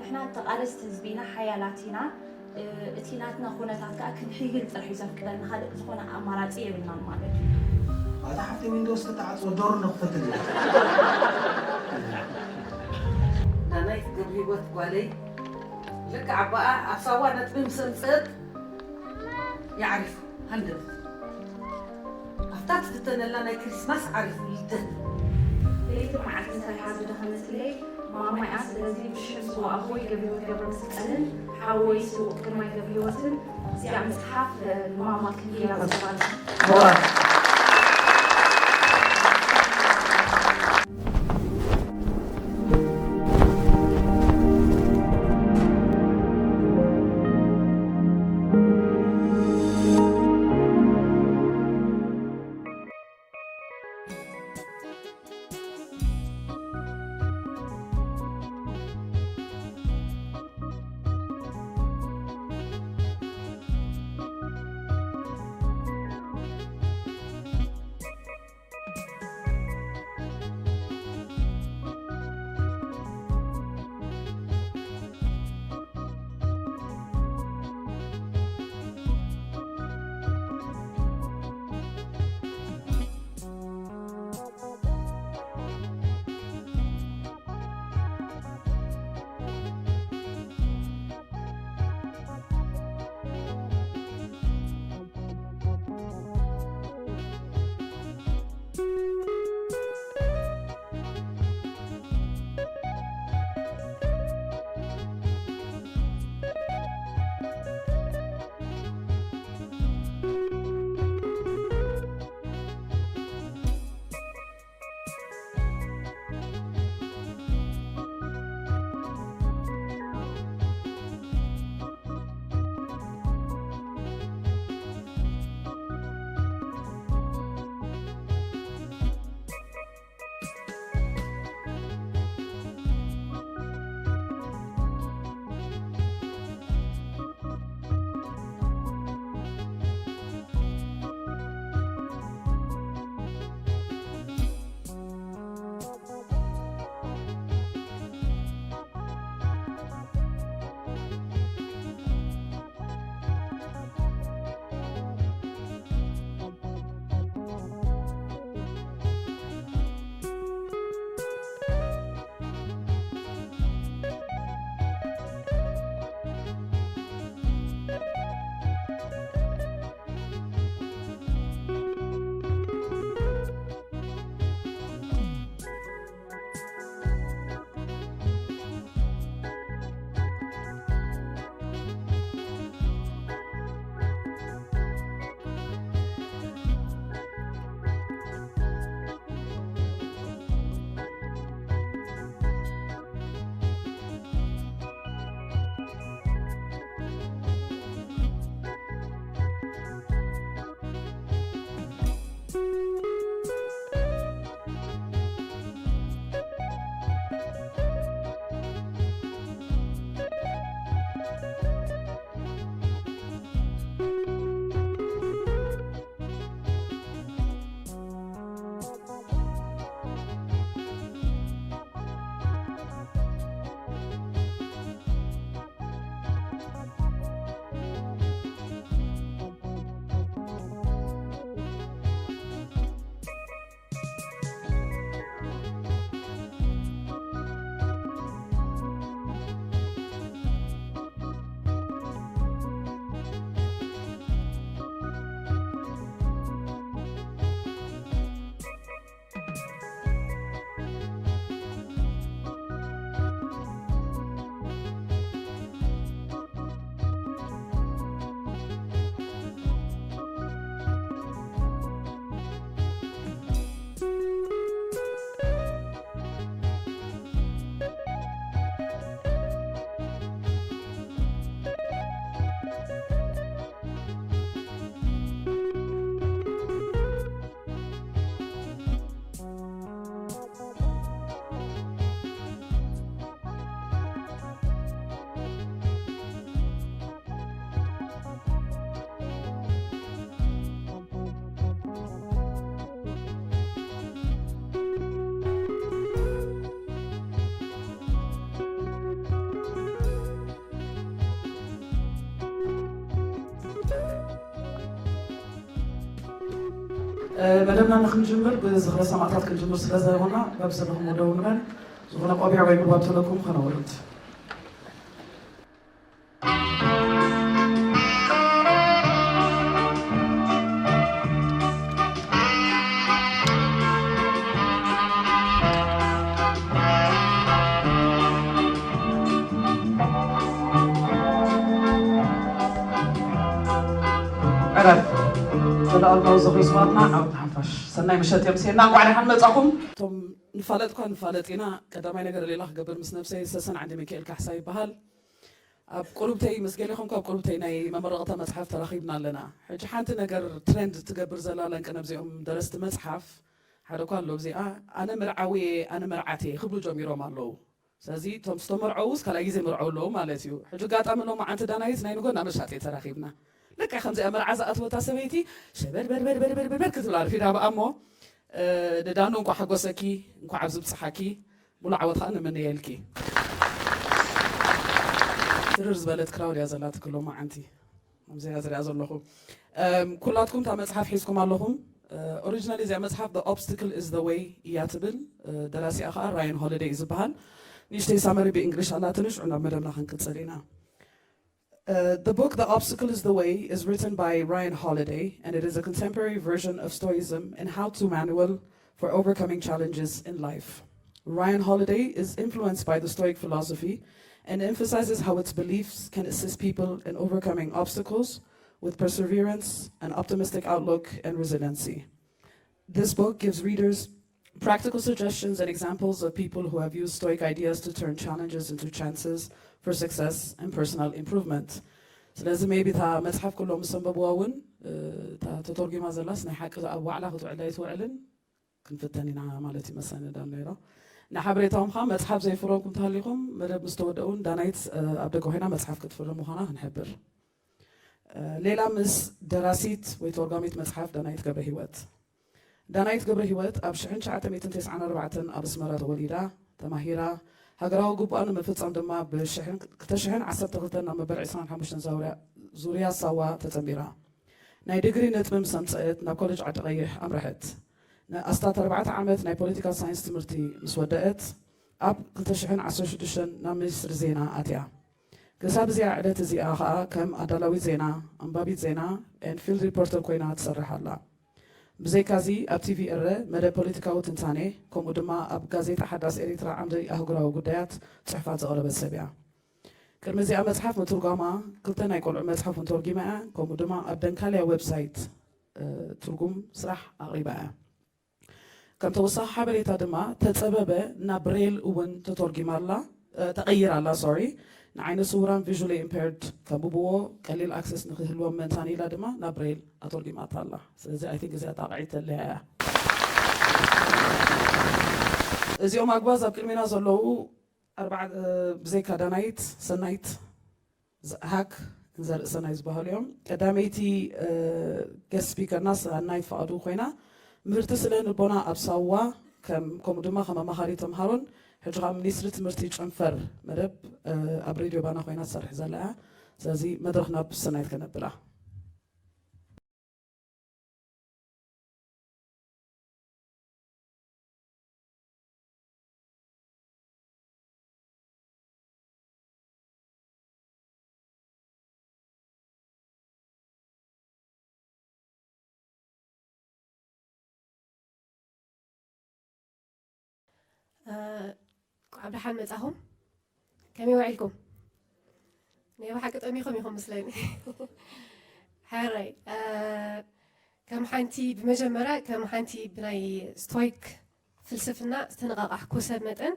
ንሕና ተቓለስቲ ህዝቢ ኢና፣ ሓያላት ኢና። እ፣ እቲ ናትና ኩነታት ከኣ ክንሕይል ጥራሕ እዩ ዘፍቅደና፣ ካልእ ዝኾነ ኣማራጺ የብልናን ማለት እዩ። ኣታ ሓፍቲ ዊንዶስ ተተዓጽወ ዶር ንኽፈትልያ። ዳናይት ገብረሂወት ጓለይ ልክዕ ኣባኣ ኣብ ሳዋ ነጥቢ ምስ ኣምጽእት ይዓሪፉ ሃንደበት ኣብታ ትፍተነላ ናይ ክሪስማስ ዓሪፉ ልደት። ለይቲ መዓልቲ ሰሪሓ ዝደኸመትለይ ማማይ እያ። ስለዚ ብሽም ስዉእ ኣቦይ ገብረሂወት ገብረመስቀልን ሓወይ ስዉእ ግርማይ ገብረሂወትን እዚኣ መጽሓፍ ንማማ ክህብያ ዝገባና። መደብና ንክንጅምር ብዝኽረ ሰማእታት ክንጅምር ስለ ዝኾና፣ በብሰለኹም ደው ንበል። ዝኾነ ቆቢዕ ወይ ጉልባብ ተለኩም ከነውርድ። ዕረፍ። ዘለኣለማዊ ዝኽሪ ስውኣትና ዓወት ንሓፋሽ። ሰናይ ምሸት የምስየና። እንኳዕ ደሓን መጻኹም። እቶም ንፋለጥ እኳ ንፋለጥ ኢና። ቀዳማይ ነገር ሌላ ክገብር ምስ ነብሰይ። ሰሰን ዓንዲ ሚካኤል ካሕሳ ይበሃል። ኣብ ቁሩብተይ ምስ ገሌኹም ካብ ቁሩብተይ ናይ መመረቕታ መጽሓፍ ተራኺብና ኣለና። ሕጂ ሓንቲ ነገር ትሬንድ ትገብር ዘላ ለንቅነ ኣብዚኦም ደረስቲ መጽሓፍ ሓደ እኳ ኣሎ። ኣብዚኣ ኣነ መርዓዊ እየ፣ ኣነ መርዓት እየ ክብሉ ጀሚሮም ኣለዉ። ስለዚ እቶም ዝተመርዐዉስ ካልኣይ ግዜ መርዐው ኣለዉ ማለት እዩ። ሕጂ ኣጋጣሚ ሎማዓንቲ ዳናይት ናይ ንጎና መሻጢ ተራኺብና። ልክዕ ከምዚኣ መርዓ ዝኣተወታ ሰበይቲ ሸበድበድበድበድበድ ክትብል ኣርፊዳ ብኣ እሞ፣ እ፣ ንዳኑ እንኳዕ ሓጎሰኪ፣ እንኳዕ ኣብዚ ብጽሓኪ፣ ሙሉእ ዓወት ኸኣ ንምነየልኪ። ትርር ዝበለት ክራውድ እያ ዘላትኪ ሎማዓንቲ። ከምዚ እያ ዝሪኣ ዘለኹ። እም፣ ኩላትኩም እታ መጽሓፍ ሒዝኩም ኣለኹም። እ፣ ኦሪጂናሊ እዚኣ መጽሓፍ The Obstacle is the Way እያ ትብል። እ፣ ደራሲኣ ኸኣ ራያን ሆሊደይ እዩ ዝበሃል። ንእሽተይ ሳመሪ ብእንግሊሽ ኣላትኒ፣ ሽዑ ናብ መደብና ክንቅጽል ኢና። Uh, the book The Obstacle is the Way is written by Ryan Holiday, and it is a contemporary version of Stoicism and how-to manual for overcoming challenges in life. Ryan Holiday is influenced by the Stoic philosophy and emphasizes how its beliefs can assist people in overcoming obstacles with perseverance, an optimistic outlook, and resiliency. This book gives readers practical suggestions and examples of people who have used Stoic ideas to turn challenges into chances for success and personal improvement. ስለዚ maybe እታ መጽሓፍ ኩሎም ምስ ኣንበብዋ እውን፣ እ፣ እታ ተተርጒማ ዘላስ ናይ ሓቂ ኣብ ዋዕላ ክትውዕል ኣይትውዕልን ክንፍተን ኢና ማለት እዩ መሰኒ ዳን ነይሮ። ንሓበሬታኹም ኸኣ መጽሓፍ ዘይፈረምኩም እንተሃሊኹም መደብ ምስ ተወደእ እውን ዳናይት፣ እ፣ ኣብ ደገ ኮይና መጽሓፍ ክትፍርም ምዃና ክንሕብር። እ፣ ሌላ ምስ ደራሲት ወይ ተርጓሚት መጽሓፍ ዳናይት ገብረ ህይወት። ዳናይት ገብረ ህይወት ኣብ ሽሕን ትሽዓተ ሚእትን ተስዓን ኣርባዕተን ኣብ ኣስመራ ተወሊዳ፣ ተማሂራ፣ ሃገራዊ ግቡኣ ንምፍጻም ድማ ብሽሕን፣ ክልተ ሽሕን ዓሰርተ ክልተን ናብ መበል ዕስራን ሓሙሽተን ዛውርያ-፣ ዙርያ ሳዋ ተጸንቢራ። ናይ ዲግሪ ነጥቢ ምስ ኣምጸአት ናብ ኮሌጅ ዓዲ ቀይሕ ኣምርሐት። ንኣስታት ኣርባዕተ ዓመት ናይ ፖለቲካል ሳይንስ ትምህርቲ ምስ ወደአት፣ ኣብ ክልተ ሽሕን ዓሰርተ ሽዱሽተን ናብ ሚኒስትሪ ዜና ኣትያ። ክሳብ እዚኣ ዕለት እዚኣ ኸኣ ከም ኣዳላዊት ዜና፣ ኣንባቢት ዜና፣ and field reporter ኮይና ትሰርሕ ኣላ። ብዘይካዚ ኣብ ቲቪ ኤረ መደብ ፖለቲካዊ ትንታኔ፣ ከምኡ ድማ ኣብ ጋዜጣ ሓዳስ ኤሪትራ ዓምዲ ኣህጉራዊ ጉዳያት ጽሑፋት ዘቕረበት ሰብ እያ። ቅድሚ እዚኣ መጽሓፍ ምትርጓማ ክልተ ናይ ቆልዑ መጽሓፍ እውን ተርጒማ እያ፣ ከምኡ ድማ ኣብ ደንካልያ ዌብሳይት፣ እ፣ ትርጉም ስራሕ ኣቕሪባ እያ። ከም ተወሳኺ ሓበሬታ ድማ ተጸበበ ናብ ብሬል እውን ተተርጒማ ኣላ፣ እ፣ ተቐይራ ኣላ፣ ሶሪ። ንዓይነ ስውራን ቪዥሊ ኢምፔርድ ከንብብዎ ቀሊል ኣክሰስ ንክህልዎም ምእንታን ኢላ ድማ ናብ ብሬል ኣተርጒማታ ኣላ። ስለዚ ኣይ ቲንክ እዚኣ ጣቕዒት ተለያ እያ። እዚኦም ኣግባዝ ኣብ ቅድሜና ዘለዉ ኣርባዕ-፣ እ፣ ብዘይካ ዳናይት፣ ሰናይት፣ ዝ-፣ ሃክ፣ ዘርእሰናይ ዝበሃሉ እዮም። ቀዳመይቲ፣ እ፣ ገስት ስፒከርና ሰናይት ፍቓዱ ኮይና፣ ምህርቲ ስነ ልቦና ኣብ ሳዋ ከም፣ ከምኡ ድማ ከም ኣማኻሪ ተምሃሮን ሕጂ ኸኣ ሚኒስትሪ ትምህርቲ ጨንፈር መደብ፣ እ፣ ኣብ ሬድዮ ባና ኮይና ትሰርሕ ዘላ እያ። ስለዚ መድረኽ ናብ ሰናይት ከነብላ። እ፣ እንኳዕ ብደሓን መጻኹም። ከመይ ውዒልኩም? ናይ ብሓቂ ጠሚኹም ኢኹም ምስለኒ። ሕራይ፣ እ፣ ከም ሓንቲ፣ ብመጀመርያ ከም ሓንቲ ብናይ ስቶይክ ፍልስፍና ዝተነቓቓሕኩ ሰብ መጠን፣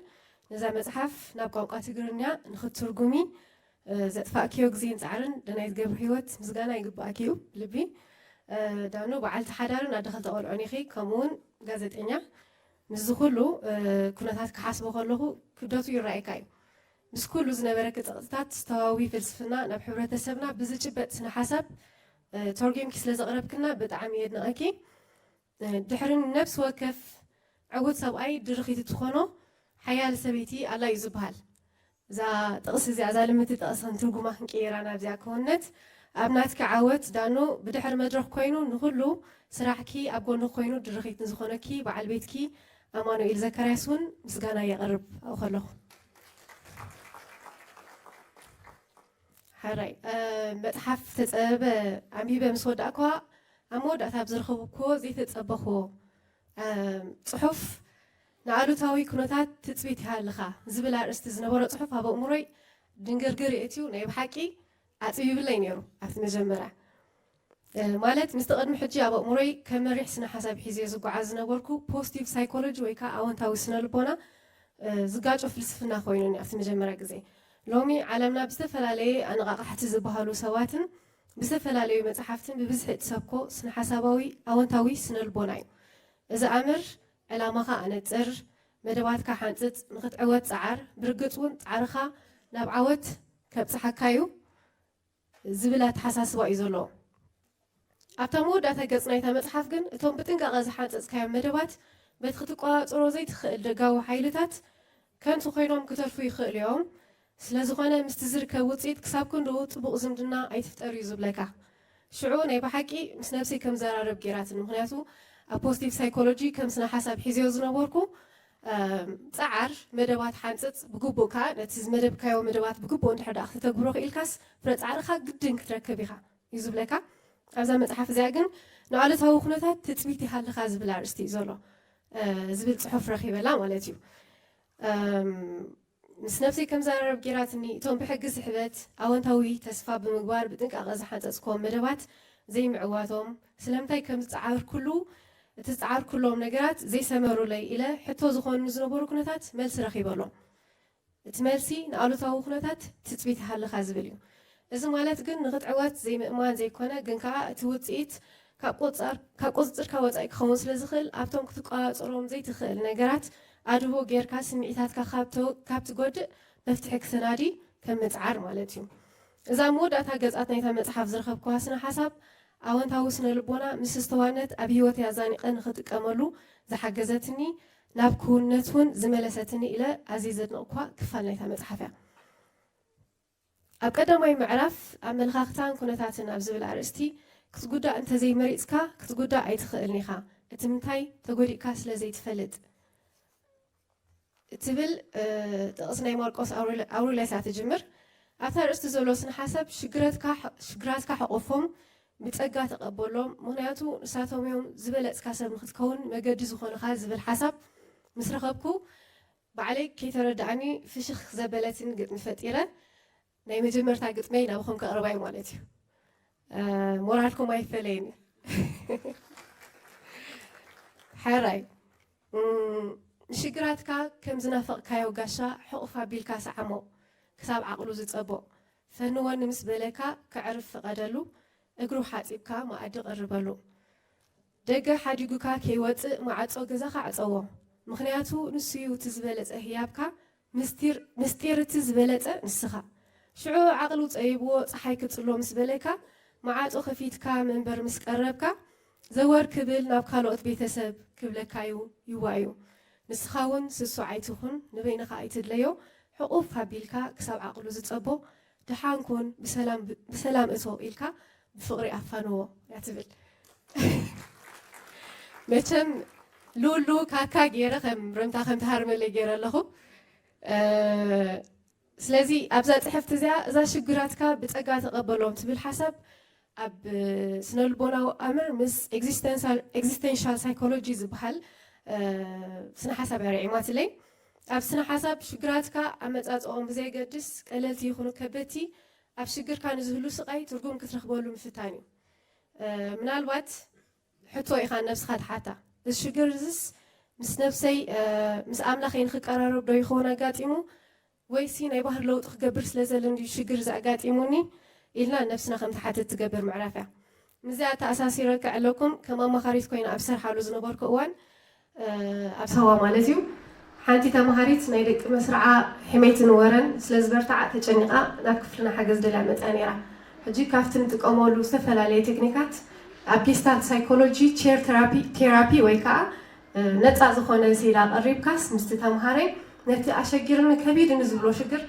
ነዛ መጽሓፍ ናብ ቋንቋ ትግርኛ ንኽትትርጉሚ፣ እ፣ ዘጥፋእክዮ ግዜን ጻዕርን ዳናይት ገብረህይወት ምስጋና ይግብኣኪ እዩ፣ ብልቢ። እ፣ ዳኑ በዓልቲ ሓዳርን ኣደ ክልተ ቆልዑን ኢኺ፣ ከምኡውን ጋዜጠኛ። ምስዚ ኩሉ፣ እ፣ ኩነታት ክሓስቦ ከለኹ ክብደቱ ይረኣየካ እዩ። ምስ ኩሉ ዝነበረኪ ጸቕጥታት፣ ዝተዋዊ ፍልስፍና ናብ ሕብረተሰብና ብዝጭበጥ ስነ ሓሳብ፣ እ፣ ተርጒምኪ ስለ ዘቕረብክና ብጣዕሚ የድንቐኪ። እ፣ ድሕሪ ነብሲ ወከፍ ዕዉት ሰብኣይ ድርኺት እትኾኖ ሓያል ሰበይቲ ኣላ እዩ ዝበሃል። እዛ ጥቕሲ እዚኣ፣ እዛ ልምቲ ጥቕሲ ክንትርጉማ ክንቅይራ ናብዚኣ ክውነት፣ ኣብ ናትኪ ዓወት ዳኖ ብድሕሪ መድረኽ ኮይኑ ንኹሉ ስራሕኪ ኣብ ጎንኺ ኮይኑ ድርኺት ንዝኾነኪ በዓል ቤትኪ ኣማኑኤል ዘካርያስ እውን ምስጋና የቕርብ ኣብኡ ከለኹ። ሓራይ መፅሓፍ ተፀበበ ኣንቢበ ምስ ወዳእኳ ኣብ መወዳእታ ኣብ ዝረኸብኩዎ ዘይተፀበኽዎ ጽሑፍ ንኣሉታዊ ኩነታት ትፅቢት ይሃልኻ ዝብል ኣርእስቲ ዝነበሮ ጽሑፍ ኣብ ኣእምሮይ ድንግርግር የእትዩ ናይ ብሓቂ ኣፅቢብለይ ነይሩ ኣብቲ መጀመርያ። ማለት ምስቲ ቅድሚ ሕጂ ኣብ ኣእምሮይ ከም መሪሕ ስነ ሓሳብ ሒዘዮ ዝጓዓዝ ዝነበርኩ ፖዚቲቭ ሳይኮሎጂ ወይ ከዓ ኣወንታዊ ስነ ልቦና ዝጋጮ ፍልስፍና ኮይኑኒ ኣብቲ መጀመርያ ግዜ። ሎሚ ዓለምና ብዝተፈላለየ ኣነቓቓሕቲ ዝበሃሉ ሰባትን ብዝተፈላለዩ መፅሓፍትን ብብዝሒ እትሰብኮ ስነ ሓሳባዊ ኣወንታዊ ስነ ልቦና እዩ። እዚ ኣምር ዕላማኻ ኣነፅር፣ መደባትካ ሓንፅፅ፣ ንክትዕወት ፀዓር፣ ብርግፅ እውን ፃዕርኻ ናብ ዓወት ከብፅሓካ እዩ ዝብል ኣተሓሳስባ እዩ ዘለዎ። ኣብታ መወዳእታ ገፅ ናይታ መፅሓፍ ግን እቶም ብጥንቃቐ ዝሓንፀፅካዮም መደባት በቲ ክትቆፃፀሮ ዘይትኽእል ደጋዊ ሓይልታት ከንቱ ኮይኖም ክተርፉ ይኽእሉ እዮም። ስለዝኾነ ምስቲ ዝርከብ ውፅኢት ክሳብ ክንድኡ ጥቡቕ ዝምድና ኣይትፍጠር እዩ ዝብለካ። ሽዑ ናይ ብሓቂ ምስ ነብሰይ ከም ዘራርብ ገይራትኒ። ምኽንያቱ ኣብ ፖዚቲቭ ሳይኮሎጂ ከም ስነ ሓሳብ ሒዝዮ ዝነበርኩ ፃዓር መደባት ሓንፅፅ ብግቡእ ከዓ ነቲ ዝመደብካዮ መደባት ብግቡእ እንድሕር ደኣ ክተተግብሮ ክኢልካስ ፍረ ፃዕርኻ ግድን ክትረክብ ኢኻ እዩ ዝብለካ። ኣብዛ መፅሓፍ እዚኣ ግን ንኣሉታዊ ኩነታት ትፅቢት ይሃልኻ ዝብል ኣርእስቲ እዩ ዘሎ ዝብል ፅሑፍ ረኺበላ ማለት እዩ። ምስ ነብሰይ ከም ዘራርብ ገይራትኒ እቶም ብሕጊ ስሕበት ኣወንታዊ ተስፋ ብምግባር ብጥንቃቐ ዝሓንፀፅክዎም መደባት ዘይምዕዋቶም ስለምንታይ ከም ዝፀዓርኩሉ እቲ ዝፀዓርኩሎም ነገራት ዘይሰመሩለይ ኢለ ሕቶ ዝኾኑ ዝነበሩ ኩነታት መልሲ ረኺበሎም። እቲ መልሲ ንኣሉታዊ ኩነታት ትፅቢት ይሃልኻ ዝብል እዩ። እዚ ማለት ግን ንክትዕወት ዘይምእማን ዘይኮነ ግን ከዓ እቲ ውፅኢት ካብ ቁፅፅርካ ወፃኢ ክኸውን ስለ ዝኽእል ኣብቶም ክትቆፃፀሮም ዘይትኽእል ነገራት ኣድቦ ጌርካ ስምዒታትካ ካብ ትጎድእ መፍትሒ ክሰናዲ ከም ምፅዓር ማለት እዩ። እዛ መወዳእታ ገፃት ናይታ መፅሓፍ ዝረኸብክዋ ስነ ሓሳብ ኣወንታዊ ስነ ልቦና ምስ ዝተዋነት ኣብ ህይወተይ ኣዛኒቐ ንኽጥቀመሉ ዝሓገዘትኒ ናብ ክውንነት እውን ዝመለሰትኒ ኢለ ኣዝየ ዘድንቕኳ ክፋል ናይታ መፅሓፍ እያ። ኣብ ቀዳማይ ምዕራፍ ኣመለኻኽታን ኩነታትን ኣብ ዝብል ኣርእስቲ ክትጉዳእ እንተዘይመሪፅካ ክትጉዳእ ኣይትኽእልን ኢኻ። እቲ ምንታይ ተጎዲእካ ስለ ዘይትፈልጥ። እትብል ጥቕሲ ናይ ማርቆስ ኣውሬልያስ እያ ትጅምር። ኣብታ ርእስቲ ዘሎ ስነ ሓሳብ ሽግራትካ ሕቆፎም ብጸጋ ተቐበሎም፣ ምኽንያቱ ንሳቶም እዮም ዝበለጽካ ሰብ ንኽትከውን መገዲ ዝኾኑኻ ዝብል ሓሳብ ምስ ረኸብኩ ባዕለይ ከይተረድኣኒ ፍሽኽ ዘበለትን ግጥሚ ፈጢረ ናይ መጀመርታ ግጥመይ ናብኹም ከቕርባ እዩ ማለት እዩ። ሞራልኩም ኣይፈለየኒ። ሓራይ ንሽግራትካ ከም ዝናፈቕካዮ ጋሻ ሕቑፍ ኣቢልካ ሰዓሞ ክሳብ ዓቕሉ ዝጸቦ ፈንወኒ ምስ በለካ ከዕርፍ ፍቐደሉ እግሩ ሓጺብካ መኣዲ ቐርበሉ ደገ ሓዲጉካ ከይወጽእ መዓጾ ገዛኻ ዕጸዎ ምኽንያቱ ንሱዩ እቲ ዝበለጸ ህያብካ ምስጢር እቲ ዝበለጸ ንስኻ ሽዑ ዓቕሉ ጸይብዎ ጸሓይ ክጽሎ ምስ በለካ መዓጾ ከፊትካ መንበር ምስ ቀረብካ ዘወር ክብል ናብ ካልኦት ቤተሰብ ክብለካዩ ይዋእዩ። ንስኻ እውን ስሱዕ ኣይትኹን፣ ንበይንኻ ኣይትድለዮ፣ ሕቑፍ ኣቢልካ ክሳብ ዓቕሉ ዝጸቦ ደሓን ኩን፣ ብሰላም እቶ ኢልካ ብፍቕሪ ኣፋንዎ እያ ትብል። መቸም ሉሉ ካካ ገይረ ከም ርምታ ከም ትሃርመለይ ገይረ ኣለኹ። ስለዚ ኣብዛ ፅሕፍቲ እዚኣ እዛ ሽግራትካ ብፀጋ ተቐበሎም ትብል ሓሳብ ኣብ ስነልቦናዊ ኣምር ምስ ኤግዚስተንሻል ሳይኮሎጂ ዝበሃል ስነ ሓሳብ እያ ርዒማትለይ። ኣብ ስነ ሓሳብ ሽግራትካ ኣመፃፅኦም ብዘየገድስ ቀለልቲ ይኹኑ ከበድቲ ኣብ ሽግርካ ንዝህሉ ስቓይ ትርጉም ክትረኽበሉ ምፍታን እዩ። ምናልባት ሕቶ ኢኻ ነብስኻ ትሓታ፣ እዚ ሽግር እዝስ ምስ ነብሰይ ምስ ኣምላኸይ ንክቀራረብ ዶ ይኸውን ኣጋጢሙ ወይሲ ናይ ባህር ለውጢ ክገብር ስለ ዘለን ድዩ ሽግር እዚ ኣጋጢሙኒ ኢልና ነብስና ከም ትሓትት ትገብር ምዕራፍ እያ። ምስዚኣ ተኣሳሲረ ክዕለኩም ከም ኣማኻሪት ኮይነ ኣብ ዝሰርሓሉ ዝነበርኩ እዋን ኣብ ሳዋ ማለት እዩ ሓንቲ ተማሃሪት ናይ ደቂ መስርዓ ሕመይትን ወረን ስለ ዝበርትዓ ተጨኒቓ ናብ ክፍልና ሓገዝ ደልያ መፅያ ነይራ። ሕጂ ካብቲ ንጥቀመሉ ዝተፈላለየ ቴክኒካት ኣብ ጌስታልት ሳይኮሎጂ ቼር ቴራፒ ወይ ከዓ ነፃ ዝኾነ ስኢላ ኣቐሪብካስ ምስቲ ተምሃራይ ነቲ ኣሸጊርኒ ከቢድኒ ዝብሎ ሽግር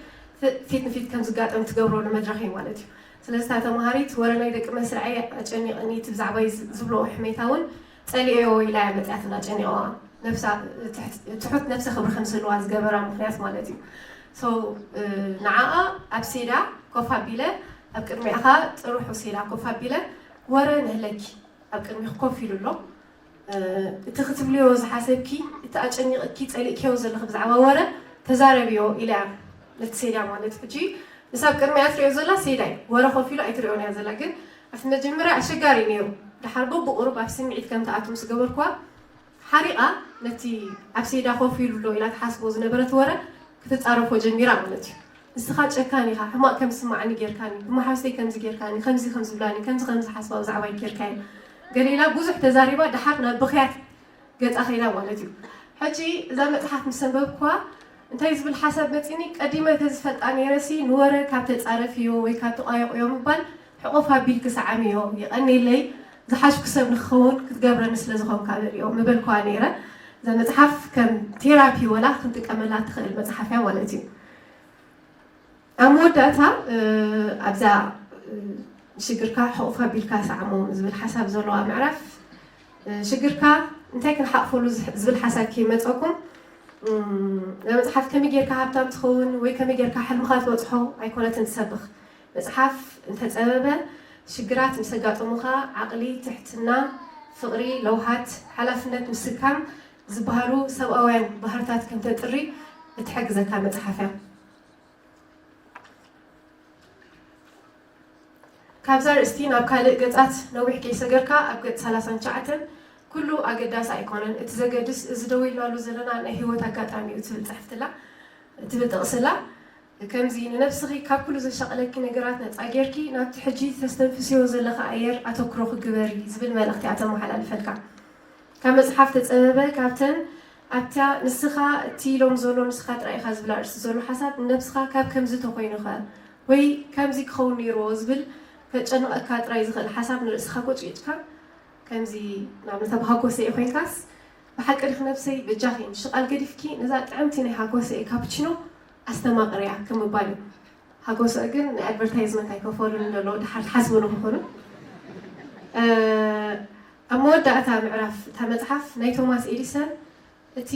ፊት ንፊት ከም ዝጋጠም ትገብረሉ መድረኽ እዩ ማለት እዩ። ስለዚ እታ ተምሃሪት ወረ ናይ ደቂ መስርዐይ ኣጨኒቕኒ፣ እቲ ብዛዕባይ ዝ- ዝብልኦ ሕሜታ እውን ጸሊኦዮ ኢላ እያ መጺኣትና ጨኒቐዋ። ነብሳ ትሕት- ትሑት ነብሰ ክብሪ ከም ዝህልዋ ዝገበራ ምኽንያት ማለት እዩ። So ንዓኣ ኣብ ሴዳ ኮፍ ኣቢለ፣ ኣብ ቅድሚኣኻ ጥርሑ ሴዳ ኮፍ ኣቢለ፣ ወረ ንህለኪ ኣብ ቅድሚኺ ኮፍ ኢሉ ኣሎ። እቲ ክትብልዮ ዝሓሰብኪ፣ እቲ ኣጨኒቕኪ ጸሊእክዮ ዘለኺ ብዛዕባ ወረ ተዛረብዮ ኢላ እያ ነቲ ሴዳ ማለት። ሕጂ ንሳ ኣብ ቅድሚኣ ትሪኦ ዘላ ሴዳ እዩ። ወረ ኮፍ ኢሉ ኣይትሪኦን እያ ዘላ። ግን ኣብቲ መጀመርያ ኣሸጋሪ እዩ ነይሩ። ድሓር በብቑሩብ ኣብ ስምዒት ከም ትኣቱ ምስ ገበርኩዋ፣ ሓሪቓ ነቲ ኣብ ሴዳ ኮፍ ኢሉ ኣሎ ኢላ ትሓስቦ ዝነበረት ወረ ክትጻረፎ ጀሚራ ማለት እዩ። ንስኻ ጨካን ኢኻ፣ ሕማቕ ከም ዝስምዓኒ ጌርካኒ፣ ብመሓውስተይ ከምዚ ጌርካኒ፣ ከምዚ ከም ዝብላኒ፣ ከምዚ ከም ዝሓስባ ብዛዕባይ ጌርካዮ። ገለ ኢላ ብዙሕ ተዛሪባ፣ ድሓር ናብ ብኽያት ገጻ ከይዳ ማለት እዩ። ሕጂ እዛ መጽሓፍ ምስ ኣንበብኩዋ እንታይ ዝብል ሓሳብ መጺኒ፣ ቀዲመ ተዝፈልጣ ነይረሲ ንወረ ካብ ተጻረፍዮ ወይ ካብ ተቋየቑዮ ምባል ሕቑፍ ኣቢልኪ ሰዓምዮ፣ የቐንየለይ፣ ዝሓሽኩ ሰብ ንክኸውን ክትገብረኒ ስለ ዝኾንካ በልዮ ምበልኩዋ ነይረ። እዛ መጽሓፍ ከም ቴራፒ ወላ ክንጥቀመላ ትኽእል መጽሓፍ እያ ማለት እዩ። ኣብ መወዳእታ ኣብዛ ሽግርካ ሕቑፍ ኣቢልካ ሰዓሞ ዝብል ሓሳብ ዘለዋ ምዕራፍ፣ ሽግርካ እንታይ ክንሓቕፈሉ ዝብል ሓሳብ ከይመፀኩም፣ መፅሓፍ ከመይ ጌርካ ሃብታም ትኸውን ወይ ከመይ ጌርካ ሕልምኻ ትበፅሖ ኣይኮነትን ትሰብኽ። መፅሓፍ እንተፀበበ ሽግራት ምስ ኣጋጠሙኻ ዓቕሊ፣ ትሕትና፣ ፍቕሪ፣ ለውሃት፣ ሓላፍነት ምስካም ዝበሃሉ ሰብኣውያን ባህርታት ከምተጥሪ እትሕግዘካ መፅሓፍ እያ። ካብዛ ርእስቲ ናብ ካልእ ገጻት ነዊሕ ከይሰገርካ ኣብ ገጽ ሰላሳን ትሽዓተን ኩሉ ኣገዳሲ ኣይኮነን፣ እቲ ዘገድስ እዚ ደው ኢልናሉ ዘለና ናይ ህይወት ኣጋጣሚ እዩ ትብል ጽሕፍትላ ትብል ጥቕስላ ከምዚ ንነብስኺ ካብ ኩሉ ዘሻቕለኪ ነገራት ነጻ ጌርኪ ናብቲ ሕጂ ተስተንፍስዮ ዘለኺ ኣየር ኣተኩሮኺ ግበሪ ዝብል መልእኽቲ እያ ተመሓላልፈልካ። ካብ መጽሓፍ ተጸበበ ካብተን ኣብታ ንስኻ እቲ ኢሎም ዘሎ ንስኻ ጥራይ ኢኻ ዝብል ኣርእስቲ ዘሎ ሓሳብ ንነብስኻ ካብ ከምዚ ተኾይኑኸ ወይ ከምዚ ክኸውን ነይርዎ ዝብል ከጨንቐካ ጥራይ ዝኽእል ሓሳብ ንርእስኻ ጎጭጭካ ከምዚ ንኣብነት ኣብ ሃኮሰኤ ኮይንካስ ብሓቂ ዲኺ ነብሰይ በጃኺ ምሽ ቃል ገዲፍኪ ነዛ ጥዕምቲ ናይ ሃኮሰኤ ካፕቺኖ ኣስተማቕርያ ከም ምባል እዩ። ሃጎሰ ግን ንኣድቨርታይዝመንት ኣይከፈሉን ዘሎ ድሓር ትሓስቡ ንክኾኑ ኣብ መወዳእታ ምዕራፍ እታ መፅሓፍ ናይ ቶማስ ኤዲሰን እቲ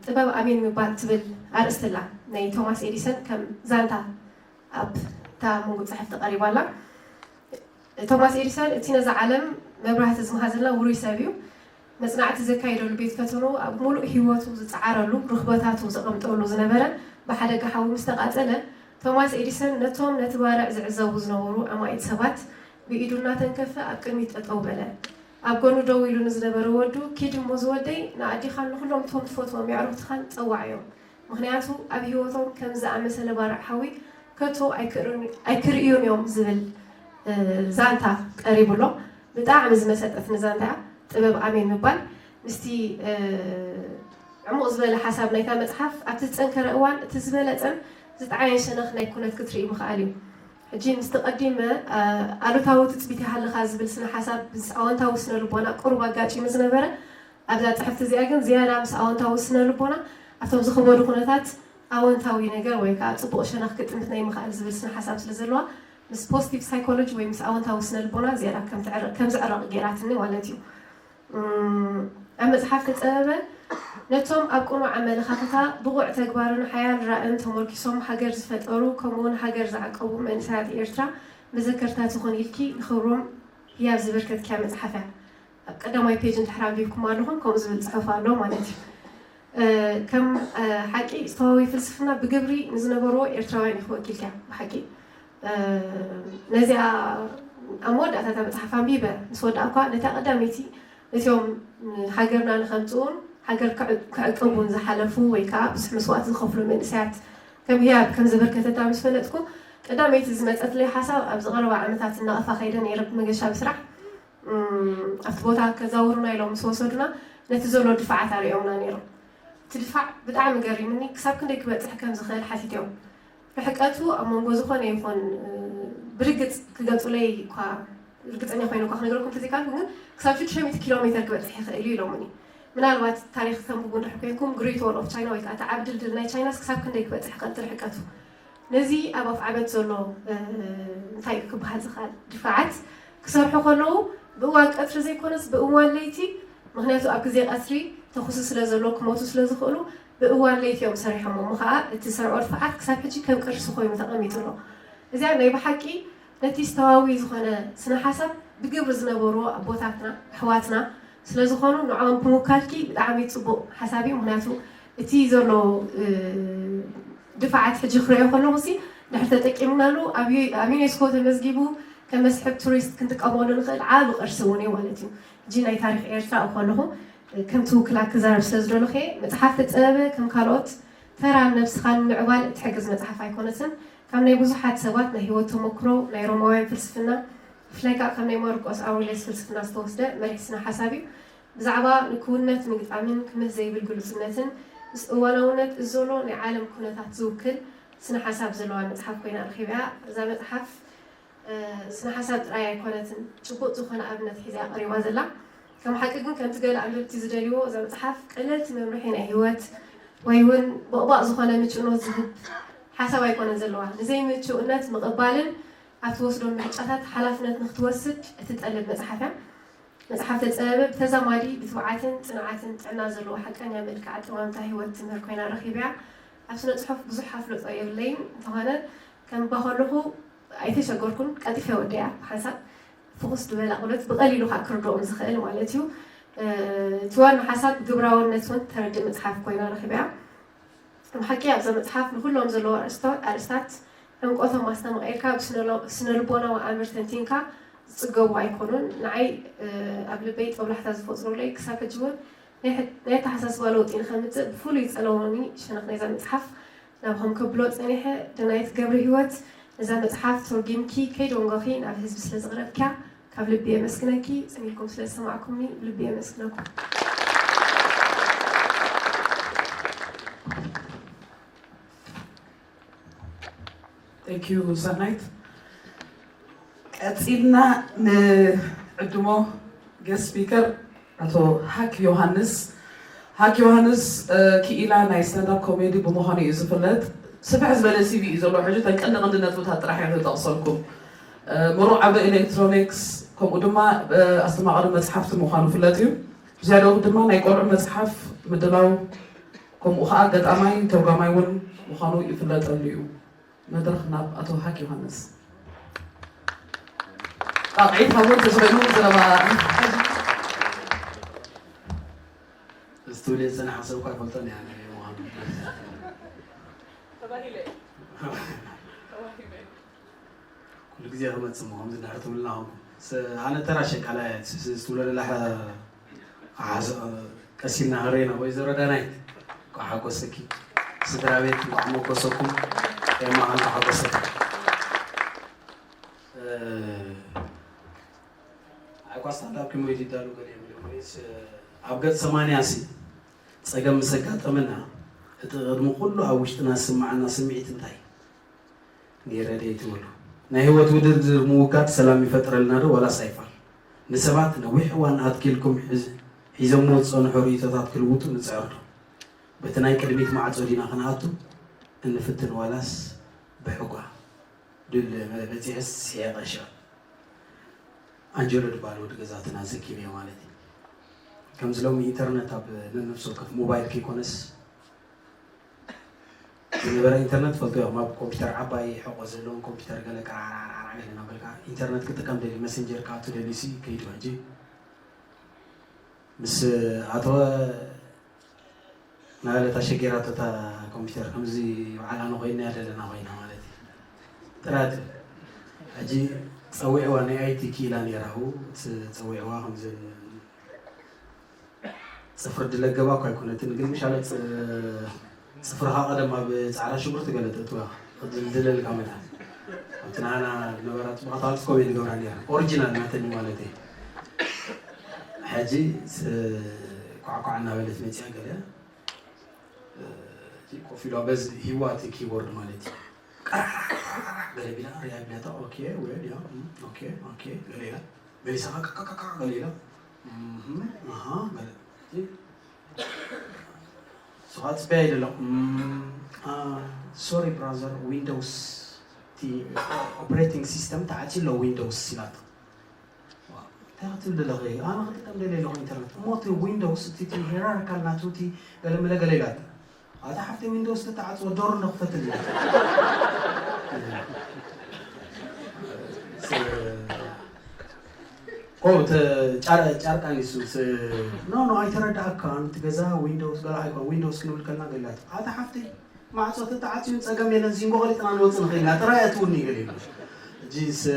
ጥበብ ኣሜን ምባል ትብል ኣርእስትላ ናይ ቶማስ ኤዲሰን ከም ዛንታ ኣብ እታ መንጎ ፅሕፍቲ ቀሪባላ። ቶማስ ኤዲሰን እቲ ነዛ ዓለም መብራህቲ ዝመሃዘልና ውሩይ ሰብ እዩ። መጽናዕቲ ዘካየደሉ ቤት ፈተንኡ ኣብ ምሉእ ህይወቱ ዝጸዓረሉ ርኽበታቱ ዘቐምጠሉ ዝነበረ ብሓደጋ ሓዊ ምስ ተቓጸለ፣ ቶማስ ኤዲሰን ነቶም ነቲ ባርዕ ዝዕዘቡ ዝነበሩ ኣማኢት ሰባት ብኢዱ እናተንከፈ ኣብ ቅድሚት ጠጠው በለ። ኣብ ጎኑ ደው ኢሉ ንዝነበረ ወዱ፣ ኪድ እሞ ዝወደይ፣ ንኣዴኻን ንኹሎም እቶም ትፈትዎም የዕሩኽትኻን ጸዋዕዮም። ምኽንያቱ ኣብ ህይወቶም ከምዚ ዝኣመሰለ ባርዕ ሓዊ ከቶ ኣይክርእዩን እዮም ዝብል ዛንታ ቀሪቡ ኣሎ። ብጣዕሚ ዝመሰጠትኒ ዛንታ እያ። ጥበብ ኣሜን ምባል ምስቲ ዕሙቕ ዝበለ ሓሳብ ናይታ መፅሓፍ ኣብቲ ዝፀንከረ እዋን እቲ ዝበለፀን ዝጠዓየን ሸነኽ ናይ ኩነት ክትርኢ ምኽኣል እዩ። ሕጂ ምስቲ ቀዲመ ኣሉታዊ ትፅቢት ይሃልኻ ዝብል ስነ ሓሳብ ምስ ኣወንታዊ ስነ ልቦና ቁሩብ ኣጋጢሙ ዝነበረ ኣብዛ ጽሕፍቲ እዚኣ ግን ዝያዳ ምስ ኣወንታዊ ስነ ልቦና ኣብቶም ዝኸበዱ ኩነታት ኣወንታዊ ነገር ወይ ከዓ ጽቡቕ ሸነኽ ክጥምት ናይ ምኽኣል ዝብል ስነ ሓሳብ ስለ ዘለዋ ምስ ፖዚቲቭ ሳይኮሎጂ ወይ ምስ ኣወንታዊ ስነ ልቦና ዝያዳ ከም ትዕረ- ከም ዝዕረቕ ገይራትኒ ማለት እዩ። እም፣ ኣብ መጽሓፍ ተጸበበ ነቶም ኣብ ቅኑዕ ኣመለኻኽታ ብቑዕ ተግባርን ሓያል ራእን ተመርኪሶም ሃገር ዝፈጠሩ ከምኡውን ሃገር ዝዓቀቡ መንእሰያት ኤርትራ መዘከርታ ትኹን ኢልኪ ንኽብሮም ህያብ ዘበርከትክያ መጽሓፍ እያ። ኣብ ቀዳማይ ፔጅ እንድሕር ኣንቢብኩም ኣለኹም ከምኡ ዝብል ፅሑፍ ኣሎ ማለት እዩ። ከም ሓቂ ዝተዋወየ ፍልስፍና ብግብሪ ንዝነበርዎ ኤርትራውያን እዩ ክወኪልካ ብሓቂ ነዚኣ ኣብ መወዳእታ እታ መፅሓፍ ኣንቢበ ምስ ወዳእኳ ነታ ቀዳመይቲ ነቲኦም ሃገርና ንከምፅኡን ሃገር ክዕቅቡን ዝሓለፉ ወይ ከዓ ብዙሕ መስዋእቲ ዝኸፍሉ መንእሰያት ከም ህያብ ከም ዘበርከተታ ምስ ፈለጥኩ ቀዳመይቲ ዝመፀትለይ ሓሳብ ኣብዚ ቀረባ ዓመታት እናቐፋ ከይደ ነይረ ብመገሻ ብስራሕ ኣብቲ ቦታ ከዛውሩና ኢሎም ምስ ወሰዱና ነቲ ዘሎ ድፋዓት ኣርእዮምና ነይሮም። እቲ ድፋዕ ብጣዕሚ ገሪምኒ፣ ክሳብ ክንደይ ክበፅሕ ከም ዝኽእል ሓቲቶም። ርሕቀቱ ኣብ መንጎ ዝኾነ ይኹን ብርግፅ ክገልፁለይ እኳ ርግፀኛ ኮይነ እኳ ክነግረኩም እንተዘይካልኩ ግን ክሳብ ሽዱሽተ ሚእቲ ኪሎ ሜተር ክበፅሕ ይኽእል እዩ ኢሎምኒ። ምናልባት ታሪክ ተንብቡ እንድሕር ኮይንኩም ግሬት ዎል ኦፍ ቻይና ወይ ከዓ እቲ ዓቢ ድልድል ናይ ቻይናስ ክሳብ ክንደይ ክበፅሕ ይኽእል እቲ ርሕቀቱ ነዚ ኣብ ኣፍዓበት ዘሎ እንታይ ክበሃል ዝኽእል ድፋዓት ክሰርሑ ከለዉ ብእዋን ቀትሪ ዘይኮነስ ብእዋን ለይቲ፣ ምክንያቱ ኣብ ግዜ ቀትሪ ተኹሲ ስለ ዘሎ ክሞቱ ስለ ዝኽእሉ ብእዋን ለይቲ እዮም ሰሪሖሞ። እሞ ከዓ እቲ ዝሰርዖ ድፋዓት ክሳብ ሕጂ ከም ቅርሲ ኮይኑ ተቐሚጡ ኣሎ። እዚኣ ናይ ብሓቂ ነቲ ዝተዋዊ ዝኾነ ስነ ሓሳብ ብግብሪ ዝነበርዎ ኣቦታትና ኣሕዋትና ስለ ዝኾኑ ንዕኦም ብምውካልኪ ብጣዕሚ ፅቡቕ ሓሳብ እዩ። ምክንያቱ እቲ ዘሎ ድፋዓት ሕጂ ክረዮ ከለኹ ሲ ድሕር ተጠቂምናሉ ኣብ ዩኔስኮ ተመዝጊቡ ከም መስሕብ ቱሪስት ክንጥቀመሉ ንኽእል ዓብ ቅርሲ እውን እዩ ማለት እዩ። ሕጂ ናይ ታሪክ ኤርትራ ከለኹ ከም ትውክላ ክዛረብ ስለ ዝደለኹ መፅሓፍ ተፀበበ ከም ካልኦት ተራን ነብስኻን ንምዕባል እትሕግዝ መፅሓፍ ኣይኮነትን። ካብ ናይ ብዙሓት ሰባት ናይ ህይወት ተመክሮ ናይ ሮማውያን ፍልስፍና ብፍላይ ከዓ ካብ ናይ ማርቆስ ኣውሬልየስ ፍልስፍና ዝተወስደ መሪሕ ስነ ሓሳብ እዩ። ብዛዕባ ንክውነት ምግጣምን ክምህ ዘይብል ግሉጽነትን ምስ እዋናውነት እዚ ዘሎ ናይ ዓለም ኩነታት ዝውክል ስነ ሓሳብ ዘለዋ መጽሓፍ ኮይና ረኺበያ። እዛ መጽሓፍ ስነ ሓሳብ ጥራይ ኣይኮነትን፣ ጭቡጥ ዝኾነ ኣብነት ሒዛ እያ ቀሪባ ዘላ። ከም ሓቂ ግን ከምቲ ገለ ኣንበብቲ ዝደልይዎ እዛ መጽሓፍ ቀለልቲ መምርሒ ናይ ህይወት ወይ እውን ቦቕባቕ ዝኾነ ምቹእነት ዝህብ ሓሳብ ኣይኮነን ዘለዋ። ንዘይምቹእነት ምቕባልን ኣብ ትወስዶ ምርጫታት ሓላፍነት ንክትወስድ እትጠልብ መጽሓፍ እያ። መጽሓፍ ተጸበበ ብተዛማዲ ብትብዓትን ጽንዓትን ጥዕና ዘለዎ ሓቀኛ መልክዕ ኣጠማምታ ህይወት ትምህር ኮይና ረኺበያ። ኣብ ስነ ጽሑፍ ብዙሕ ኣፍልጦ የብለይን እንተኾነ ከንብባ ከለኹ ኣይተሸገርኩን፣ ቀልጢፈ ወደያ ብሓንሳብ ፍኹስ ዝበለ ኣቕሎት ብቐሊሉ ከዓ ክርድኦም ዝኽእል ማለት እዩ። እቲ ዋና ሓሳብ ግብራውነት እውን ተረድእ መጽሓፍ ኮይና ረኺበያ። ብሓቂ ኣብዛ መጽሓፍ ንኹሎም ዘለዉ ኣርእስታት ዕምቆቶም ኣስተማቒርካ ብስነ ልቦናዊ ኣምር ተንቲንካ ዝጽገቡ ኣይኮኑን። ንዓይ ኣብ ልበይ ጦብላሕታ ዝፈጥሩለይ ክሳብ ሕጂ እውን ናይ ኣተሓሳስባ ለውጢ ንኸምጽእ ብፍሉይ ዝጸለወኒ ሸነኽ ናይዛ መጽሓፍ ናብኹም ከብሎ ጸኒሐ ደናይት ገብረ ህይወት ነዛ መጽሓፍ ተርጒምኪ ከይደንጎኺ ናብ ህዝቢ ስለ ዘቕረብክያ ካብ ልቢ የመስግነኪ። ጽን ኢልኩም ስለ ዝሰማዕኩምኒ ብልቢ የመስግነኩም። Thank you ሰናይት። ቀፂልና ንዕድሞ guest speaker ኣቶ ሃክ ዮሃንስ። ሃክ ዮሃንስ ክኢላ ናይ ስታንዳፕ ኮሜዲ ብምዃኑ እዩ ዝፍለጥ። ስፍሕ ዝበለ ሲቪ እዩ ዘለዎ። ሕጂ እተን ቀንዲ ቀንዲ ነጥብታት ጥራሕ እየ ክጠቕሰልኩም። ምሩቕ ዓውደ ኤሌክትሮኒክስ ከምኡ ድማ ኣስተማቓሪ መፅሓፍቲ ምዃኑ ፍለጥ እዩ። ብዝያዳኡ ድማ ናይ ቆልዑ መፅሓፍ ምድላው ከምኡ ከዓ ገጣማይ ተርጓማይ እውን ምዃኑ ይፍለጠሉ እዩ። መድረኽ ናብ ኣቶ ሃክ ዮሃንስ። ጣቕዒት ሃቦ እንተዝኾይኑ ዘረባ ስቱድዮ ዝፀናሕ ሰብ እኳ ኣይፈልጦን እያ። ኩሉ ግዜ ክመፅእ እሞ ከምዚ ድሕሪ ትብልና ኮንኩም ኣነ ተራ ሸቃላ እየ። ትብሎ ደላ ቀሲልና ክሬና ወይ ዘረዳናይ እንኳዕ ሓጎሰኪ ስድራ ቤት እንኳዕ መጎሰኩም። ኤማ እንኳዕ ሓጎሰኪ። ኣይ ኳ ስታንዳፕ ኮሜዲ ይዳሉ ገለ እዮም ኢሎም ወይስ ኣብ ገጽ ሰማንያ ሲ ጸገም ምስ ኣጋጠመና እቲ ቅድሚ ኩሉ ኣብ ውሽጥና ዝስምዓና ስምዒት እንታይ ነይረ ደይ ትብሉ? ናይ ህይወት ውድድር ምውጋድ ሰላም ይፈጥረልና ዶ ዋላስ ኣይፋል? ንሰባት ነዊሕ እዋን ኣትኪልኩም ሒዘምዎ ዝጸንሑ ርእይቶታት ክልውጡ ንጽዕር ዶ? በቲ ናይ ቅድሚት ማዕጾ ዲና ክንኣቱ እንፍትን ዋላስ ብሕጓ ድል በጺሐስ ስሒቐ ሽዑ ኣንጀሎ ዝበሃል ወዲ ገዛትና ዘኪረዮ ማለት እዩ። ከምዚ ሎሚ ኢንተርነት ኣብ ነነፍሲ ወከፍ ሞባይል ከይኮነስ ዝነበረ ኢንተርነት ትፈልጡ ኢኹም። ኣብ ኮምፒተር ዓባይ ሕቖ ዘለዎም ኮምፒተር ገለ ቀራዕራዕራዕ ገለ እናበልካ ኢንተርነት ክጥቀም ደልዩ መሰንጀር ክኣቱ ደልዩ ሲ ከይዱ ሕጂ ምስ ኣተወ ናበለ እታ ሸጊራቶ እታ ኮምፒተር ከምዚ በዓል ኣነ ኮይና እያ ዘለና ኮይና ማለት እዩ። ጥራት ሕጂ ፀዊዕዋ ናይ ኣይቲ ክኢላ ነይራ ው ፀዊዕዋ ከምዚ ፅፍሪ ድለገባ እኳ ኣይኮነትን ግን ምሻለ ፅፍርኻ ቀደም ኣብ ፃዕዳ ሽጉርቲ ገለ ተእትዋ ድልድለልካ መታ ኣብቲ ናና ነበራ ፅቡቃት ኣልት ኮሜ ንገብራ ነይራ ኦሪጂናል ናተኒ ማለት እዩ። ሕጂ ኳዕኳዕ እናበለት መፅያ ገለ ኮፍ ኢሉ በዚ ሂዋ እቲ ኪቦርድ ማለት እዩ። ቀራራራራ ገለ ቢላ ሪያ ቢላታ ኦኬ ወል ያ ኦኬ ኦኬ ገለ ኢላ መሊሳ ቃቃቃቃ ገለ ኢላ ኣሃ ገለ ሶ ኣጽበያ ይደሎ። ሶሪ ብራዘር፣ ዊንዶውስ፣ እቲ ኦፕሬቲንግ ሲስተም ተዓጽዩ ኣሎ፣ ዊንዶውስ ኢላቶ። እንታይ ክትብል ደለኺ? ኣነ ክጥቀም ደልየ ኣለኹ ኢንተርነት። እሞ እቲ ዊንዶውስ፣ እቲ፣ እቲ ሄራርካል ናቱ፣ እቲ ገለ መለ ገለ ኢላቶ። ኣታ ሓፍተይ፣ ዊንዶውስ ተተዓጽወ ዶር እንዶ ክፈትልኒ። ከምኡ ተ-፣ ጫር-፣ ጫርቃን ይሱ ስ-፣ ኖ፣ ኖ፣ ኣይተረዳእካን። እቲ ገዛ ዊንዶውስ ገለ ኣይኮን፣ ዊንዶውስ ክንብል ከልና ገላት። ኣታ ሓፍተይ፣ ማዕጾ ተተዓጽዩን ጸገም የለን፣ ዚንጎ ገሊጥና ንወጽእ ንኽእል ኢና፣ ጥራይ ኣትውኒ ገለ ይብል። ሕጂ ስ-፣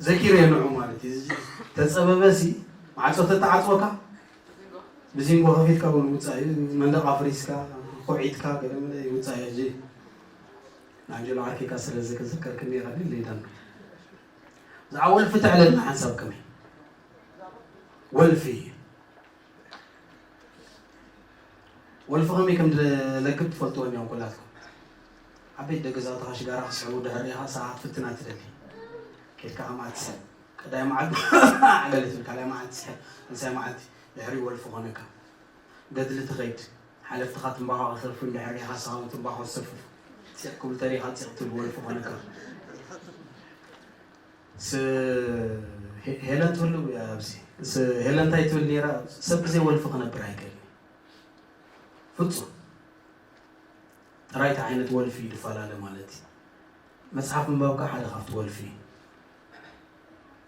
ዘኪረ ንዑ ማለት እዩ። ተጸበበሲ፣ ማዕጾ ተተዓጽወካ፣ ብዚንጎ ከፊትካ እውን ውጻእ እዩ። መንደቕ ኣፍሪስካ፣ ኮዒትካ፣ ገለ መለ ይውጻእ እዩ። ሕጂ ንኣንጀሎ ዓርኪካ ስለ ዘከዘከርክኒ ኢኻ ድል ኢላና። ብዛዕባ ወልፊ ተዕለልና ሓንሳብ ከመይ? ወልፊ። ወልፊ ከመይ ከም ዝለግብ ትፈልጥዎ እኒኦም ኩላትኩም። ዓበይቲ ደገ ገዛውትኻ ሽጋራ ክስሕቡ ድሕር ኢኻ ሰዓት ፍትና ትደሊ። ኬድካ ከምኣ ትስሕብ። ቀዳይ መዓልቲ ገለ ትብል፣ ካልኣይ መዓልቲ ትስሕብ፣ ሳልሳይ መዓልቲ ድሕሪ ወልፊ ኮነካ። ገድሊ ትኸይድ። ሓለፍትኻ ትምባኾ ክሰፍሩ እንድሕር ሪኢኻ ንስኻ እውን ትምባኾ ትሰፍር። ፂቕ ክብሉ ተሪኢኻ ፂቕ ትብል ወልፊ ኮነካ። ስ-፣ ሄ-፣ ሄለን ትህሉ ኣብዚ። ስ-፣ ሄለን እንታይ ትብል ነይራ? ሰብ ብዘይ ወልፊ ክነብር ኣይክእልን። ፍጹም። ጥራይ እቲ ዓይነት ወልፊ እዩ ዝፈላለ ማለት እዩ። መጽሓፍ ምንባብ ከኣ ሓደ ካብቲ ወልፊ እዩ።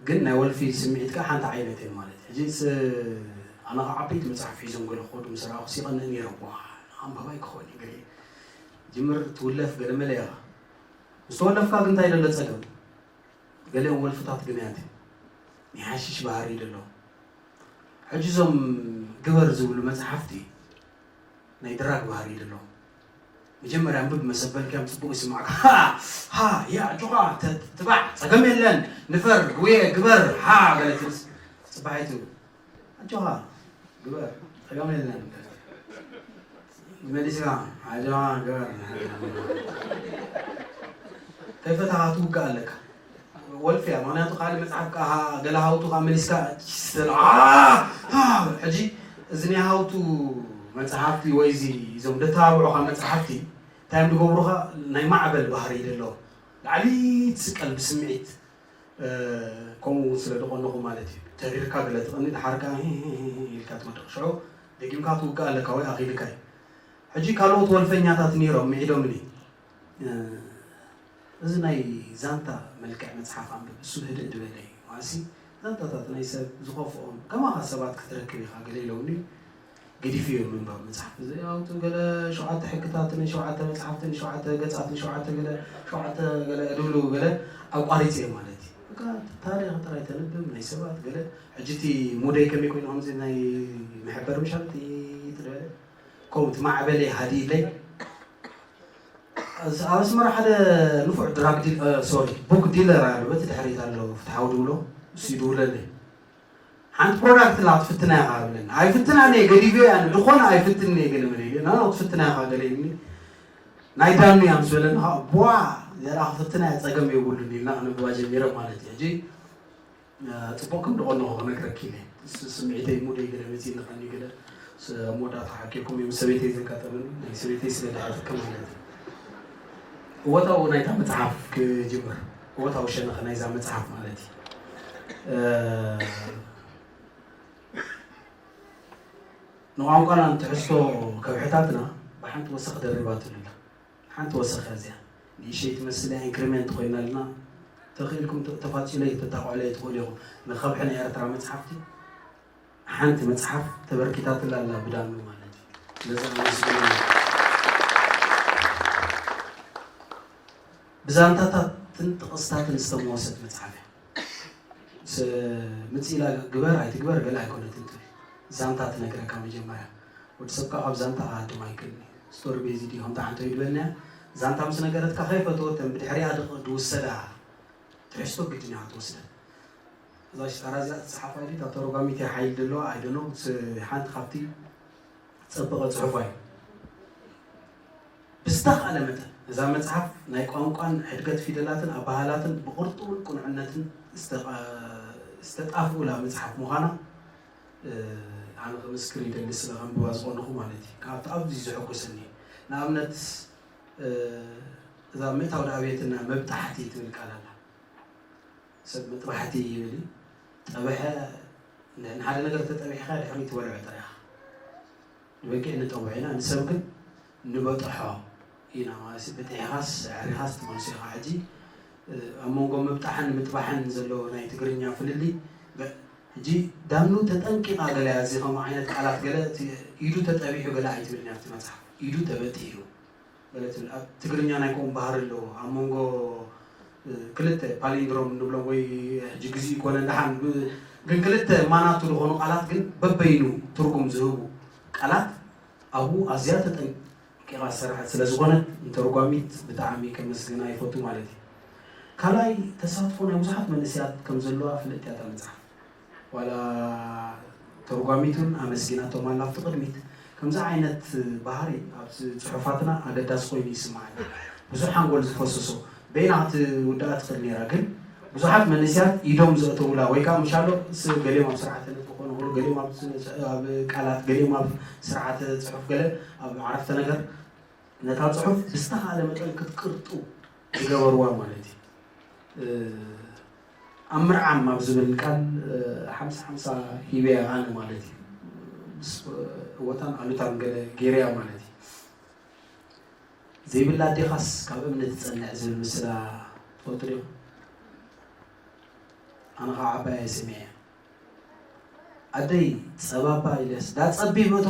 ግን ናይ ወልፊ ስምዒት ከኣ ሓንቲ ዓይነት እየን ማለት እዩ። ሕጂ ስ-፣ ኣነ ከኣ ዓበይቲ መጽሓፍ ሒዞም ገለ ክኸዱ ምስ ረኣኹ ሲቐኒ ነይረ። ዋ፣ ኣንባባይ ክኸውን እዩ ገለ። ጅምር ትውለፍ ገለ መለ ኢኻ። ምስ ተወለፍካ ግን እንታይ ደሎ ጸገም? ገሊኦም ወልፍታት ግን ያት ናይ ሓሽሽ ባህሪ ደሎ። ሕጂ እዞም ግበር ዝብሉ መጽሓፍቲ ናይ ድራግ ባህሪ ደሎ። መጀመርያ ኣንብብ መሰበልካዮም ጽቡቕ ይስማዕካ። ሃ፣ ሃ፣ ያ፣ ኣጆኻ፣ ተ-፣ ትባዕ፣ ጸገም የለን፣ ንፈር፣ ጉየ፣ ግበር፣ ሃ፣ ገለ ትብልስ ጽባሒቱ። ኣጆኻ፣ ግበር፣ ጸገም የለን። መሊስካ፣ ኣጆኻ፣ ግበር። ከይፈታኻ ትውጋእ ኣለካ። ወልፊ እያ። ምኽንያቱ ካልእ መጽሓፍ ከኣ ገለ ሃውቱ ከኣ መሊስካ፣ ስትል፣ ኣ፣ ኣ፣ ሕጂ እዚ ናይ ሃውቱ መጽሓፍቲ ወይ እዚ እዞም ደተባብዑኻ መጽሓፍቲ እንታይ እዮም ዝገብሩኻ? ናይ ማዕበል ባህሪ ደለዎም። ላዕሊ ትስቀል ብስምዒት፣ እ፣ ከምኡ እውን ስለ ዝቐነኹ ማለት እዩ። ተሪርካ ገለ ትቐኒ፣ ደሓር ከኣ ሂ፣ ሂ፣ ሂ፣ ሂ ኢልካ ትወድቕ። ሽዑ ደጊምካ ትውጋእ ኣለካ ወይ ኣኺልካ እዩ። ሕጂ ካልኦት ወልፈኛታት ነይሮም፣ ምዒዶምኒ። እ፣ እዚ ናይ ዛንታ መልክዕ መጽሓፍ ኣንብብ፣ እሱ ህድእ ዝበለ እዩ። ዋሲ ዛንታታት ናይ ሰብ ዝኸፍኦም፣ ከማኻ ሰባት ክትረክብ ኢኻ፣ ገለ ኢሎምኒ። ገዲፈዮ ምንባብ መጽሓፍ። እዚ ኣውጡ ገለ ሸውዓተ ሕግታትን ሸውዓተ መጽሓፍትን ሸውዓተ ገጻትን ሸውዓተ ገለ፣ ሸውዓተ ገለ ድብሉ ገለ ኣቋሪጸ ማለት እዩ። በቃ ታሪኽ ጥራይ ተንብብ፣ ናይ ሰባት ገለ። ሕጂ እቲ ሙደይ ከመይ ኮይኑ ከምዚ ናይ መሐበሪ ምሻል ጥይጥ ዝበለ፣ ከምኡ እቲ ማዕበለይ ሃዲእለይ። ኣብ ኣስመራ ሓደ ንፉዕ ድራግ ዲል-፣ እ፣ ሶሪ፣ ቡክ ዲለር ኣሎ፣ በቲ ድሕሪት ኣሎ፣ ፍትሓዊ ድብሎ፣ እሱ ይድውለለይ። ሓንቲ ፕሮዳክት ላ ክትፍትና ኢኻ ብለኒ። ኣይፍትናን እየ፣ ገዲፈዮ እየ፣ ኣነ ዝኾነ ኣይፍትንን እየ፣ ገለ መለ ኢለ። ኖ፣ ኖ፣ ክትፍትና ኢኻ ገለ ኢሉኒ። ናይ ዳኑ እያ ምስ በለኒ፣ ከዓ፣ ቧ፣ ዘላ ክፍትና እየ፣ ጸገም የብሉን ኢልና ክነብባ ጀሚረ ማለት እዩ። ሕጂ፣ እ፣ ጽቡቕ ከም ዝቐነኹ ክነግረኪ ኢለ። ስ-፣ ስምዒተይ፣ ሙደይ ገለ መጺእኒ፣ ቀኒ ገለ ስ-፣ ኣብ መወዳእታ ሓቂኩም እዮም ሰበይተይ ዘጋጠመኒ፣ ናይ ሰበይተይ ስለ ድሓተካ ማለት እዩ። እወታኡ ናይታ መጽሓፍ ክጅምር፣ እወታኡ ሸነኸ ናይዛ መጽሓፍ ማለት እዩ። እ፣ ንቋንቋና ንትሕዝቶ ከብሕታትና ብሓንቲ ወሰኽ ደሪባትሉ ኣላ። ሓንቲ ወሰኽ እያ እዚኣ። ንእሽተይ ትመስል እያ፣ ኢንክሪመንት ኮይና ኣልና። ተኽኢልኩም ተ-፣ ተፋጺለይ፣ ተጣቕዑለይ ትኽእሉ ኢኹም። ንኸብሒ ናይ ኤርትራ መጽሓፍቲ ሓንቲ መጽሓፍ ተበርኪታትላ ኣላ ብዳኑ ማለት እዩ። ስለዚ ኣመስግኑ። ብዛንታታትን ጥቕስታትን ዝተመወሰት መጽሓፍ እያ። ስ-፣ ምጽእ ኢላ ግበር ኣይትግበር ገለ ኣይኮነትን ትብል። ዛንታ ትነግረካ መጀመርያ። ወዲ ሰብ ከኣ ካብ ዛንታ ክሃድም ኣይክእልን እዩ። ስቶሪ ቤዝድ እዩ፣ ከምታ ሓንቲ ይድበልና እያ። ዛንታ ምስ ነገረትካ ከይፈተወተን ብድሕሪኣ ድቕ-፣ ድውሰዳ ትሕዝቶ ግድን እያ ክትወስደን። እዛ ሽጣራ እዚኣ ትጸሓፋ ኢሉ እታ ተረጓሚት እያ ሓይል ደለዋ ኣይደኖ፣ ስ-፣ ሓንቲ ካብቲ ጸበቐ ጽሑፋ እዩ። ብዝተኻእለ መጠን እዛ መጽሓፍ ናይ ቋንቋን ሕድገት ፊደላትን ኣበሃህላትን ብቕርጡውን ቅኑዕነትን ዝተጣፍኡላ መጽሓፍ ምዃና፣ እ፣ ኣነ ክምስክር ይደሊ ስለ ከንብባ ዝቐንኹ ማለት እዩ። ካብቲ ኣብዚ ዘሐጎሰኒ ንኣብነት እዛ ምእታው ዳቤትና መብጣሕቲ ትብል ቃል ኣላ። ሰብ መጥባሕቲ ይብል እዩ። ጠበሐ ንሓደ ነገር ተጠቢሕካ ድሕሪ ትበልዖ ጥራይ ንበጊዕ ንጠውዕ ኢና፣ ንሰብ ግን ንበጥሖ ኢና ማለት እዩ። ብጥሒኻስ ኣዕሪኻስ ትመልሶ ኢኻ። ሕጂ ኣብ መንጎ ምብጣሕን ምጥባሕን ዘሎ ናይ ትግርኛ ፍልልይ ሕጂ ዳኑ ተጠንቂቓ ገለ እዚ ከምኡ ዓይነት ቃላት ገለ ኢዱ ተጠቢሑ ገለ ኣይትብልን ኣብቲ መፅሓፍ ኢዱ ተበጢሑ ገለ ትብል ኣብ ትግርኛ ናይ ከምኡ ባህሪ ኣለዎ ኣብ መንጎ ክልተ ፓሊንድሮም ንብሎም ወይ ሕጂ ግዜ ይኮነ ደሓን ግን ክልተ ማናቱ ዝኾኑ ቃላት ግን በበይኑ ትርጉም ዝህቡ ቃላት ኣብኡ ኣዝያ ተጠንቂቓ ዝሰራሐት ስለ ዝኾነት ንተርጓሚት ብጣዕሚ ከመስግና ይፈቱ ማለት እዩ። ካልኣይ ተሳትፎ ናይ ብዙሓት መንእሰያት ከም ዘለዋ ፍልጥ እያ እታ መፅሓፍ። ዋላ ተርጓሚት እውን ኣመስጊናቶም ኣላ ኣብቲ ቅድሚት። ከምዚ ዓይነት ባህሪ ኣብ ፅሑፋትና ኣገዳሲ ኮይኑ ይስምዓኒ። ብዙሕ ሓንጎል ዝፈሰሶ በይና ክትውድኣ ትኽእል ነይራ፣ ግን ብዙሓት መንእሰያት ኢዶም ዘእተውላ ወይ ከዓ ምሻሎ ስ- ገሊኦም ኣብ ስርዓተ ነጥቢ ክኾኑ ይኽእሉ፣ ገሊኦም ኣብ ስ- ኣብ ቃላት፣ ገሊኦም ኣብ ስርዓተ ፅሑፍ፣ ገለ ኣብ ዓረፍተ ነገር ነታ ፅሑፍ ብዝተኻለ መጠን ክትቅርጡ ዝገበርዋ ማለት እዩ። ኣብ ምርዓም ኣብ ዝብል ቃል ሓምሳ ሓምሳ ሂበያ ኣነ ማለት እዩ። እወታን ኣሉታን ገለ ገይረያ ማለት እዩ። ዘይብላ ኣዴኻስ ካብ እምኒ ትፀንዕ ዝብል ምስላ ትፈልጡ ዲኹም? ኣነ ከዓ ዓባይ እየ ስሚዐ ኣደይ ጸባባ ኢለስ ዳጸቢብ እቶ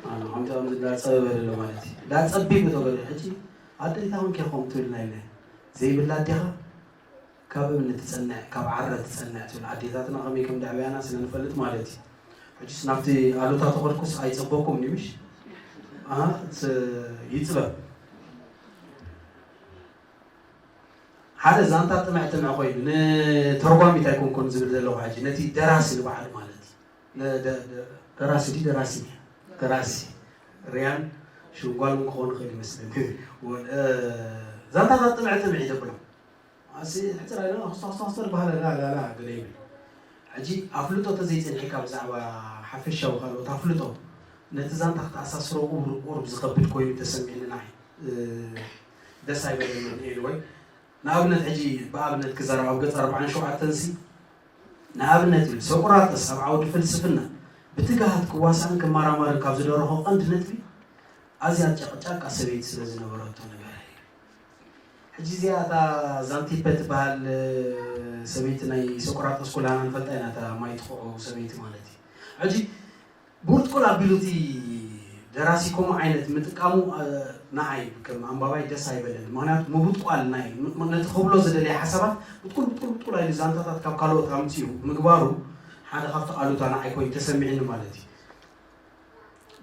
ኣነ ከምቲ ከምዚ ዳጸበበ ደሎ ማለት እዩ ዳጸቢብ እቶ ገለ ሕጂ ኣደይ ታውን ኬ ከም ትብልና ኢለ ዘይብላ ኣዴኻ ካብ እምኒ ትጸንዕ ካብ ዓረ ትጸንዕ ትብል ኣዴታትና ከመይ ከም ደዕበያና ስለ ንፈልጥ ማለት እዩ። ሕጂስ ናብቲ ኣሉታ ተኸድኩስ ኣይጸበኩም ድዩ ምሽ ይጽበብ ሓደ ዛንታ ጥምዕ ጥምዕ ኮይኑ ንተርጓሚት ኣይኮንኩን ዝብል ዘለኹ ሕጂ ነቲ ደራሲ ንባዕሉ ማለት እዩ። ደራሲ ዲ ደራሲ ደራሲ ሪያን ሽንጓሉን ክኾን ይኽእል ይመስለኒ። ዛንታታት ጥምዕ ጥምዕ ይደብሎም ኣሲ ሕፅር ኣይለ ክስተክስተክስተር ባህለ ላላላ ገለ ይብል። ሕጂ ኣፍልጦ ተዘይፅንሒካ ብዛዕባ ሓፈሻዊ ካልኦት ኣፍልጦ ነቲ ዛንታ ክተኣሳስሮ ቁሩብ ቁሩብ ዝኸብድ ኮይኑ ተሰሚዕኒ ንዓይ። ደስ ኣይበለንን ኢሉ ወይ ንኣብነት ሕጂ ብኣብነት ክዛረብ ኣብ ገጽ ኣርብዓን ሸውዓተን ሲ ንኣብነት ኢሉ ሶቅራጠስ ኣብ ዓውዲ ፍልስፍና ብትግሃት ክዋሳእን ክመራመርን ካብ ዝደረኾ ቀንዲ ነጥቢ ኣዝያ ጨቅጫቃ ሰበይቲ ስለ ዝነበረቶ ነበረ። ሕጂ እዚኣ እታ ዛንቲፐ ትበሃል ሰበይቲ ናይ ሶቅራጠስ ኩላና ንፈልጣ ኢና እታ ማይ ትኹዑ ሰበይቲ ማለት እዩ። ሕጂ ብውጥቁል ኣቢሉ እቲ ደራሲ ከምኡ ዓይነት ምጥቃሙ ንዓይ ከም ኣንባባይ ደስ ኣይበለኒ። ምክንያቱ ምቡጥቋል ናይ ነቲ ክብሎ ዝደለየ ሓሳባት ብጥቁል ብጥቁል ብጥቁል ኣይሉ ዛንታታት ካብ ካልኦት ኣምፅኡ ምግባሩ ሓደ ካብቲ ኣሉታ ንዓይ ኮይኑ ተሰሚዕኒ ማለት እዩ።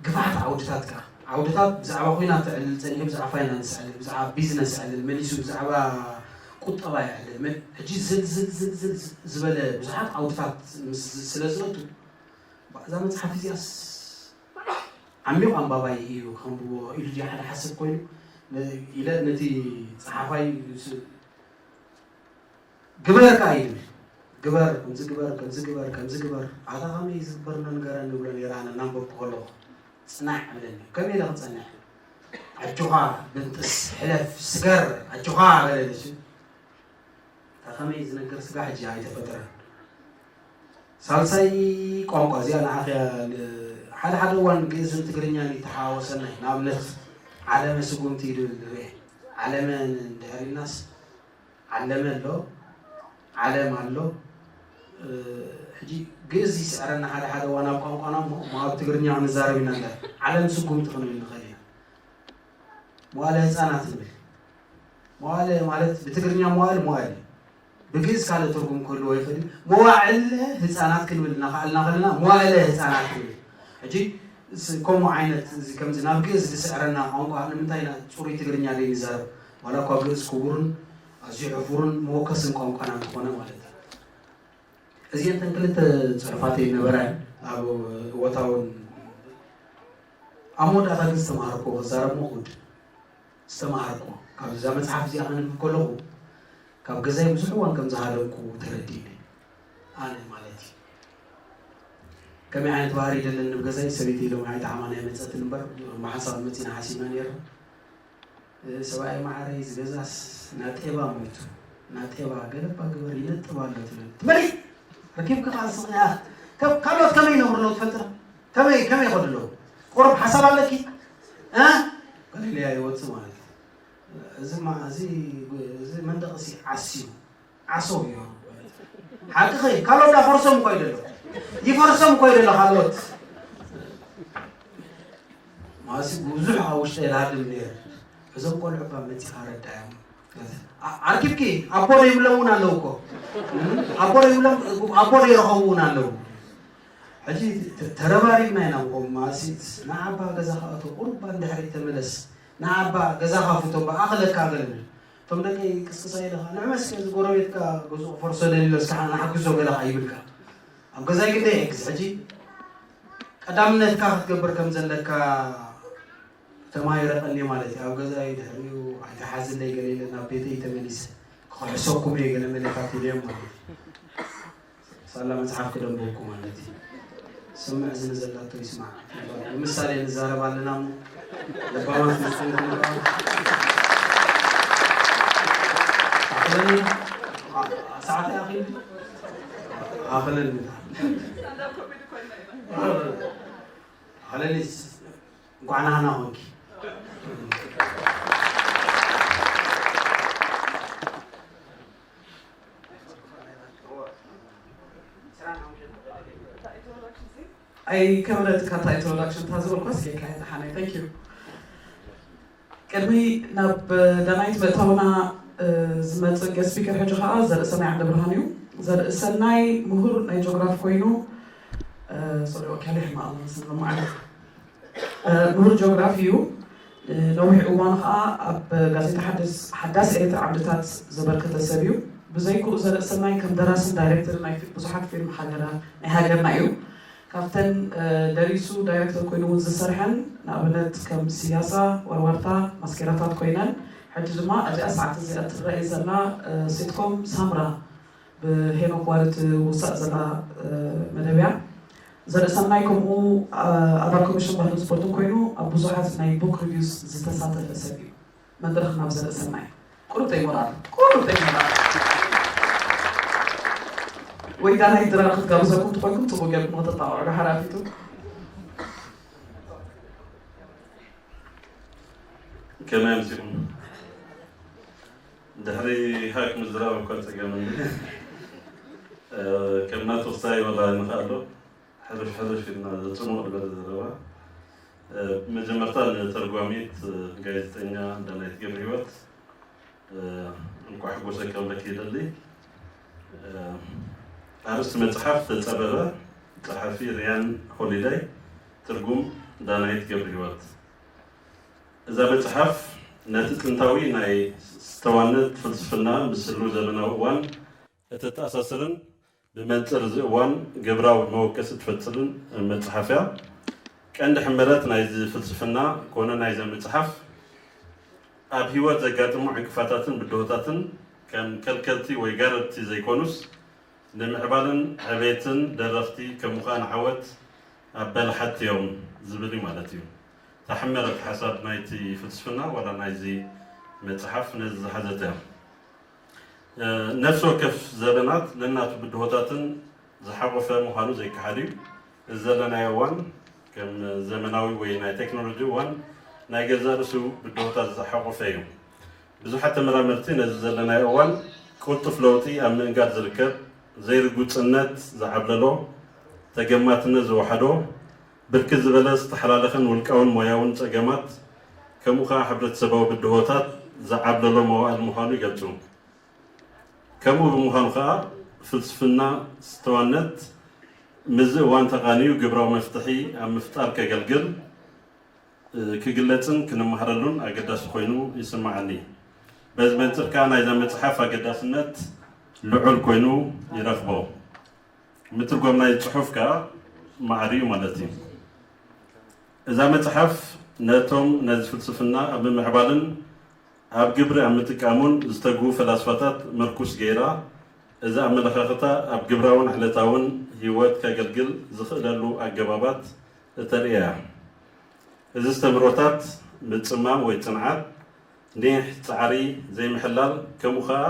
ግፋሕቲ ዓውድታት ከዓ ዓውድታት ብዛዕባ ኮይና ተዕልል ፀኒሑ ብዛዕባ ፋይናንስ ዕልል ብዛዕባ ቢዝነስ ዕልል መሊሱ ብዛዕባ ቁጠባ ይዕልል ሕጂ ዝልዝልዝልዝል ዝበለ ብዙሓት ዓውድታት ስለ ዝረቱ እዛ መፅሓፍ እዚኣስ ዓሚቕ ኣንባባይ እዩ ከንብቦ ኢሉ ድዩ ሓደ ሓስብ ኮይኑ ኢለ ነቲ ፀሓፋይ ግበር ከዓ ይብል ግበር ከምዚ ግበር ከምዚ ግበር ከምዚ ግበር ኣታ ከመይ ዝግበር ንገረኒ ብሎ ነይረ ኣነ እናንበብኩ ከለኹ ፅናዕ ብለኒ ከመይ ኢለ ክፀንዕ ኣጆኻ ብንጥስ ሕለፍ ስገር ኣጆኻ በለለች ከመይ ዝነገር ስጋ ሕጂ ኣይተፈጠረን። ሳልሳይ ቋንቋ እዚኣ ንዓኺ ሓደ ሓደ እዋን ግእዝን ትግርኛን ይተሓዋወሰና እዩ። ንኣብነት ዓለመ ስጉምቲ ይብል ንርኤ። ዓለመ እንድሕር ኢልናስ ዓለመ ኣሎ፣ ዓለም ኣሎ። ሕጂ ግእዝ ይስዕረና ሓደ ሓደ እዋን ኣብ ቋንቋና እሞ ኣብ ትግርኛ ክንዛረብ ኢና። ዓለም ስጉምቲ ክንብል ንኽእል ኢና። መዋእለ ህፃናት ንብል። መዋእለ ማለት ብትግርኛ መዋእል መዋእል እዩ። ብግእዝ ካልእ ትርጉም ክህልዎ ይኽእል እዩ። መዋዕለ ህፃናት ክንብል እናኸኣልና ከለና መዋእለ ህፃናት ክንብል። ሕጂ ከምኡ ዓይነት እዚ ከምዚ ናብ ግእዝ ዝስዕረና ቋንቋ ንምንታይ ኢና ፅሩይ ትግርኛ ዘይንዛረብ? ዋላ እኳ ግእዝ ክቡርን ኣዝዩ ሕፉርን መወከስን ቋንቋና እንተኾነ ማለት እዩ። እዚአን እተን ክልተ ፅሑፋተይ ነበራ ኣብ እወታውን ኣብ መወዳእታ ግን ዝተምሃርኩ ክዛረብ ምኹድ ዝተምሃርኩ ካብዛ መፅሓፍ እዚኣ ከንብብ ከለኹ ካብ ገዛይ ብዙሕ እዋን ከም ዝሃደምኩ ተረዲእኒ ኣነ ማለት እዩ። ከመይ ዓይነት ባህሪ ደለኒ ብገዛይ ሰበይቲ ኢሎም ኣይጠዓማን ኣይመፀትን እምበር ብሓሳብ መፂና ሓሲብና ነይርና። ሰብኣይ ማዓረይ ዝገዛስ ናጤባ ሞይቱ ናጤባ ገለባ ግበር ይነጥብ ኣሎ ትብል ትበሊ። ረኪብኪ ከዓ ስቕያ ካልኦት ከመይ ይነብሩ ኣለዉ ትፈልጥና? ከመይ ከመይ ይኸዱ ኣለዉ? ቁሩብ ሓሳብ ኣለኪ? ገሊለያ ይወፅእ ማለት እዩ። እዚ መንደቕ ሲ ዓስዩ ዓሶ እዩ። ሓቅኺ ካልኦት ዳ ፈርሶም እኮ ይደሎ ይፈርሶም እኮ ይደሎ ካልኦት ማሲ ብዙሕ ኣብ ውሽጠ ይልሃድም ነይር። እዞም ቆልዑ እኳ መፂኻ ረዳዮም። ኣርኪብኪ ኣቦ ዘይብሎም እውን ኣለዉ እኮ ኣቦ ዘይብሎም ኣቦ ዘይረኸቡ እውን ኣለዉ። ሕጂ ተረባሪብና ኢና ንቆም ማሲ ንዓባ ገዛ ከኣቶ ቁሩባ ንድሕሪ ተመለስ ንዓባ ገዛ ካፉቶ ብኣኽለካ ገለብል እቶም ደቂ ቅስቅሳ ኢለኻ ንዕመስከ እዚ ጎረቤትካ ገዝኡ ክፈርሶ ደሊሎ እስካ ንሓግዞ ገለ ይብልካ ኣብ ገዛይ ግደ ይሕግዝ ሕጂ ቀዳምነትካ ክትገብር ከም ዘለካ ተማሂረ ቀኒ ማለት እዩ ኣብ ገዛይ ድሕሪኡ ኣይተሓዝለይ ገለ ኢለ ናብ ቤተይ ተመሊሰ ክሕሰኩም እየ ገለ መለታት ኢለዮም ማለት እዩ ሳላ መጽሓፍ ክደንበኩ ማለት እዩ ስምዕ ዝንዘላቶ ይስማዕ ብምሳሌ ንዛረብ ኣለና እሞ ለባማት ንኹን ክንበ ኣኽለኒ ሰዓት ኣኺል ኣኽለኒ ኣኽለኒ እንኳዕ ናህና ኾንኪ ኣይከበደትካ እንታይ ኢንትሮዳክሽን እታ ዝበልኳስ ጌካ የድሓነይ thank you ቅድሚ ናብ ዳናይት ምእታውና ዝመፅእ ገስት ስፒከር ሕጂ ከዓ ዘርእሰናይ ዓንደ ብርሃን እዩ ዘርእሰናይ ምሁር ናይ ጂኦግራፊ ኮይኑ ሶሪ ኦኬ ሕማቕ ስም ማለት ምሁር ጂኦግራፊ እዩ። ነዊሕ እዋኑ ከዓ ኣብ ጋዜጣ ሓዳስ ኤርትራ ዓምድታት ዘበርከተ ሰብ እዩ። ብዘይክኡ ዘርእሰናይ ከም ደራስን ዳይሬክተርን ናይ ብዙሓት ፊልም ናይ ሃገርና እዩ። ካብተን ደሪሱ ዳይሬክተር ኮይኑ እውን ዝሰርሐን ንኣብነት ከም ስያሳ፣ ወርወርታ፣ ማስኬራታት ኮይነን ሕጂ ድማ እዚኣ ሰዓት እዚኣ ትረአ ዘላ ሲትኮም ሳምራ ብሄኖክ ዋሪ ትውሳእ ዘላ መደብ እያ። ዘርእሰናይ ከምኡ ኣባል ኮሚሽን ባህልን ስፖርትን ኮይኑ ኣብ ብዙሓት ናይ book reviews ዝተሳተፈ ሰብ እዩ። መድረኽ ናብ ዘርእሰናይ ቁሩብ ተይሞራል ቁሩብ ተይሞራል ወይ ዳናይ ድራር ክትጋብዘኩም ትኾንኩም ፅቡቅ ጌርኩም ክትጣወዑ ሓራፊቱ ከመይ ኣምሲኹም? ድሕሪ ሃክ ምዝራብ እኳ ጸገም እንዲ ከም ናቱ ክሳይ ወላ ንኽኣሎ ሕርሽ ሕርሽ ኢልና ዘጽንኦ ዝበለ ዘረባ መጀመርታ ንተርጓሚት ጋዜጠኛ ዳናይት ገብረ ህይወት እንኳዕ ሕጎሰ ክብለኪ ይደሊ። ኣርእስቲ መጽሓፍ ተጸበበ፣ ጸሓፊ ሪያን ሆሊዳይ፣ ትርጉም ዳናይት ገብረ ህይወት። እዛ መጽሓፍ ነቲ ጥንታዊ ናይ ስተዋነት ፍልስፍና ምስ ህሉው ዘመናዊ እዋን እተተኣሳስርን ብመንጽር እዚ እዋን ግብራዊ መወከሲ ትፈጥርን መጽሓፍ እያ። ቀንዲ ሕመረት ናይዚ ፍልስፍና ኮነ ናይዛ መጽሓፍ ኣብ ህይወት ዘጋጥሙ ዕንቅፋታትን ብድሆታትን ከም ከልከልቲ ወይ ጋረድቲ ዘይኮኑስ ንምዕባለን ዕቤትን ደረኽቲ ከምኡ ከኣ ንዓወት ኣበላሓትቲ እዮም ዝብል እዩ ማለት እዩ። እታ ሕመረት ሓሳብ ናይቲ ፍልስፍና ዋላ ናይዚ መጽሓፍ ነዚ ዝሓዘት እያ። ነፍሲ ወከፍ ዘበናት ነናቱ ብድሆታትን ዝሓቖፈ ምዃኑ ዘይከሓድ እዩ። እዚ ዘለናዮ እዋን ከም ዘመናዊ ወይ ናይ ቴክኖሎጂ እዋን ናይ ገዛእ ርእሱ ብድሆታት ዝሓቖፈ እዩ። ብዙሓት ተመራመርቲ ነዚ ዘለናዮ እዋን ቅልጡፍ ለውጢ ኣብ ምእንጋድ ዝርከብ፣ ዘይርጉጽነት ዝዓብለሎ፣ ተገማትነት ዝወሓዶ፣ ብርክት ዝበለ ዝተሓላለኸን ውልቃውን ሞያውን ጸገማት ከምኡ ከኣ ሕብረተሰባዊ ብድሆታት ዝዓብለሎ መዋእል ምዃኑ ይገልጹ። ከምኡ ብምዃኑ ከኣ ፍልስፍና ስተዋነት ምስዚ እዋን ተቓንዩ ግብራዊ መፍትሒ ኣብ ምፍጣር ከገልግል ክግለጽን ክንመሃረሉን ኣገዳሲ ኮይኑ ይስምዓኒ። በዚ መንጽር ከኣ ናይዛ መጽሓፍ ኣገዳስነት ልዑል ኮይኑ ይረኽቦ። ምትርጓም ናይዚ ጽሑፍ ከኣ ማዕረ እዩ ማለት እዩ። እዛ መጽሓፍ ነቶም ነዚ ፍልስፍና ኣብ ምምዕባልን ኣብ ግብሪ ኣብ ምጥቃሙን ዝተግሁ ፈላስፋታት ምርኩስ ገይራ እዚ ኣመለኻኽታ ኣብ ግብራውን ዕለታውን ህይወት ከገልግል ዝኽእለሉ ኣገባባት እተርኢ እያ። እዚ ኣስተምህሮታት ምጽማም ወይ ጽንዓት፣ ኒሕ፣ ጻዕሪ፣ ዘይምሕላል፣ ከምኡ ኸኣ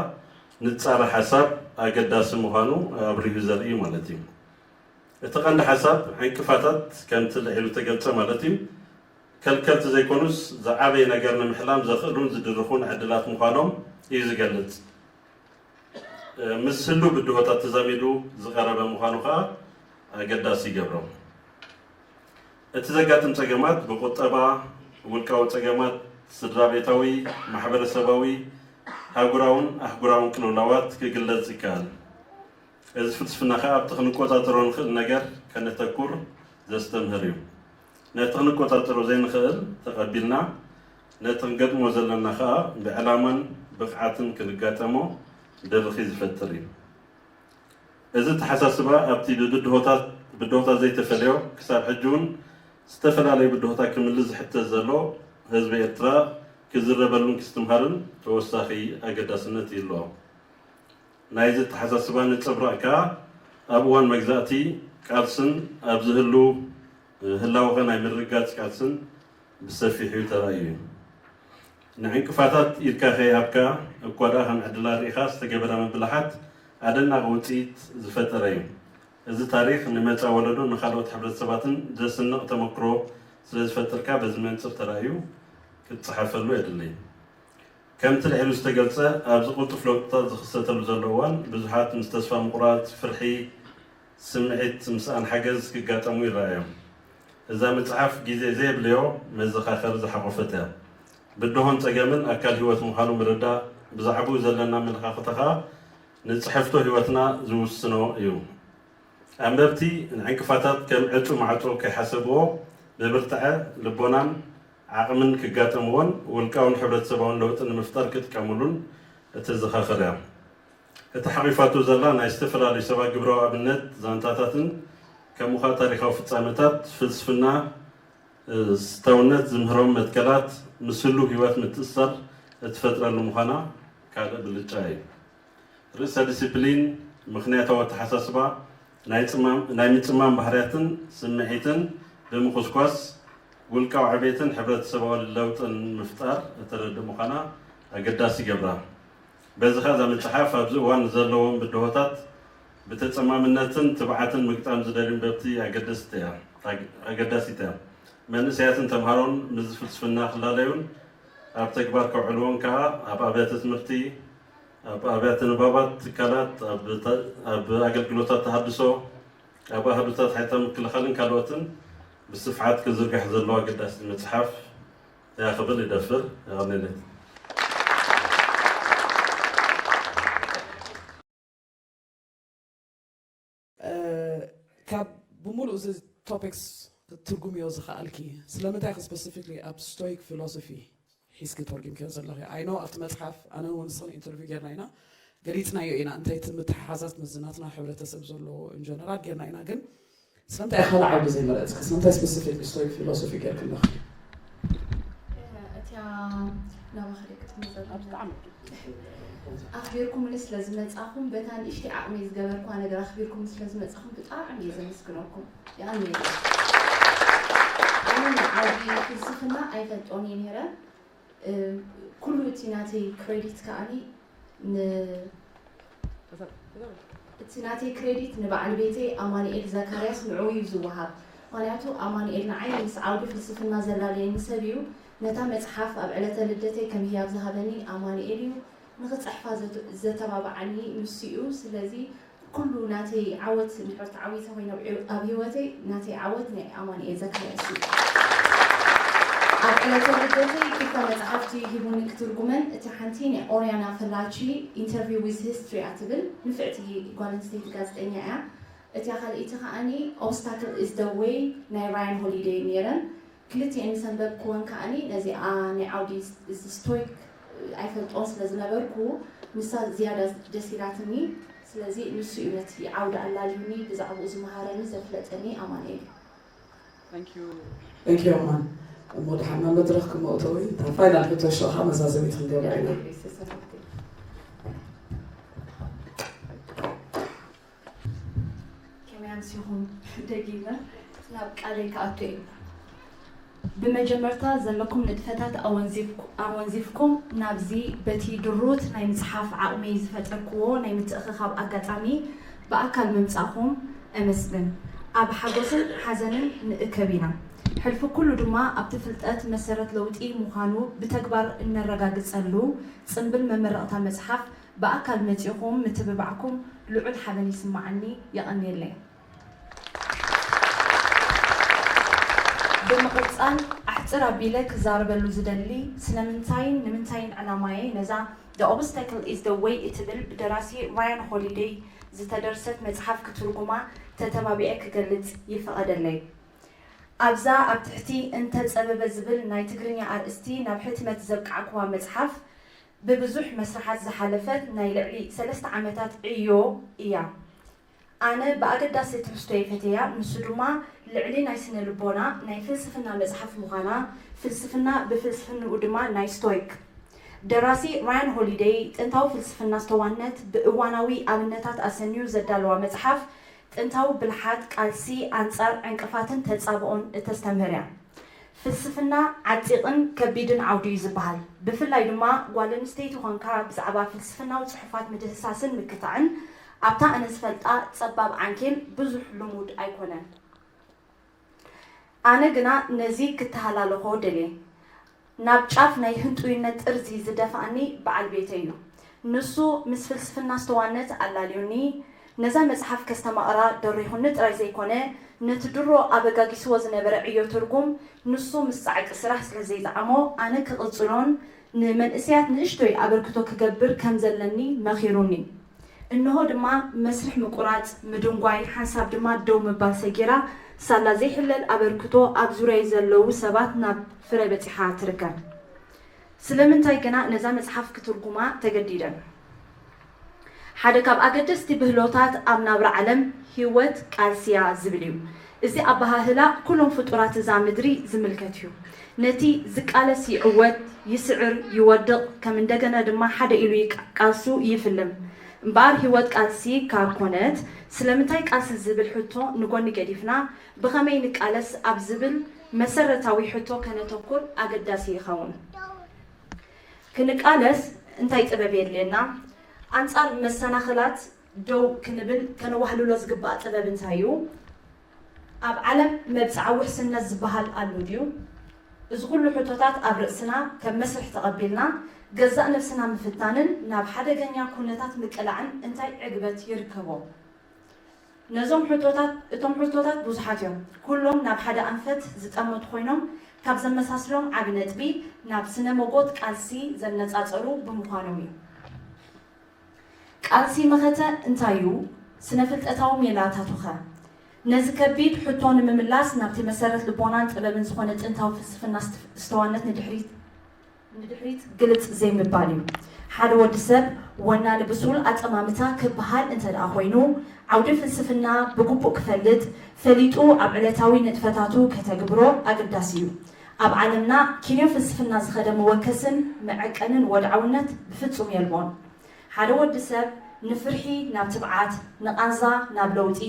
ንጻረ ሓሳብ ኣገዳሲ ምዃኑ ኣብሪሁ ዘርኢ ማለት እዩ። እቲ ቀንዲ ሓሳብ ዕንቅፋታት ከምቲ ልዒሉ ተገልጸ ማለት እዩ፣ ከልከልቲ ዘይኮኑስ ዝዓበየ ነገር ንምሕላም ዘኽእሉን ዝድርኹን ዕድላት ምዃኖም እዩ ዝገልጽ። ምስ ህሉው ብድሆታት ተዛሚዱ ዝቐረበ ምዃኑ ኸኣ ኣገዳሲ ይገብሮ። እቲ ዘጋጥም ጸገማት ብቁጠባ፣ ውልቃዊ ጸገማት፣ ስድራ ቤታዊ፣ ማሕበረሰባዊ፣ ሃጉራውን ኣህጉራውን ቅልውላዋት ክግለጽ ይከኣል። እዚ ፍልስፍና ኸኣ ኣብቲ ክንቆጻጸሮ ንኽእል ነገር ከነተኩር ዘስተምህር እዩ። ነቲ ክንቆጻጸሮ ዘይንኽእል ተቐቢልና፣ ነቲ ክንገጥሞ ዘለና ኸኣ ብዕላማን ብቕዓትን ክንጋጠሞ ድርኺ ዝፈጥር እዩ። እዚ ኣተሓሳስባ ኣብቲ ብብድሆታት ብድሆታት ዘይተፈልዮ፣ ክሳብ ሕጂ እውን ዝተፈላለዩ ብድሆታት ክምልስ ዝሕተት ዘሎ ህዝቢ ኤርትራ ክዝረበሉን ክስትምሃርን ተወሳኺ ኣገዳስነት ይህልዎ። ናይዚ ኣተሓሳስባ ነጸብራቕ ከኣ ኣብ እዋን መግዛእቲ ቃልስን ኣብ ዝህሉ ህላወኸ ናይ ምርግጋጽ ቃልስን ብሰፊሑ ተራእዩ እዩ። ንዕንቅፋታት ኢድካ ከይሃብካ፣ እኳ ደኣ ከም ዕድላት ርኢኻ ዝተገበረ ምብላሓት ኣደናቒ ውጽኢት ዝፈጠረ እዩ። እዚ ታሪኽ ንመጻኢ ወለዶን ንኻልኦት ሕብረተሰባትን ዘስንቕ ተመክሮ ስለ ዝፈጥርካ በዚ መንጽር ተራእዩ ክትጽሓፈሉ የድሊ። ከምቲ ልዒሉ ዝተገልጸ፣ ኣብዚ ቅልጡፍ ለውጥታት ዝኽሰተሉ ዘሎ እዋን ብዙሓት ምስ ተስፋ ምቑራጽ፣ ፍርሒ፣ ስምዒት ምስኣን ሓገዝ ክጋጠሙ ይረኣዮም። እዛ መጽሓፍ ግዜ ዘየብለዮ መዘኻኸሪ ዝሓቖፈት እያ። ብድሆን ጸገምን ኣካል ህይወት ምዃኑ ምርዳእ፣ ብዛዕባኡ ዘለና ኣመለኻኽታ ኸኣ ንጽሕፍቶ ህይወትና ዝውስኖ እዩ። ኣንበብቲ ንዕንቅፋታት ከም ዕጹ ማዕጾ ከይሓሰብዎ ብብርትዐ ልቦናን ዓቕምን ክጋጠምዎን ውልቃውን ሕብረተሰባውን ለውጢ ንምፍጣር ክጥቀምሉን እተዘኻኽር እያ። እታ ሓቒፋቶ ዘላ ናይ ዝተፈላለዩ ሰባት ግብራዊ ኣብነት ዛንታታትን ከምኡ ኸኣ ታሪኻዊ ፍጻመታት ፍልስፍና ስታውነት ዝምህሮም መትከላት ምስ ህሉው ህይወት ምትእስሳር እትፈጥረሉ ምዃና ካልእ ብልጫ እዩ። ርእሰ ዲሲፕሊን፣ ምኽንያታዊ ኣተሓሳስባ፣ ናይ ጽማም ናይ ምጽማም ባህርያትን ስምዒትን ብምኹስኳስ ውልቃዊ ዕቤትን ሕብረተሰባዊ ለውጥን ምፍጣር እተረድእ ምዃና ኣገዳሲ ይገብራ። በዚ ኸኣ እዛ መጽሓፍ ኣብዚ እዋን ዘለዎም ብድሆታት ብተጸማምነትን ትብዓትን ምግጣም ዝደልዩ ኣንበብቲ ኣገደስቲ እያ ኣገዳሲት እያ። መንእሰያትን ተምሃሮን ምስዚ ፍልስፍና ክላለዩን ኣብ ተግባር ከውዕልዎን ከኣ ኣብ ኣብያተ ትምህርቲ፣ ኣብ ኣብያተ ንባባት ትካላት፣ ኣብ ኣገልግሎታት ተሃድሶ፣ ኣብ ኣሃዱታት ሓይልታት ምክልኻልን ካልኦትን ብስፍሓት ክዝርጋሕ ዘለዎ ኣገዳሲ መጽሓፍ እያ ክብል ይደፍር። የቐንየለይ። ካብ ብምሉእ እዚ ቶፒክስ ክትትርጉምዮ ዝኸኣልኪ ስለምንታይ ኢኺ ስፐሲፊክሊ ኣብ ስቶይክ ፊሎሶፊ ሒዝኪ ተርጉምክዮ ዘለኺ? ኣይ ኖ ኣብቲ መፅሓፍ ኣነ እውን ንስኽን ኢንተርቪው ጌርና ኢና ገሊፅናዮ ኢና እንታይ እቲ ምትሕሓዛት ምስ ናትና ሕብረተሰብ ዘለዎ ኢንጀነራል ጌርና ኢና ግን ስለምንታይ ኢኺ ካልእ ዓውዲ ዘይመረፅኪ? ስለምንታይ ስፐሲፊክ ስቶይክ ፊሎሶፊ ጌርኪ ኣለኺ? እቲያ ናባኺ ደቂ ትምዘሉ ኣኽቢርኩምኒ ስለ ዝመጻኹም በታ ንእሽተይ ዓቕመይ ዝገበርኳ ነገር ኣኽቢርኩምኒ ስለ ዝመጻኹም ብጣዕሚ እየ ዘመስግነኩም። የቐንየለይ። ኣነ ንዓውዲ ፍልስፍና ኣይፈልጦን እየ ነይረ። ኩሉ እቲ ናተይ ክሬዲት ከኣኒ ን እቲ ናተይ ክሬዲት ንበዓል ቤተይ ኣማኑኤል ዘካርያስ ንዕኡ እዩ ዝወሃብ። ምኽንያቱ ኣማኑኤል ንዓይ ምስ ዓውዲ ፍልስፍና ዘላለየኒ ሰብ እዩ። ነታ መጽሓፍ ኣብ ዕለተ ልደተይ ከም ህያብ ዝሃበኒ ኣማኑኤል እዩ። ንኽጽሕፋ ዘተባብዓኒ ንሱ እዩ። ስለዚ ኩሉ ናተይ ዓወት እንድሕር ተዓዊተ ኮይነ ኣብ ህይወተይ ናተይ ዓወት ናይ ኣማኑኤል ዘካርያስ እዩ። ኣብ ዕለተ ልደተይ ክልተ መጻሕፍቲ ሂቡኒ ክትርጉመን፣ እታ ሓንቲ ናይ ኦርያና ፈላቺ ኢንተርቪው ዊዝ ሂስትሪ እያ ትብል፣ ንፍዕቲ ጓል ኣንስተይቲ ጋዜጠኛ እያ። እታ ካልኣይቲ ከኣኒ ኦብስታክል ኢዝ ደ ዌይ ናይ ራያን ሆሊደይ ነይረን። ክልቲኤን ምስ ኣንበብክወን ከኣኒ ነዚኣ ናይ ዓውዲ እዚ ስቶይክ ኣይፈልጦን ስለ ዝነበርኩ ንሳ ዝያዳ ደስ ኢላትኒ። ስለዚ ንሱ እዩ ነቲ ዓውዲ ኣላልዩኒ ብዛዕባኡ ዝመሃረኒ ዘፍለጠኒ ኣማኑኤል እዩ። Thank you ኣማን። እሞ ደሓን ናብ መድረኽ ክመእተዊ እታ ፋይናል ሕቶ ሽኻ መዛዘሚት ክንገብራ ኢና። ኢኹም ደጊመ ናብ ቃለይ ክኣቱ እየ። ብመጀመርታ ዘለኩም ንጥፈታት ኣወንዚፍኩ-፣ ኣወንዚፍኩም ናብዚ በቲ ድሩት ናይ ምጽሓፍ ዓቕሚ ዝፈጠርክዎ ናይ ምትእኽኻብ ኣጋጣሚ ብኣካል ምምጻእኩም እምስግን። ኣብ ሓጎስን ሓዘንን ንእከብ ኢና። ሕልፊ ኩሉ ድማ ኣብቲ ፍልጠት መሰረት ለውጢ ምዃኑ ብተግባር እነረጋግጸሉ ጽምብል መመረቕታ መጽሓፍ ብኣካል መጺእኹም ምትብባዕኩም ልዑል ሓበን ይስምዓኒ። የቐንየለይ። ብምቕጻል ኣሕጽር ኣቢለ ክዛረበሉ ዝደሊ ስለምንታይን ንምንታይን ዕላማየ ነዛ The Obstacle is the Way እትብል ብደራሲ ራያን ሆሊደይ ዝተደርሰት መጽሓፍ ክትርጉማ ተተባቢዐ ክገልጽ ይፍቐደለይ። ኣብዛ ኣብ ትሕቲ እንተ ጸበበ ዝብል ናይ ትግርኛ ኣርእስቲ ናብ ሕትመት ዘብቃዕክዋ መጽሓፍ ብብዙሕ መስርሓት ዝሓለፈት ናይ ልዕሊ ሰለስተ ዓመታት ዕዮ እያ። ኣነ ብኣገዳሲ ትሕዝቶ ይፈትያ፣ ንሱ ድማ ልዕሊ ናይ ስነ ልቦና ናይ ፍልስፍና መጽሓፍ ምዃና፣ ፍልስፍና ብፍልስፍንኡ ድማ ናይ ስቶይክ። ደራሲ ራያን ሆሊደይ ጥንታዊ ፍልስፍና ዝተዋነት ብእዋናዊ ኣብነታት ኣሰንዩ ዘዳለዋ መጽሓፍ ጥንታዊ ብልሓት ቃልሲ ኣንጻር ዕንቅፋትን ተጻብኦን እተስተምህር እያ። ፍልስፍና ዓጢቕን ከቢድን ዓውዲ እዩ ዝበሃል። ብፍላይ ድማ ጓል ኣንስተይቲ ኾንካ ብዛዕባ ፍልስፍናዊ ጽሑፋት ምድህሳስን ምክታዕን ኣብታ ኣነ ዝፈልጣ ጸባብ ዓንኬል ብዙሕ ልሙድ ኣይኮነን። ኣነ ግና ነዚ ክተሃላለኾ ደልየ። ናብ ጫፍ ናይ ህንጡይነት ጥርዚ ዝደፍኣኒ በዓል ቤተይ እዩ። ንሱ ምስ ፍልስፍና ዝተዋነት ኣላልዩኒ፣ ነዛ መጽሓፍ ከስተማቕራ ደሪኹኒ ጥራይ ዘይኮነ፣ ነቲ ድሮ ኣበጋጊስዎ ዝነበረ ዕዮ ትርጉም ንሱ ምስ ጻዕቂ ስራሕ ስለ ዘይጠዓሞ፣ ኣነ ክቕጽሎን ንመንእሰያት ንእሽቶይ ኣበርክቶ ክገብር ከም ዘለኒ መኺሩኒ። እንሆ ድማ መስርሕ ምቁራጽ፣ ምድንጓይ፣ ሓንሳብ ድማ ደው ምባል ሰጊራ፣ ሳላ ዘይሕለል ኣበርክቶ ኣብ ዙርያይ ዘለዉ ሰባት ናብ ፍረ በጺሓ ትርከብ። ስለምንታይ ግና ነዛ መጽሓፍ ክትርጉማ ተገዲደ? ሓደ ካብ ኣገደስቲ ብህሎታት ኣብ ናብራ ዓለም ህይወት ቃልሲያ ዝብል እዩ። እዚ ኣበሃህላ ኩሎም ፍጡራት እዛ ምድሪ ዝምልከት እዩ። ነቲ ዝቃለስ ይዕወት፣ ይስዕር፣ ይወድቕ፣ ከም እንደገና ድማ ሓደ ኢሉ ይቃ-፣ ቃልሱ ይፍልም። እምበኣር ህይወት ቃልሲ ካብ ኮነት፣ ስለምንታይ ቃልሲ ዝብል ሕቶ ንጎኒ ገዲፍና፣ ብኸመይ ንቃለስ ኣብ ዝብል መሰረታዊ ሕቶ ከነተኩር ኣገዳሲ ይኸውን። ክንቃለስ እንታይ ጥበብ የድልየና? ኣንጻር መሰናኽላት ደው ክንብል ከነዋህልሎ ዝግባእ ጥበብ እንታይ እዩ? ኣብ ዓለም መብጽዓ ውሕስነት ዝበሃል ኣሎ ድዩ? እዚ ኩሉ ሕቶታት ኣብ ርእስና ከም መስርሕ ተቐቢልና፣ ገዛእ ነብስና ምፍታንን ናብ ሓደገኛ ኩነታት ምቅላዕን እንታይ ዕግበት ይርከቦ? ነዞም ሕቶታት፣ እቶም ሕቶታት ብዙሓት እዮም። ኩሎም ናብ ሓደ ኣንፈት ዝጠመቱ ኮይኖም፣ ካብ ዘመሳስሎም ዓቢ ነጥቢ ናብ ስነ መጎት ቃልሲ ዘነጻጸሩ ብምዃኖም እዩ። ቃልሲ መኸተ እንታይ እዩ? ስነ ፍልጠታዊ ሜላታቱኸ? ነዚ ከቢድ ሕቶ ንምምላስ ናብቲ መሰረት ልቦናን ጥበብን ዝኾነ ጥንታዊ ፍልስፍና ስት-፣ ዝተዋነት ንድሕሪት፣ ንድሕሪት ግልጽ ዘይምባል እዩ። ሓደ ወዲ ሰብ ወናኒ ብሱል ኣጠማምታ ክበሃል እንተ ደኣ ኮይኑ፣ ዓውዲ ፍልስፍና ብግቡእ ክፈልጥ፣ ፈሊጡ ኣብ ዕለታዊ ንጥፈታቱ ከተግብሮ ኣገዳሲ እዩ። ኣብ ዓለምና ኪንዮ ፍልስፍና ዝኸደ መወከስን መዐቀንን ወድዓውነት ብፍጹም የልቦን። ሓደ ወዲ ሰብ ንፍርሒ ናብ ትብዓት፣ ንቓንዛ ናብ ለውጢ፣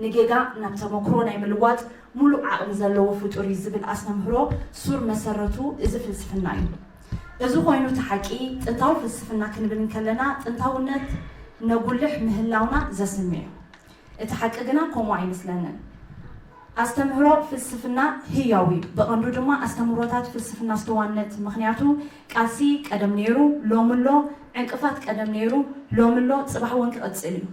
ንጌጋ ናብ ተመክሮ ናይ ምልዋጥ ምሉእ ዓቕሚ ዘለዎ ፍጡር እዩ ዝብል ኣስተምህሮ ሱር መሰረቱ እዚ ፍልስፍና እዩ። እዚ ኮይኑ እቲ ሓቂ ጥንታዊ ፍልስፍና ክንብል እንከለና ጥንታውነት ነጉልሕ ምህላውና ዘስምዕ እዩ። እቲ ሓቂ ግና ከምኡ ኣይመስለንን። ኣስተምህሮ ፍልስፍና ህያው እዩ። ብቐንዱ ድማ ኣስተምህሮታት ፍልስፍና ዝተዋነት፣ ምኽንያቱ ቃልሲ ቀደም ነይሩ፣ ሎሚ ኣሎ፣ ዕንቅፋት ቀደም ነይሩ፣ ሎሚ ኣሎ፣ ጽባሕ እውን ክቕጽል እዩ።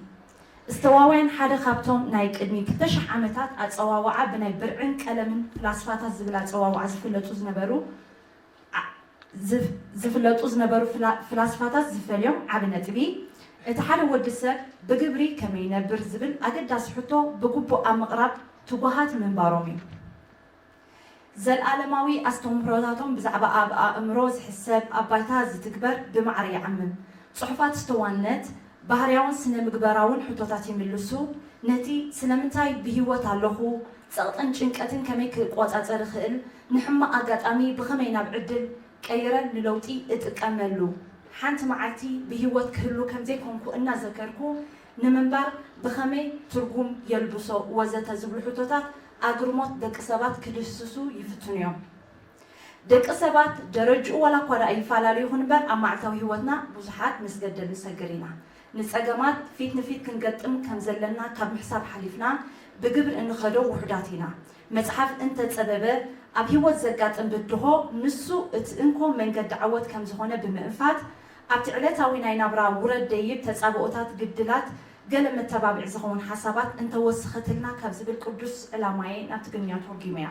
ስተዋውያን ሓደ ካብቶም ናይ ቅድሚ ክልተ ሽሕ ዓመታት ኣጸዋውዓ ብናይ ብርዕን ቀለምን ፍላስፋታት ዝብል ኣጸዋውዓ ዝፍለጡ ዝነበሩ፣ ዓ-፣ ዝፍ-፣ ዝፍለጡ ዝነበሩ ፍላ-፣ ፍላስፋታት ዝፈልዮም ዓቢ ነጥቢ፣ እቲ ሓደ ወዲ ሰብ ብግብሪ ከመይ ይነብር ዝብል ኣገዳሲ ሕቶ ብግቡእ ኣብ ምቕራብ ትጉሃት ምንባሮም እዩ። ዘልኣለማዊ ኣስተምህሮታቶም ብዛዕባ ኣብ ኣእምሮ ዝሕሰብ፣ ኣብ ባይታ ዝትግበር ብማዕረ ይዓምም። ጽሑፋት ስተዋነት ባህርያውን ስነ ምግባራውን ሕቶታት ይምልሱ። ነቲ ስለምንታይ ብህይወት ኣለኹ፣ ጸቕጥን ጭንቀትን ከመይ ክቆጻጸር እኽእል፣ ንሕማቕ ኣጋጣሚ ብኸመይ ናብ ዕድል ቀይረ ንለውጢ እጥቀመሉ ሓንቲ መዓልቲ ብህይወት ክህሉ ከም ዘይኮንኩ እናዘከርኩ፣ ንምንባር ብኸመይ ትርጉም የልብሶ ወዘተ ዝብሉ ሕቶታት ኣግርሞት ደቂ ሰባት ክድህስሱ ይፍትኑ እዮም። ደቂ ሰባት ደረጅኡ ዋላ እኳ ደኣ ይፈላለ ይኹን እምበር፣ ኣብ መዓልታዊ ህይወትና ብዙሓት ምስ ገደል ንሰግር ኢና። ንጸገማት ፊት ንፊት ክንገጥም ከም ዘለና ካብ ምሕሳብ ሓሊፍና፣ ብግብሪ እንኸዶ ውሑዳት ኢና። መጽሓፍ እንተጸበበ፣ ኣብ ህይወት ዘጋጥም ብድሆ ንሱ እቲ እንኮ መንገዲ ዓወት ከም ዝኾነ ብምእንፋት፣ ኣብቲ ዕለታዊ ናይ ናብራ ውረድ ደይብ ተጻብኦታት ግድላት ገለ መተባብዒ ዝኸውን ሓሳባት እንተወስኸትልና ካብ ዝብል ቅዱስ ዕላማየ ናብ ትግርኛ ተርጒመያ።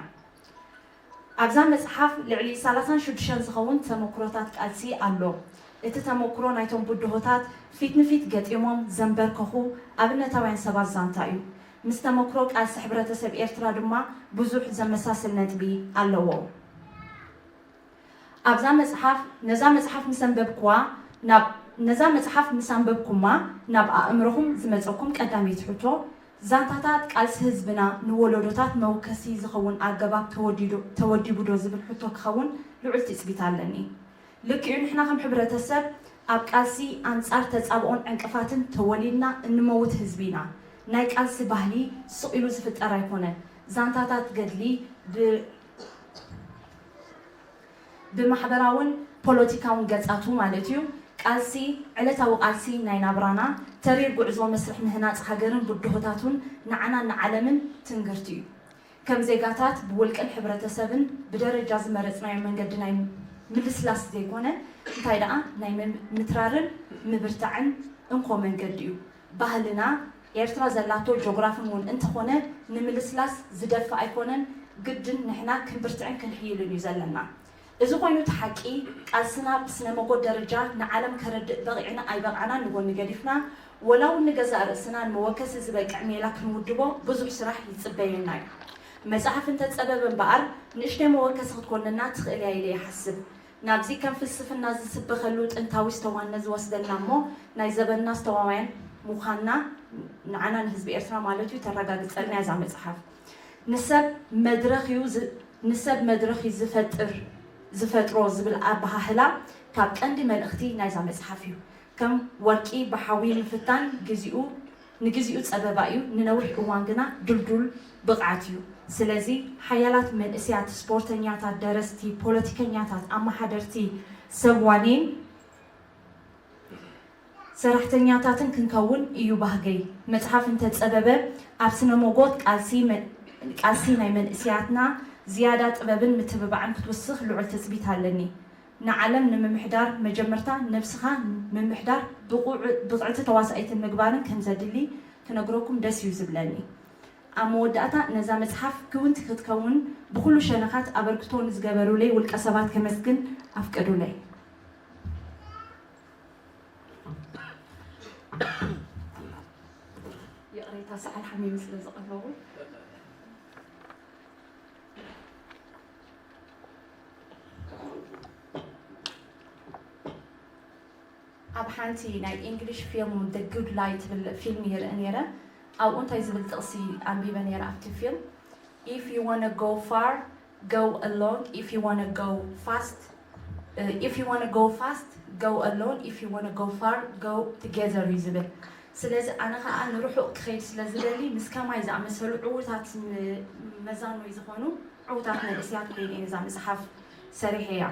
ኣብዛ መጽሓፍ ልዕሊ ሰላሳን ሽዱሽተን ዝኸውን ተመክሮታት ቃልሲ ኣሎ። እቲ ተመክሮ ናይቶም ብድሆታት ፊት ንፊት ገጢሞም ዘንበርከኹ ኣብነታውያን ሰባት ዛንታ እዩ። ምስ ተመክሮ ቃልሲ ሕብረተሰብ ኤርትራ ድማ ብዙሕ ዘመሳስል ነጥቢ ኣለዎ። ኣብዛ መጽሓፍ፣ ነዛ መጽሓፍ ምስ ኣንበብኩዋ፣ ናብ፣ ነዛ መጽሓፍ ምስ ኣንበብኩማ፣ ናብ ኣእምሮኹም ዝመጸኩም ቀዳመይቲ ሕቶ፣ ዛንታታት ቃልሲ ህዝብና ንወለዶታት መወከሲ ዝኸውን ኣገባብ ተወዲዶ-፣ ተወዲቡ ዶ ዝብል ሕቶ ክኸውን ልዑል ትጽቢት ኣለኒ። ልክዕ'ዩ፣ ንሕና ከም ሕብረተሰብ ኣብ ቃልሲ ኣንጻር ተጻብኦን ዕንቅፋትን ተወሊድና እንመውት ህዝቢ ኢና። ናይ ቃልሲ ባህሊ ስቕ ኢሉ ዝፍጠር ኣይኮነን። ዛንታታት ገድሊ ብ-፣ ብማሕበራውን ፖለቲካውን ገጻቱ ማለት እዩ። ቃልሲ፣ ዕለታዊ ቃልሲ ናይ ናብራና፣ ተሪር ጉዕዞ መስርሕ ምህናጽ ሃገርን ብድሆታቱን ንዓናን ንዓለምን ትንግርቲ እዩ። ከም ዜጋታት ብውልቅን ሕብረተሰብን ብደረጃ ዝመረጽናዮ መንገዲ ናይ ምልስላስ ዘይኮነ፣ እንታይ ደኣ ናይ ምም-፣ ምትራርን ምብርታዕን እንኮ መንገዲ እዩ። ባህልና፣ ኤርትራ ዘላቶ ጆግራፍን እውን እንተኾነ፣ ንምልስላስ ዝደፍእ ኣይኮነን። ግድን ንሕና ክንብርትዕን ክንሕይልን እዩ ዘለና። እዚ ኮይኑ እቲ ሓቂ፣ ቃልስና ብስነ መጎት ደረጃ ንዓለም ከረድእ በቒዕና ኣይበቓዕናን ንጎኒ ገዲፍና፣ ወላ እውን ንገዛእ ርእስና ንመወከሲ ዝበቅዕ ሜላ ክንውድቦ ብዙሕ ስራሕ ይጽበየና እዩ። መጽሓፍ እንተጸበበ እምበኣር፣ ንእሽተይ መወከሲ ክትኮነና ትኽእል እያ ኢለ ይሓስብ። ናብዚ ከም ፍልስፍና ዝስበኸሉ ጥንታዊ ዝተዋነ ዝወስደና እሞ፣ ናይ ዘበንና ዝተዋዋያን ምዃንና ንዓና ንህዝቢ ኤርትራ ማለት እዩ ተረጋግጸልና እያ እዛ መጽሓፍ። ንሰብ መድረኽ እዩ ዝ-፣ ንሰብ መድረኽ እዩ ዝፈጥር፣ ዝፈጥሮ ዝብል ኣበሃህላ ካብ ቀንዲ መልእኽቲ ናይዛ መጽሓፍ እዩ። ከም ወርቂ ብሓዊ ምፍታን ግዚኡ፣ ንግዚኡ ጸበባ እዩ፣ ንነዊሕ እዋን ግና ድልዱል ብቕዓት እዩ። ስለዚ ሓያላት መንእስያት፣ ስፖርተኛታት፣ ደረስቲ፣ ፖለቲከኛታት፣ ኣመሓደርቲ፣ ሰብ ዋኒን ሰራሕተኛታትን ክንከውን እዩ ባህገይ። መጽሓፍ እንተጸበበ፣ ኣብ ስነ ሞጎት ቃልሲ መ-፣ ቃልሲ ናይ መንእስያትና ዝያዳ ጥበብን ምትብባዕን ክትውስኽ ልዑል ትጽቢት ኣለኒ። ንዓለም ንምምሕዳር መጀመርታ ነብስኻ ምምሕዳር ብቑዕ-፣ ብቕዕቲ ተዋሳኢትን ምግባርን ከም ዘድሊ ክነግረኩም ደስ እዩ ዝብለኒ። ኣብ መወዳእታ ነዛ መጽሓፍ ክውንቲ ክትከውን ብኹሉ ሸነኻት ኣበርክቶ ንዝገበሩለይ ውልቀ ሰባት ከመስግን ኣፍቅዱለይ። ይቕሬታ፣ ሰዓል ሓሚሙ ስለ ዝቐረቡ። ኣብ ሓንቲ ናይ ኢንግሊሽ ፊልም The Good Life ትብል ፊልም ይርኢ ነይረ። ኣብኡ እንታይ ዝብል ጥቕሲ ኣንቢበ ነይረ ኣብቲ ፊልም? If you wanna go far, go alone. If you wanna go fast, uh, if you wanna go fast, go alone. If you wanna go far, go together እዩ ዝብል። ስለዚ ኣነ ኸዓ ንርሑቕ ክኸይድ ስለ ዝደሊ፣ ምስ ከማይ ዝኣመሰሉ ዕዉታት ም-፣ መዛኖይ ዝኾኑ ዕዉታት መንእስያት ኮይነ እየ ነዛ መጽሓፍ ሰሪሐያ።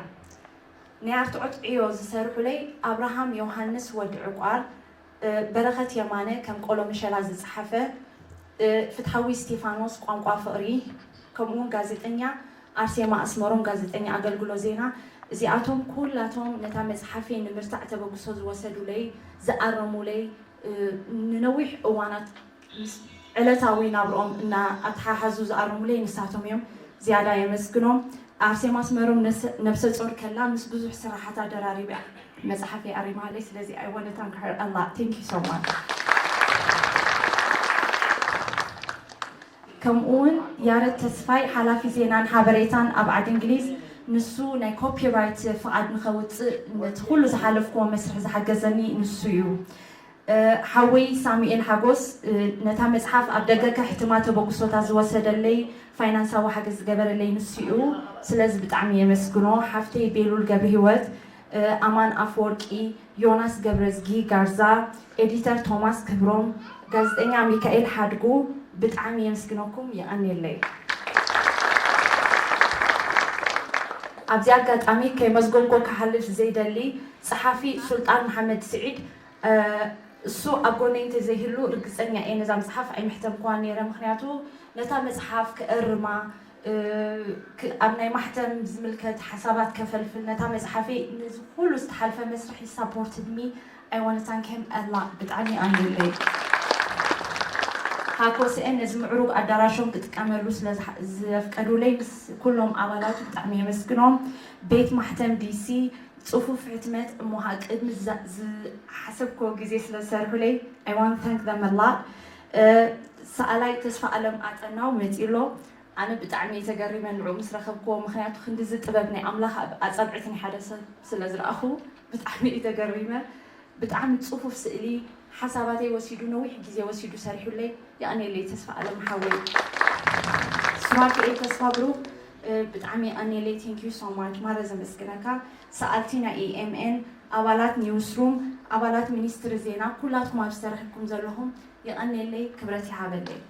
ናይ ኣርትዖት ዕዮ ዝሰርሑለይ ኣብርሃም ዮሃንስ ወዲ ዕቋር፣ እ፣ በረኸት የማነ ከም ቆሎ ምሸላ ዝጸሓፈ፣ እ፣ ፍትሓዊ እስቲፋኖስ ቋንቋ ፍቕሪ፣ ከምኡውን ጋዜጠኛ ኣርሴማ ኣስመሮም ጋዜጠኛ ኣገልግሎት ዜና፣ እዚኣቶም ኩላቶም ነታ መጽሓፈይ ንምርታዕ ተበግሶ ዝወሰዱለይ፣ ዝኣረሙለይ፣ እ፣ ንነዊሕ እዋናት ምስ ዕለታዊ ናብርኦም እና ኣተሓሓዙ ዝኣረሙለይ ንሳቶም እዮም። ዝያዳ የመስግኖም። ኣርሴማ ኣስመሮም ነስ-፣ ነብሰ ጾር ከላ ምስ ብዙሕ ስራሓታ ደራሪባ መጽሓፈይ ኣሪማለይ። ስለዚ I wanna thank her a lot. Thank you so much. ከምኡ እውን ያረድ ተስፋይ ሓላፊ ዜናን ሓበሬታን ኣብ ዓዲ እንግሊዝ፣ ንሱ ናይ ኮፒራይት ፍቓድ ንኸውፅእ ነቲ ኩሉ ዝሓለፍክዎ መስርሕ ዝሓገዘኒ ንሱ እዩ። እ፣ ሓወይ ሳሙኤል ሓጎስ፣ እ፣ ነታ መጽሓፍ ኣብ ደገ ከሕትማ ተበግሶታት ዝወሰደለይ ፋይናንሳዊ ሓገዝ ዝገበረለይ ንሱ እዩ። ስለዚ ብጣዕሚ የመስግኖ። ሓፍተይ ቤሉል ገብረህይወት፣ ኣማን ኣፈወርቂ፣ ዮናስ ገብረዝጊ ጋርዛ፣ ኤዲተር ቶማስ ክብሮም፣ ጋዜጠኛ ሚካኤል ሓድጉ፣ ብጣዕሚ የመስግነኩም። የቐንየለይ። ኣብዚ ኣጋጣሚ ከይመዝጎንኮ ክሓልፍ ዘይደሊ ጸሓፊ ሱልጣን መሓመድ ስዒድ፣ እሱ ኣብ ጎነይ እንተዘይህሉ ርግጸኛ እየ ነዛ መጽሓፍ ኣይምሕተምኩዋን ነይረ። ምኽንያቱ ነታ መጽሓፍ ክእርማ ኣብ ናይ ማሕተም ዝምልከት ሓሳባት ከፈልፍል ነታ መጽሓፈይ ነዚ ኩሉ ዝተሓልፈ መስርሒ ሳፖርትድ ሚ። I want to thank him a lot። ብጣዕሚ ኣንብለይ። ሃኮስኤ ነዚ ምዕሩግ ኣዳራሾም ክጥቀመሉ ስለ ዘፍቀዱለይ ምስ ኩሎም ኣባላቱ ብጣዕሚ የመስግኖም። ቤት ማሕተም ዲሲ ጽፉፍ ሕትመት እሞ ቅድሚ ዝሓሰብኮ ግዜ ስለ ዝሰርሑለይ I want to thank them a lot። ሰኣላይ ተስፋ ኣለም ኣጠናው መጺሎ። ኣነ ብጣዕሚ እየ ተገሪመ ንዑ ምስ ረኸብክዎ፣ ምኽንያቱ ክንድዚ ጥበብ ናይ ኣምላኽ ኣብ ኣጻብዕቲ ናይ ሓደ ሰብ ስለ ዝረኣኹ ብጣዕሚ እየ ተገሪመ። ብጣዕሚ ጽፉፍ ስእሊ፣ ሓሳባተይ ወሲዱ፣ ነዊሕ ግዜ ወሲዱ ሰሪሑለይ። የቐንየለይ ተስፋ ኣለም ሓወይ። ሱራፊኤል ተስፋ ብሩክ፣ ብጣዕሚ የቐንየለይ። Thank you so much ማረ ዘመስግነካ። ሰኣልቲ ናይ E M N፣ ኣባላት ኒውስሩም፣ ኣባላት ሚኒስትሪ ዜና፣ ኩላትኩም ኣብዚ ተረኺብኩም ዘለኹም የቐንየለይ፣ ክብረት ይሃበለይ።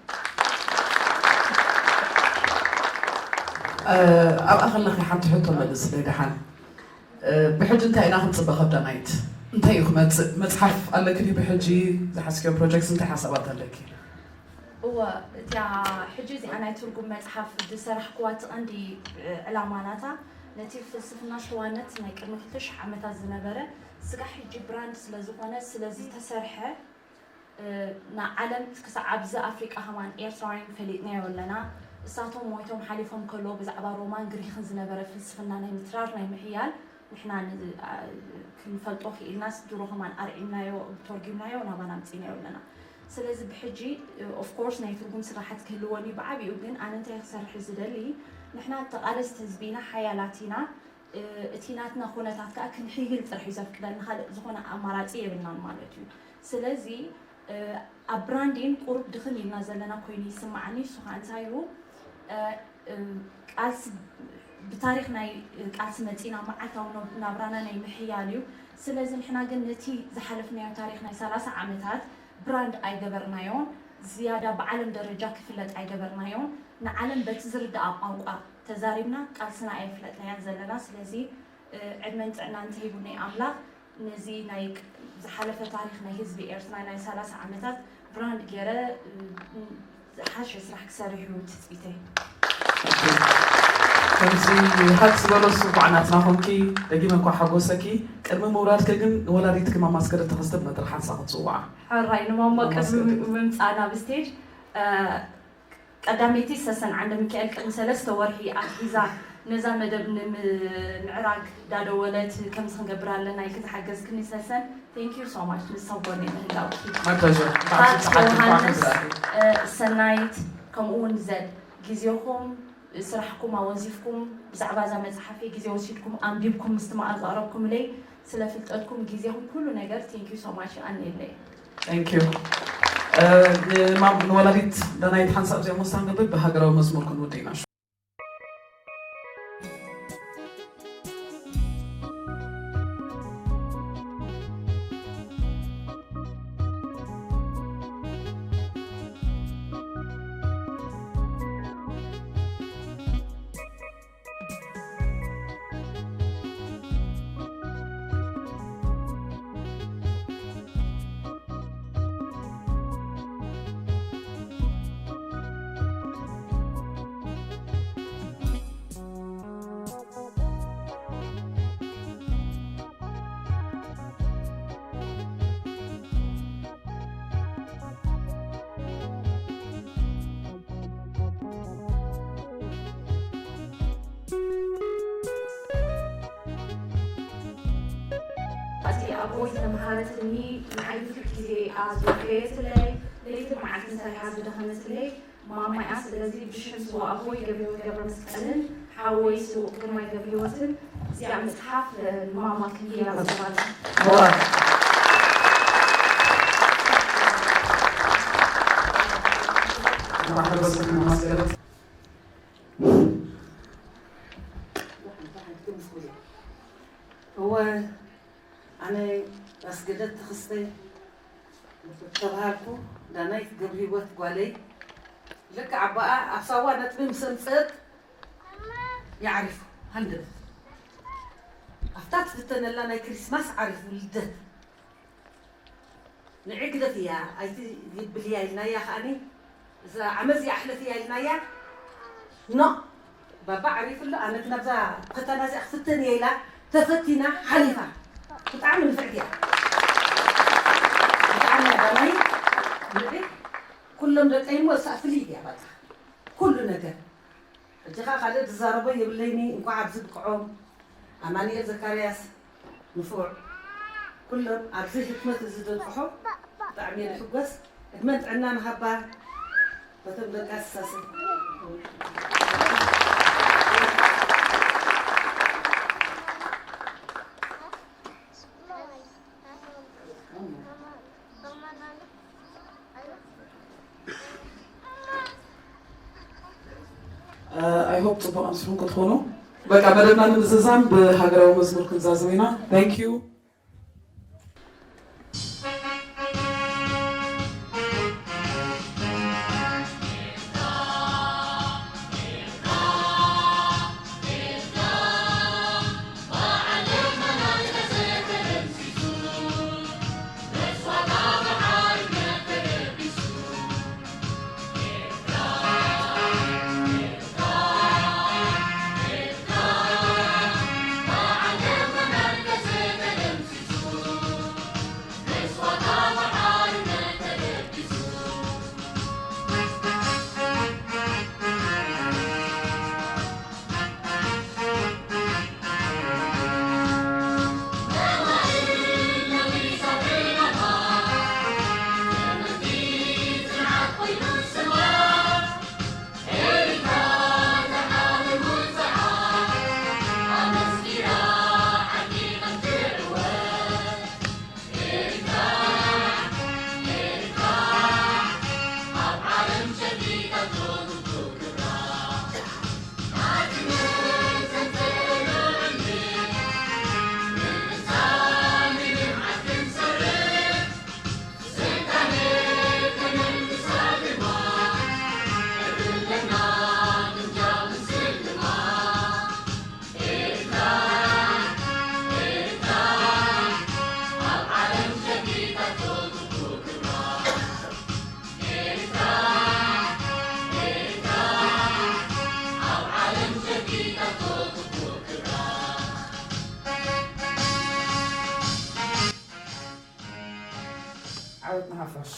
ኣብኣ ከለኺ ሓንቲ ሕቶ መልስለይ ደሓን። ብሕጂ እንታይ ኢና ክንፅበ ካብ ዳናይት? እንታይ እዩ ክመፅእ? መፅሓፍ ኣለኪ ድዩ ብሕጂ? ዝሓዝክዮ ፕሮጀክትስ እንታይ ሓሳባት ኣለኪ? እወ፣ እቲኣ ሕጂ እዚኣ ናይ ትርጉም መፅሓፍ ዝሰራሕክዋ እቲ ቀንዲ ዕላማ ናታ ነቲ ፍልስፍና ሸዋነት ናይ ቅድሚ ክልተ ሽሕ ዓመታት ዝነበረ ስጋዕ ሕጂ ብራንድ ስለ ዝኾነ ስለ ዝተሰርሐ ንዓለም ክሳዕ ኣብዚ ኣፍሪቃ ከማን ኤርትራውያን ፈሊጥናዮ ኣለና። እሳቶም ሞይቶም ሓሊፎም ከለዉ ብዛዕባ ሮማን ግሪኽን ዝነበረ ፍልስፍና ናይ ምትራር ናይ ምሕያል ንሕና ክንፈልጦ ክኢልናስ ድሮ ከማን ኣርዒምናዮ ተርጒምናዮ ናባና ኣምጺእናዮ ኣለና። ስለዚ ብሕጂ of course ናይ ትርጉም ስራሓት ክህልወኒ ብዓቢኡ ግን ኣነ እንታይ ክሰርሕ ዝደሊ ንሕና ተቓለስቲ ህዝቢ ኢና ሓያላት ኢና እቲ ናትና ኩነታት ከዓ ክንሕይል ጥራሕ እዩ ዘፍቅደልና ካልእ ዝኾነ ኣማራፂ የብልናን ማለት እዩ ስለዚ ኣብ ብራንዲን ቁሩብ ድኽም ኢልና ዘለና ኮይኑ ይስማዓኒ እሱ ከዓ እንታይ እዩ ቃልሲ ብታሪክ ናይ ቃልሲ መፂና መዓልታዊ ናብራና ናይ ምሕያል እዩ ስለዚ ንሕና ግን ነቲ ዝሓለፍናዮ ታሪክ ናይ ሰላሳ ዓመታት ብራንድ ኣይገበርናዮን ዝያዳ ብዓለም ደረጃ ክፍለጥ ኣይገበርናዮን ንዓለም በቲ ዝርድኣ ቋንቋ ተዛሪብና ቃልስና ኣየፍለጥናያን ዘለና ስለዚ ዕድመን ጥዕናን እንተሂቡኒ ኣምላኽ ነዚ ናይ ዝሓለፈ ታሪኽ ናይ ህዝቢ ኤርትራ ናይ ሰላሳ ዓመታት ብራንድ ገይረ ዝሓሸ ስራሕ ክሰርሕ እዩ ትፅቢተይ። ከምዚ ሓቂ ዝበለሱ እንኳዕ ናትና ኮንኪ ደጊመ እንኳዕ ሓጎሰኪ። ቅድሚ ምውራድኪ ግን ንወላዲትኪ ማማ ኣስገደት ተኸስተ ብመድረኽ ሓንሳእ ክትፅውዓ። ሕራይ ንማማ ቅድሚ ምምፃእ ናብ ስቴጅ ቀዳመይቲ ሰሰን ዓንደ ሚካኤል ቅድሚ ሰለስተ ወርሒ ኣትሒዛ ነዛ መደብ ንምምዕራግ ዳደወለት ከምዚ ክንገብር ኣለና ኢልኪ ዝሓገዝክኒ ሰሰን thank you so much ንሳ ጎነይ ምህላውኪ My pleasure። ብሓቂ ዮሃንስ ሰናይት ከምኡ እውን ዘድ ግዜኹም ስራሕኩም ኣወንዚፍኩም ብዛዕባ እዛ መፅሓፈይ ግዜ ወሲድኩም ኣንቢብኩም ምስቲ መዓል ዘቕረብኩምለይ ስለ ፍልጠትኩም ግዜኹም ኩሉ ነገር thank you so much ይቐንየለይ። Thank you። ንማም ንወላዲት ዳናይት ሓንሳብ እዚኦም ወሳን ገብል ብሃገራዊ መዝሙር ክንውድ ኢና። ኣቲ ኣቦይ ዝተምሃረትኒ ንዓይ ብዙሕ ግዜ እያ ዝወፈየትለይ ለይትን መዓልትን ሰሪሓ ዝደኸመትለይ ማማይ እያ ስለዚ ብሽም ስዋ ኣቦይ ገብረህይወት ገብረመስቀልን ሓወይ ስውእ ግርማይ ገብረህይወትን እዚኣ መፅሓፍ ንማማ ክንድያ ዝባል ማሕበረሰብ ማስገረት እወ ተባሃልኩ። ዳናይት ገብረሂወት ጓለይ፣ ልክዕ ኣባኣ ኣብ ሳዋ ነጥቢ ምስ ኣምጽእት ይዓሪፉ ሃንደበት። ኣብታ ትፍተነላ ናይ ክሪስማስ ዓሪፉ ልደት ንዒ ግደፍያ ኣይትብልያ ኢልናያ። ከኣኒ እዛ ዓመት እዚኣ ኣሕለፍያ ኢልናያ። ኖ፣ ባባ ዓሪፉ ኣሎ፣ ኣነ ግን ኣብዛ ፈተና እዚኣ ክፍተን እየ ኢላ ተፈቲና ሓሊፋ። ብጣዕሚ ንፍዕቲ እያ። ብጣዕሚ እያ ዳናይት ንዒ። ኩሎም ደቀይ እሞ እሳ ፍልይቲ እያ በቃ ኩሉ ነገር። ሕጂ ኸኣ ካልእ ዝዛረቦ የብለይኒ። እንኳዕ ኣብዚ ብቅዖም። ኣማኑኤል ዘካርያስ ንፉዕ። ኩሎም ኣብዚ ህትመት እዚ ደብጽሖ ብጣዕሚ እየ ዝሕጎስ። ዕድመን ጥዕናን ሃባ በቶም ደቃ ስሳሰ። I hope ጽቡቕ ኣምሲኹም ክትኾኑ። በቃ መደብና ንምዝዛም ብሃገራዊ መዝሙር ክንዛዝም ኢና። Thank you። ዓወት ንሓፋሽ።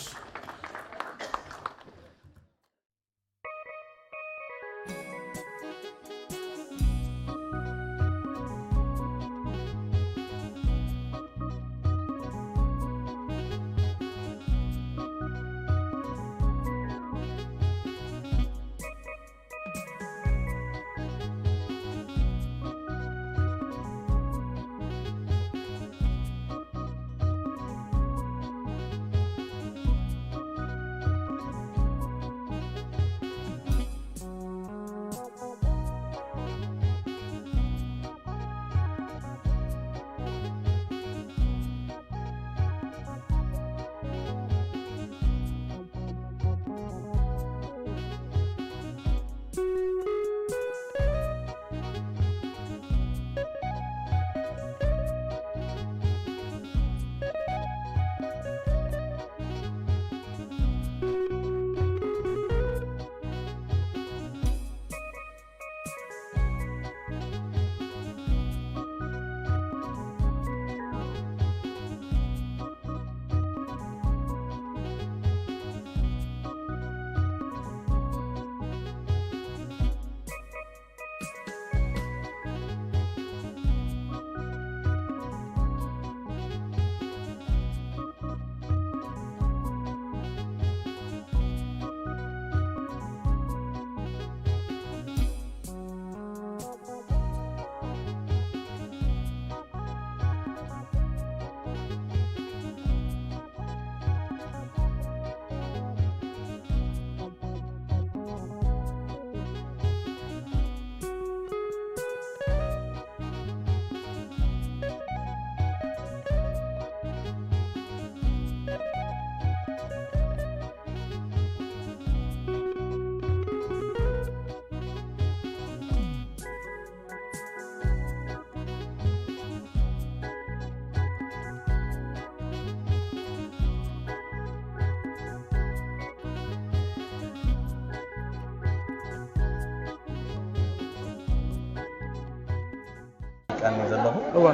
ቀኒ ዘለኹ። እወ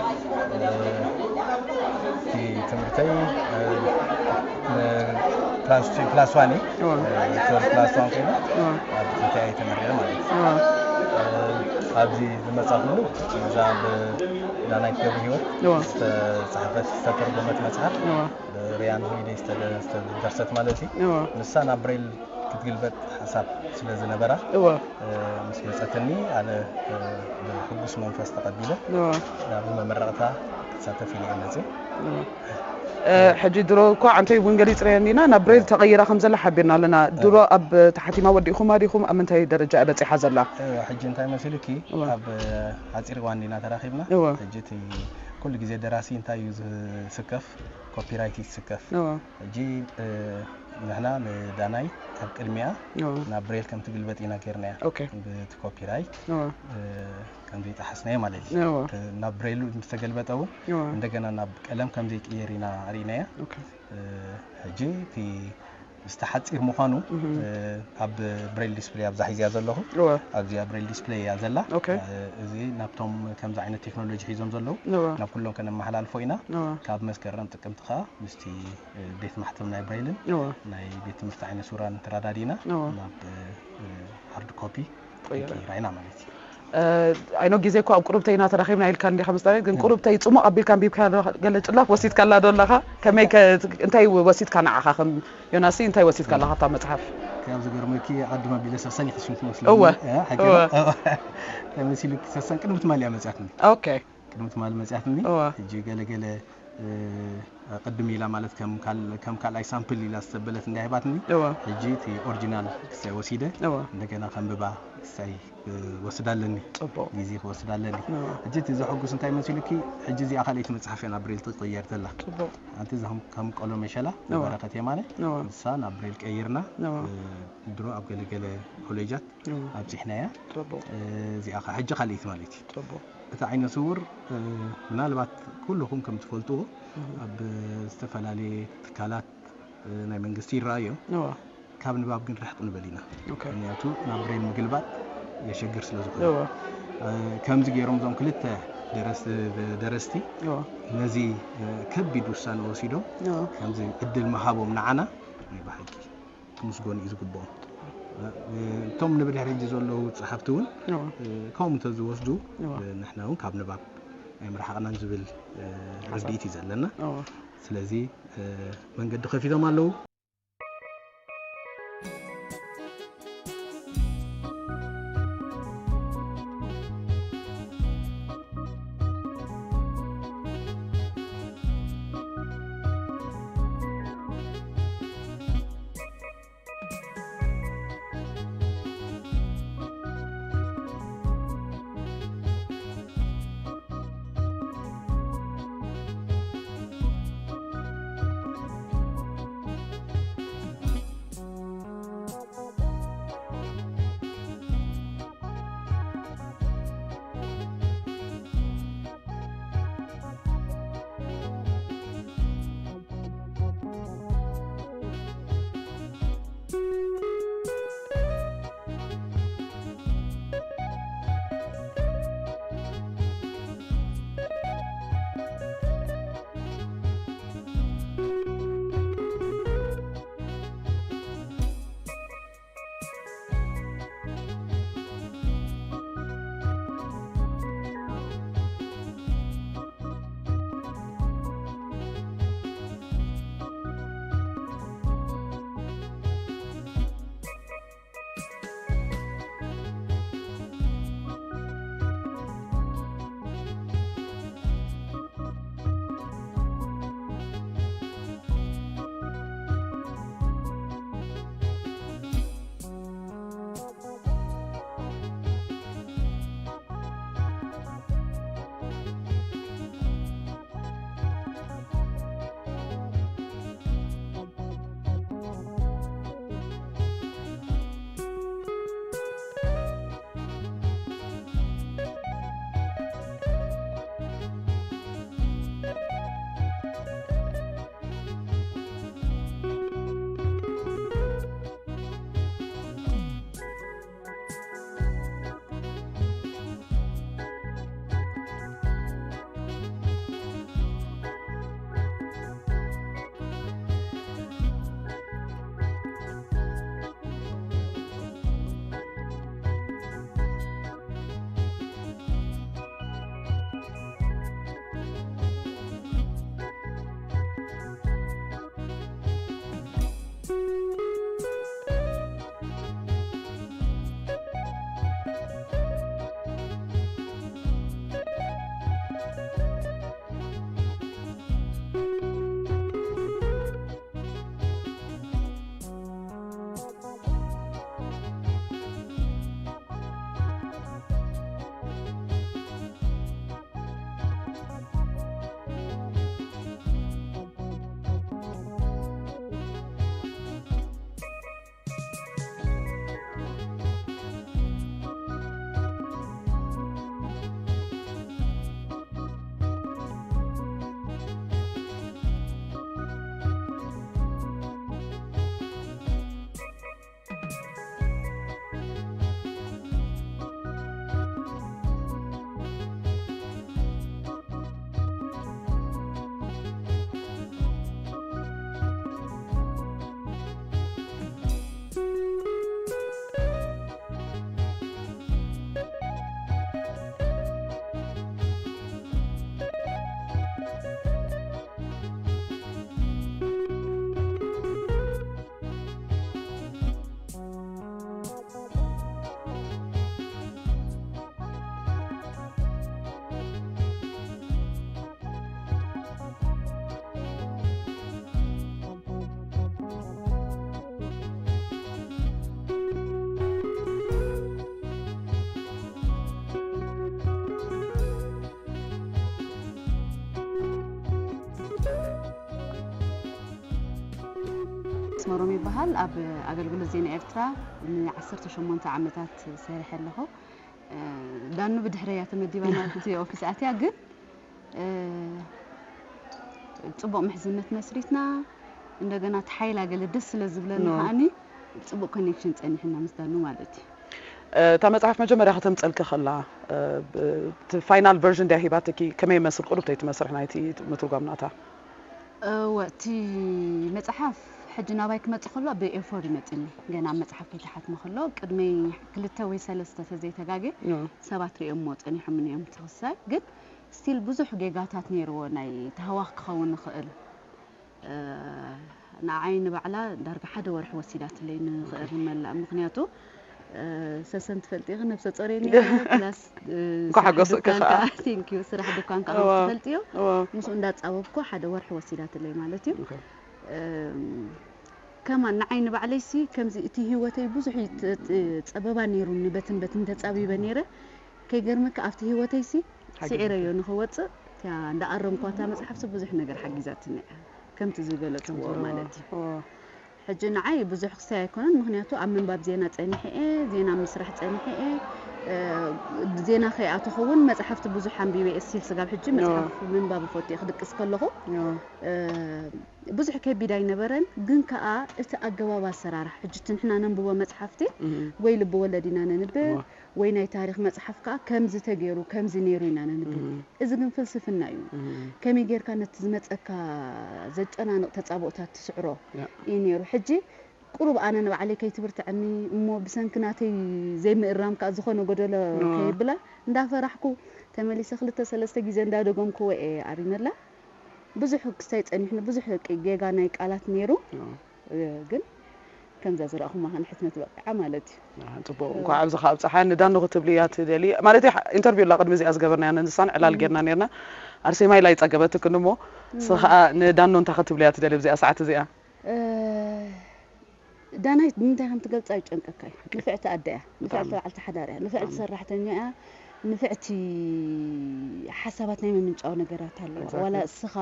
እቲ ትምህርተይ ክላስ ክላስ ዋን እዩ። እወ ክላስ ዋን ኮይኑ እወ ኣብ ኢትዮጵያ ተመሪቐ ማለት እዩ። እወ ኣብዚ ዝመጻ ኩሉ እዛ ብዳናይት ገብረ ህይወት እወ ዝተጻሕፈት ዝተተርጎመት መጽሓፍ እወ ብሪያን ሆሊደይ ዝተደ- ዝተደርሰት ማለት እዩ። እወ ንሳ ናብ ብሬል ክትግልበጥ ሓሳብ ስለ ዝነበራ እወ ምስ መጸትኒ ኣነ ብሕጉስ መንፈስ ተቐቢለ እወ ናብ መመረቕታ ክሳተፍ ኢለ እየ መጽእ። እወ። እ፣ ሕጂ ድሮ እኳ ኣንተ እውን ገሊጽ ረየኒና ናብ ብሬል ተቐይራ ከም ዘላ ሓቢርና ኣለና። ድሮ ኣብ ተሓቲማ ወዲእኹማ ዲኹም ኣብ ምንታይ ደረጃ እያ በጺሓ ዘላ? ሕጂ እንታይ መሲልኪ እወ። ኣብ ሓጺር እዋን ዲና ተራኺብና። እወ። ሕጂ እቲ ኩሉ ግዜ ደራሲ እንታይ እዩ ዝስከፍ? ኮፒራይት እዩ ዝስከፍ። እወ ሕጂ እ፣ ንሕና ንዳናይ ኣብ ቅድሚያ እወ ናብ ብሬል ከም ትግልበጥ ኢና ጌርናያ። ኦኬ ብቲ ኮፒራይት እወ እ፣ ከም ዘይጠሓስናዮ ማለት እዩ። እወ እ፣ ናብ ብሬል ምስ ተገልበጠ እውን እወ እንደገና ናብ ቀለም ከም ዘይቅየር ኢና ርኢናያ። ኦኬ እ፣ ሕጂ እቲ ምስቲ ሓጺር ምዃኑ እህ። እ፣ ኣብ ብሬል ዲስፕሌይ ኣብዛ ሒዝያ ዘለኹ። እወ ኣብዚኣ ብሬል ዲስፕሌይ እያ ዘላ። ኦኬ እ፣ እዚ ናብቶም ከምዚ ዓይነት ቴክኖሎጂ ሒዞም ዘለዉ እወ ናብ ኩሎም ከነመሓላልፎ ኢና። እወ ካብ መስከረም ጥቅምቲ ከኣ ምስቲ እ፣ ቤት ማሕተም ናይ ብሬልን እወ ናይ ቤት ትምህርቲ ዓይነ ስውራን ተራዳዲና እወ ናብ እ፣ ሃርድ ኮፒ ቀይረ። ቀይራ ኢና ማለት እዩ። እ፣ ኣይኖ ግዜ እኮ ኣብ ቁሩብተይ ኢና ተራኺብና ኢልካ እንዲኻ ምስ ግን ቁሩብተይ ጽሙቕ ኣቢልካ ኣንቢብካ ገለ ጭላፍ ወሲድካላ ዶ ኣለኻ? ከመይ ከ እንታይ ወሲድካ ንዓኻ ከም ዮናስ እንታይ ወሲድካ ኣለኻ ካብታ መጽሓፍ? ካብ ዝገርመኪ ዓዲ መቢለ ሰሰን ይኽሽም ትመስለኒ። እወ። እ፣ ሓቂ እወ። ነው። እወ። ተመሲሉ ሰሰን ቅድሚ ትማሊ እያ መጽኣትኒ። ኦኬ ቅድሚ ትማሊ መጽኣትኒ። እወ። ሕጂ ገለ ገለ እ፣ ቅድም ኢላ ማለት ከም ካል- ከም ካልኣይ ሳምፕል ኢላ ዝተበለት እንዳሂባትኒ እወ ሕጂ እቲ ኦሪጂናል ክሳይ ወሲደ እወ እንደገና ከንብባ ክሳይ እ፣ ወስድ ኣለኒ። ጽቡቕ ግዜ ክወስድ ኣለኒ። እወ ሕጂ እቲ ዘሐጉስ እንታይ መሲሉኪ? ሕጂ እዚኣ ካልኣይቲ መጽሓፍ እያ ናብ ብሬል ትቕየር ዘላ። ጽቡቕ ኣንቲ እዛ ከም- ከም ቆሎ መሸላ እወ በረኸት የማነ እወ ንሳ ናብ ብሬል ቀይርና እወ እ፣ ድሮ ኣብ ገለገለ ኮሌጃት እወ ኣብፂሕናያ። ጽቡቕ እ፣ እዚኣ ኸ- ሕጂ ካልኣይቲ ማለት እዩ። ጽቡቕ እቲ ዓይነ ስውር እ፣ ምናልባት ኩልኹም ከም ትፈልጥዎ እህ። ኣብ ዝተፈላለየ ትካላት እ፣ ናይ መንግስቲ ይረኣዮ። እወ ካብ ንባብ ግን ርሕቕ ንበል ኢና። ኦኬ ምክንያቱ ናብ ብሬል ምግልባጥ የሸግር ስለ ዝኾነ እወ እ፣ ከምዚ ገይሮም እዞም ክልተ ደረስ- ደረስቲ እወ ነዚ እ፣ ከቢድ ውሳነ ወሲዶም እወ ከምዚ ዕድል ምሃቦም ንዓና ናይ ብሓቂ ክምስገኑ እዩ ዝግብኦም። እ፣ እቶም ንብድሕሪ ሕጂ ዘለዉ ጸሓፍቲ እውን እወ እ፣ ከምኡ እንተዝወስዱ እወ እ፣ ንሕና እውን ካብ ንባብ ኣይምርሓቕናን ዝብል እ፣ ርድኢት እዩ ዘለና። እወ ስለዚ እ፣ መንገዲ ከፊቶም ኣለዉ። መሮም ይበሃል። ኣብ ኣገልግሎት ዜና ኤርትራ ን18 ዓመታት ሰሪሐ ኣለኹ። እ፣ ዳኑ ብድሕረያ ተመዲባ ናብቲ ኦፊስ ኣትያ፣ ግን፣ እ፣ ጽቡቕ ምሕዝነት መስሪትና፣ እንደገና እቲ ሓይላ ገለ ደስ ስለ ዝብለኒ ኖ። ከኣኒ ጽቡቕ ኮኔክሽን ጸኒሕና ምስ ዳኑ ማለት እዩ። እ፣ እታ መጽሓፍ መጀመርያ ከተምጸልኪ ከላ፣ እ፣ ብ-፣ እቲ ፋይናል ቨርዥን ድያ ሂባትኪ? ከመይ ይመስል ቁሩብ ተይትመስርሕ ናይቲ ምትርጓም ናታ? እወ፣ እቲ መጽሓፍ ሕጂ ናባይ ክመጽእ ከሎ ብኤፎር ይመጽኒ። ገና መጽሓፍ ከይተሓትመ ከሎ ቅድመይ ክልተ ወይ ሰለስተ ተዘይተጋጌ ኖ። ሰባት ርእዮሞ ጸኒሖምን እዮም ተኽሳይ። ግን ስቲል ብዙሕ ጌጋታት ነይርዎ ናይ ተህዋኽ ክኸውን ይኽእል። እ፣ ንዓይ ንባዕላ ዳርጋ ሓደ ወርሒ ወሲዳትለይ ንኽእርመላ። ምኽንያቱ፣ እ፣ ሰሰን ትፈልጢ ኢኺ፣ ነብሰ ጾር እየ ነይረ፣ ፕላስ፣ እ፣ እንኳዕ ስራሕ ሓጎስኪ ዱካን ከዓ። ከዓ፣ ቴንክ ዩ፣ ስራሕ ዱካን ከዓ እዋ፣ ትፈልጥዮ። እዋ። ምስኡ እንዳጻወብኩ ሓደ ወርሒ ወሲዳትለይ ማለት እዩ። ኦኬ። እም፣ ከማን ንዓይ ንባዕለይሲ ከምዚ እቲ ህይወተይ ብዙሕ እዩ ት-፣ ት-፣ ጸበባ ነይሩኒ፣ በትን በትን ተጻቢበ ነይረ። ከይገርመካ ኣብቲ ህይወተይሲ ሓጊዝኪ። ስዒረዮ ንኽወጽእ፣ እቲያ እንዳኣረምኳታ መጽሓፍሲ ብዙሕ ነገር ሓጊዛትኒ እያ። ከምቲ ዝበለቶ ዋ፣ ማለት እዩ። ዋ። ሕጂ ንዓይ ብዙሕ ክሳይ ኣይኮነን፣ ምኽንያቱ ኣብ ምንባብ ዜና ጸኒሐ እየ፣ ዜና ምስራሕ ጸኒሐ እየ። እ፣ ዜና ከይኣተኹ እውን መጽሓፍቲ ብዙሕ ኣንቢበ እየ። ስቲል ስጋብ ሕጂ ዋ። መጽሓፍ ምንባብ እፈቱ እየ ክድቅስ ከለኹ። ዋ። እ፣ ብዙሕ ከቢድ ኣይነበረን፣ ግን ከኣ እቲ ኣገባብ ኣሰራርሓ፣ ሕጂ እቲ ንሕና ነንብቦ መጽሓፍቲ እም። ወይ ልቢ ወለድ ኢና ነንብብ፣ ዋ። ወይ ናይ ታሪኽ መጽሓፍ ከኣ ከምዚ ተገይሩ፣ ከምዚ ነይሩ ኢና ነንብብ። እም። እዚ ግን ፍልስፍና እዩ። እም። ከመይ ጌርካ ነቲ ዝመጸካ ዘጨናንቕ ተጻብኦታት ትስዕሮ ያ። እዩ ነይሩ። ሕጂ ቁሩብ ኣነ ንባዕለይ ከይትብርትዐኒ እሞ ብሰንኪ ናተይ ዘይምእራም ከኣ ዝኾነ ጎደሎ ኖ። ከየብላ እንዳፈራሕኩ ተመሊሰ ክልተ ሰለስተ ግዜ እንዳደገምክዎ እየ ኣሪመላ። ብዙሕ ክስታይ ጸኒሕኒ፣ ብዙሕ ቂ-፣ ጌጋ ናይ ቃላት ነይሩ። ኖ። እ፣ ግን ከምዛ ዝረኣኹማ ከኣ ንሕትመት በቂዓ ማለት እዩ። ኣህ፣ ጽቡቕ። እ። እንኳዕ ኣብዚ ከኣ ኣብጽሓ። ንዳኖ ክትብልያ ትደሊ? ማለት፣ ኢንተርቪው ኣላ ቅድሚ እዚኣ ዝገበርናያ፣ ንሳን ዕላል እም። ጌርና ኔርና። ኣርሴማ ኢላ ይጸገበትክን እሞ፣ እም። ንስኺ ከኣ ንዳኖ እንታይ ክትብልያ ትደሊ ኣብዚኣ ሰዓት እዚኣ? እ፣ ዳናይት ንምንታይ ከም ትገልጻ ይጨንቀካ እዩ። ንፍዕቲ ኣደ እያ፣ ንፍዕቲ ብጣዕሚ። በዓልቲ ሓዳር እያ፣ ንፍዕቲ ብጣዕሚ። ሰራሕተኛ እያ፣ ንፍዕቲ ሓሳባት ናይ ምምንጫው ነገራት ኣለዋ። ኤግዛክትሊ። ዋላ እስኻ፣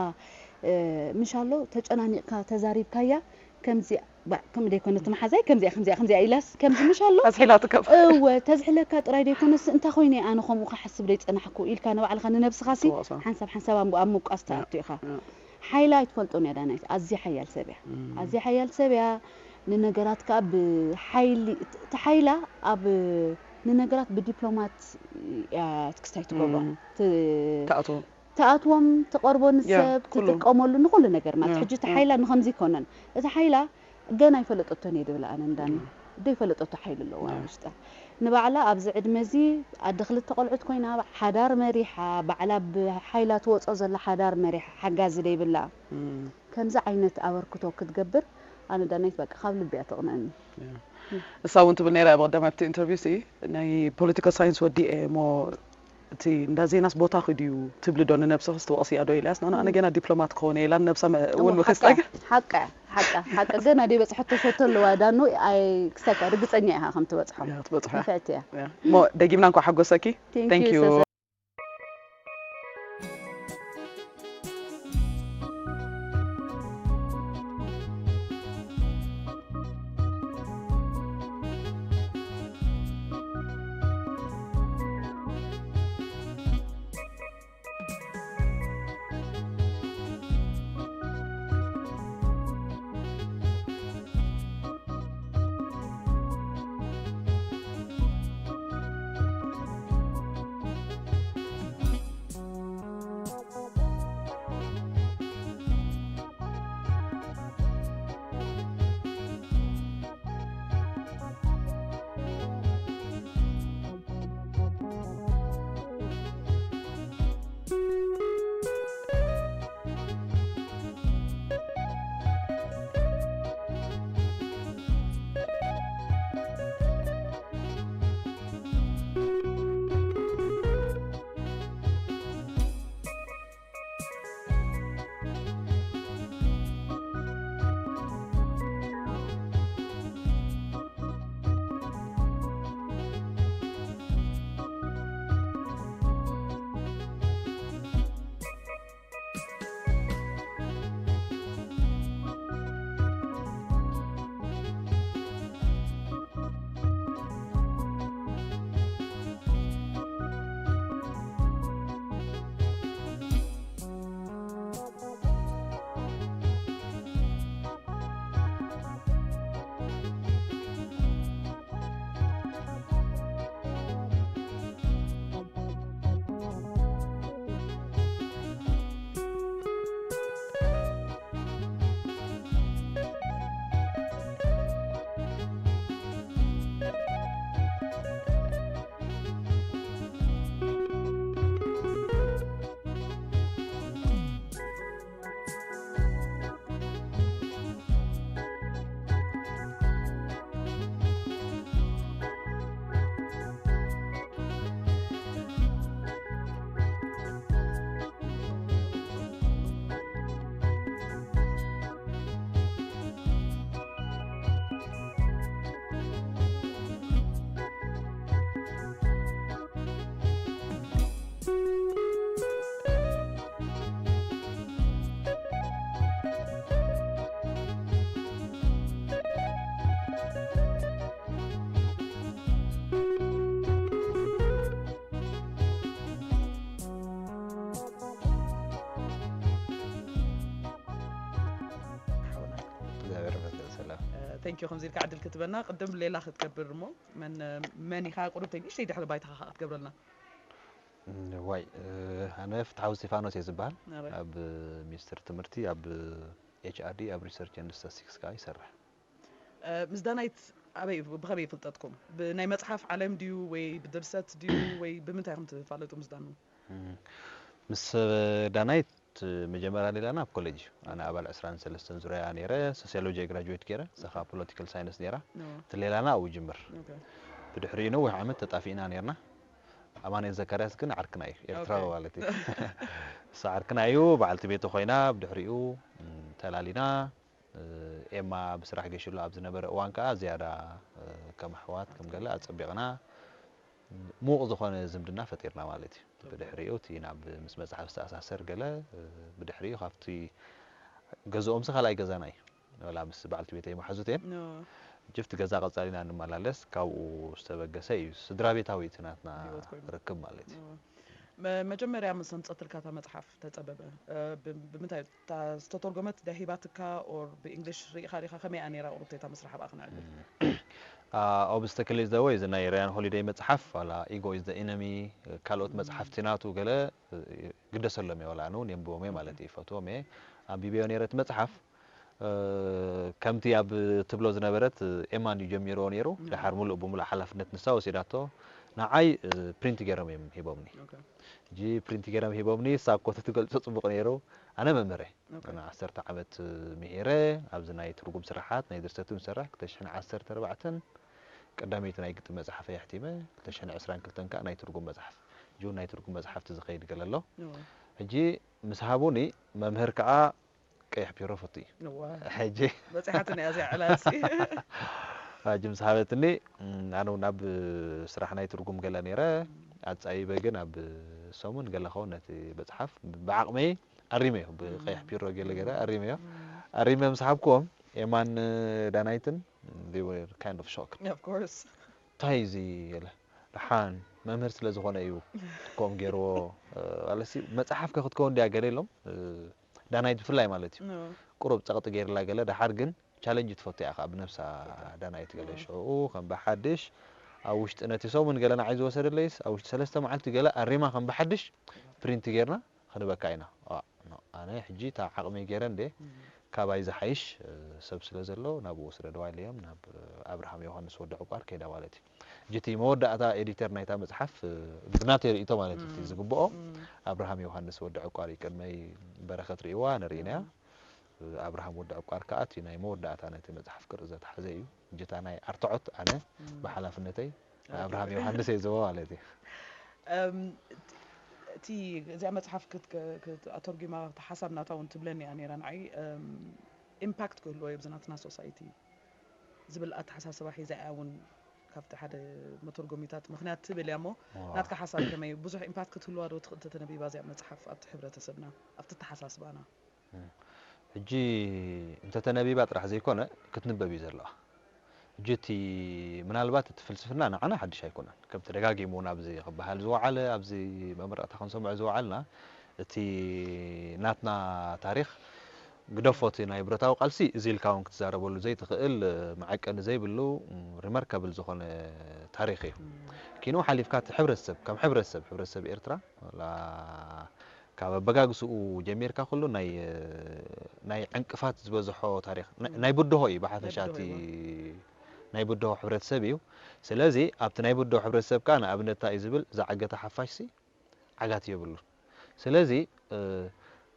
እ፣ ምሽ ኣሎ ተጨናኒቕካ ተዛሪብካያ፣ ከምዚ ባ-፣ ከምኡ ደይኮነ እቲ መሓዛይ፣ ከምዚኣ፣ ከምዚኣ፣ ከምዚኣ ኢላስ፣ ከምዚ ምሽ ኣሎ? ኣዝሒላ ትከብ። እወ፣ ተዝሕለካ ጥራይ ደይኮነስ፣ እንታይ ኮይነ ኣነ ከምኡ ክሓስብ ደይጸናሕኩ ኢልካ ንባዕልኻ ንነብስኻሲ ጽቡቕ ሰ። ሓንሳብ፣ ሓንሳብ ኣብ፣ ኣብ ምውቃስ ያ፣ ትኣቱ ኢኻ። ያ። ሓይላ ኣይትፈልጦን እያ ዳናይት። ኣዝያ ሓያል ሰብ እያ። እም። ኣዝያ ሓያል ሰብ እያ። ንነገራት ከኣ ብሓይሊ፣ እቲ ሓይላ ኣብ ንነገራት ብዲፕሎማት እያ ክስታይ ትገብሮ። እም። ት-፣ ትኣትዎ። ትኣትዎም፣ ትቐርቦ ያ፣ ንሰብ፣ ኩሉ። ትጥቀመሉ ንኹሉ ነገር ማለት። ያ፣ ሕጂ እቲ ያ። ሓይላ ንኸምዚ ይኮነን። እቲ ሓይላ ገና ኣይፈለጠቶን እየ ድብል ኣነ እንዳኒ። እም። ደይፈለጠቶ ሓይሊ ኣለዋ ያ። ኣብ ውሽጣ። ንባዕላ ኣብዚ ዕድመ እዚ ኣደ ክልተ ቆልዑት ኮይና፣ ሓዳር መሪሓ፣ ባዕላ ብሓይላ ትወጾ ዘላ ሓዳር መሪሓ፣ ሓጋዚ ደይብላ። እም። ከምዚ ዓይነት ኣበርክቶ ክትገብር፣ ኣነ ዳናይት በቃ ካብ ልቢ እያ ተቕንኣኒ። ያ። እሳ እውን ትብል ነይራ ኣብ ቀዳማይ ኣብቲ ኢንተርቪው ሲ፣ ናይ ፖለቲካል ሳይንስ ወዲኤ እሞ እቲ እንዳ ዜናስ ቦታኺ ድዩ ትብሊ ዶ ንነብስኺ ትወቕስያ ዶ ኢላስ? ኖ፣ ኖ፣ ኣነ እም። ገና ዲፕሎማት ክኸውን እየ ኢላ ንነብሳ መ-፣ እውን እሞ ምኺስ ሓቃ፣ ጠግ-፣ ሓቃ፣ ሓቃ፣ ሓቃ ገና ደይ በጽሐቶ ሸቶ ኣለዋ ዳኑ፣ ኣይ ክሳካ ርግጸኛ ኢኻ ከም ትበጽሖ። ያ፣ ትበጽሖ። ንፍዕቲ እያ። ያ። እሞ ደጊምና እንኳዕ ሓጎሰኪ። ቴንክ ቴንክ ዩ፣ ዩ። ሰሰ። Thank you ከምዚ ኢልካ ዕድል ክትበና። ቅድም ሌላ ክትገብር እሞ መን መን ኢኻ ቁሩብ ተይ ንእሽተይ ድሕሪ ባይታኻ ከዓ ክትገብረልና። ዋይ ኣነ ፍትሓዊ እስቴፋኖስ እየ ዝበሃል። ኣብ ሚኒስትሪ ትምህርቲ ኣብ ኤች ኣር ዲ ኣብ research and statistics ከዓ ይሰርሕ። ምስ ዳናይት ኣበይ ብኸመይ ፍልጠትኩም? ብናይ መፅሓፍ ዓለም ድዩ ወይ ብድርሰት ድዩ ወይ ብምንታይ ኢኹም ትፋለጡ ምስ ዳኑ? ምስ ዳናይት መጀመርያ ሌላና ኣብ ኮሌጅ እዩ። ኣነ ኣባል ዕስራን ሰለስተን ዙርያ ነይረ፣ ሶሲዮሎጂ ግራጁዌት ገይረ፣ ንሳ ከዓ ፖለቲካል ሳይንስ ነይራ። እቲ ሌላና ኣብኡ ይጅምር። ብድሕሪኡ ነዊሕ ዓመት ተጣፊእና ነይርና። ኣማኑኤል ዘካርያስ ግን ዓርክና እዩ፣ ኤርትራዊ ማለት እዩ። እሱ ዓርክና እዩ፣ በዓልቲ ቤቱ ኮይና ብድሕሪኡ ተላሊና። ኤማ ብስራሕ ገሽሉ ኣብ ዝነበረ እዋን ከዓ ዝያዳ ከም ኣሕዋት ከም ገለ ኣጸቢቕና ምዉቕ ዝኾነ ዝምድና ፈጢርና ማለት እዩ። ብድሕሪኡ እቲ ናብ ምስ መጽሓፍ ዝተኣሳሰር ገለ ብድሕሪኡ ካብቲ ገዝኦምሲ ካልኣይ ገዛና እዩ። ወላ ምስ በዓልቲ ቤተይ መሓዙት እየን። ጅፍቲ ገዛ ቀጻሊና እንመላለስ ካብኡ ዝተበገሰ እዩ። ስድራ ቤታዊ እቲ ናትና ርክብ ማለት እዩ። መጀመርያ ምስ ኣምጸትልካ እታ መጽሓፍ ተጸበበ ብምንታይ ዝተተርጎመት ዳሂባትካ or ብእንግሊሽ ሪኢኻ ዲኻ ከመይ እያ ነይራ ቁሩብ እታ ምስራሕ ብኣኽ ንዕድል obstacle is the way እዚ ናይ ራያን ሆሊደይ መጽሓፍ ዋላ ego is the enemy ካልኦት መጽሓፍቲ ናቱ ገለ ግደሰሎም እየ ዋላ ኣነ እውን የንብቦም እየ ማለት እዩ ይፈትዎም እየ ኣንቢበዮ ነይረ እቲ መጽሓፍ ከምቲ ኣብ ትብሎ ዝነበረት ኤማን እዩ ጀሚርዎ ነይሩ ድሓር ሙሉእ ብሙሉእ ሓላፍነት ንሳ ወሲዳቶ ንዓይ ፕሪንት ገይሮም እዮም ሂቦምኒ ሕጂ ፕሪንት ገይሮም ሂቦምኒ እሳ እኮ ተትገልጾ ጽቡቕ ነይሩ ኣነ መምህር እየ ኣነ ዓሰርተ ዓመት ምሂረ ኣብዚ ናይ ትርጉም ስራሓት ናይ ድርሰት እውን ሰራሕ ክልተ ሽሕን ዓሰርተ ኣርባዕተን ቀዳመይቲ ናይ ግጥም መጽሓፈይ ኣሕቲመ ክልተ ሽሕን ዕስራን ክልተን ከዓ ናይ ትርጉም መጽሓፍ ሕጂ እውን ናይ ትርጉም መጽሓፍቲ ዝኸይድ ገለ ኣሎ ሕጂ ምስ ሃቡኒ መምህር ከዓ ቀይሕ ፒሮ ፈቱ እዩ እዋ ሕጂ በፂሓትኒ እያ እዚኣ ዕላልሲ ሕጂ ምስ ሃበትኒ ኣነ እውን ኣብ ስራሕ ናይ ትርጉም ገለ ነይረ ኣጻይበ ግን ኣብ ሰሙን ገለ ኸውን ነቲ መፅሓፍ ብዓቕመይ ኣሪመዮ ብቀይሕ ፒሮ ገለ ገለ ኣሪመዮ ኣሪመ ምስ ሃብክዎም ኤማን ዳናይትን they were kind of shocked of course እንታይ እዚ ገለ ደሓን መምህር ስለ ዝኾነ እዩ ከምኡ ገይርዎ ኣለሲ መፅሓፍ ከ ክትከውን ድያ ገለ ኢሎም ዳናይት ብፍላይ ማለት እዩ ቁሩብ ፀቕጢ ገይርላ ገለ ደሓር ግን ቻለንጅ ትፈቱ እያ ከዓ ብነብሳ ዳናይት ገለ ሽዕኡ ከም ብሓድሽ ኣብ ውሽጢ ነቲ ሰሙን ገለ ንዓይ ዝወሰደለይስ ኣብ ውሽጢ ሰለስተ መዓልቲ ገለ ኣሪማ ከም ብሓድሽ ፕሪንት ጌርና ክንበካ ኢና ኣነ ሕጂ እታ ዓቕመይ ገይረ እንደ ካባይ ዝሓይሽ ሰብ ስለ ዘሎ ናብኡ ስደድዋ ኢለዮም ናብ ኣብርሃም ዮሃንስ ወዲ ዕቋር ከይዳ ማለት እዩ ሕጂ እቲ መወዳእታ ኤዲተር ናይታ መፅሓፍ ብናተይ ርእቶ ማለት እዩ ዝግብኦ ኣብርሃም ዮሃንስ ወዲ ዕቋር እዩ ቅድመይ በረኸት ርእይዋ ንርእናያ ኣብርሃም ወዲ ዕቋር ከዓ እቲ ናይ መወዳእታ ነቲ መፅሓፍ ቅርፂ ዘተሓዘ እዩ ሕጂ እታ ናይ ኣርትዖት ኣነ ብሓላፍነተይ ኣብርሃም ዮሃንስ እየ ዝቦ ማለት እዩ እቲ እዚኣ መፅሓፍ ኣተርጒማ እቲ ሓሳብ ናታ እውን ትብለኒ እያ ነይራ ንዓይ ኢምፓክት ክህልዎ እዩ ኣብዚ ናትና ሶሳይቲ ዝብል ኣተሓሳስባ ሒዛ እያ እውን ካብቲ ሓደ መተርጎሚታት ምክንያት ትብል እያ እሞ ናትካ ሓሳብ ከመይ ብዙሕ ኢምፓክት ክትህልዋ ዶ ትኽእል ተተነቢባ እዚኣ መፅሓፍ ኣብቲ ሕብረተሰብና ኣብቲ ተሓሳስባና ሕጂ እንተተነቢባ ጥራሕ ዘይኮነ ክትንበብ እዩ ዘለዋ ሕጂ እቲ ምናልባት እቲ ፍልስፍና ንዓና ሓድሽ ኣይኮነን ከም ተደጋጊሙ እውን ኣብዚ ክበሃል ዝወዓለ ኣብዚ መመረቕታ ክንሰምዖ ዝወዓልና እቲ ናትና ታሪክ ግደፎ እቲ ናይ ብረታዊ ቃልሲ እዚ ኢልካ እውን ክትዛረበሉ ዘይትኽእል መዐቀኒ ዘይብሉ ሪመርከብል ዝኾነ ታሪክ እዩ ኪንኡ ሓሊፍካ እቲ ሕብረተሰብ ከም ሕብረተሰብ ሕብረተሰብ ኤርትራ ካብ ኣበጋግስኡ ጀሚርካ ኩሉ ናይ ናይ ዕንቅፋት ዝበዝሖ ታሪክ ናይ ብድሆ እዩ ብሓፈሻ እቲ ናይ ብድሆ ሕብረተሰብ እዩ ስለዚ ኣብቲ ናይ ብድሆ ሕብረተሰብ ከዓ ንኣብነት እንታይ እዩ ዝብል ዝዓገተ ሓፋሽሲ ዓጋት የብሉን ስለዚ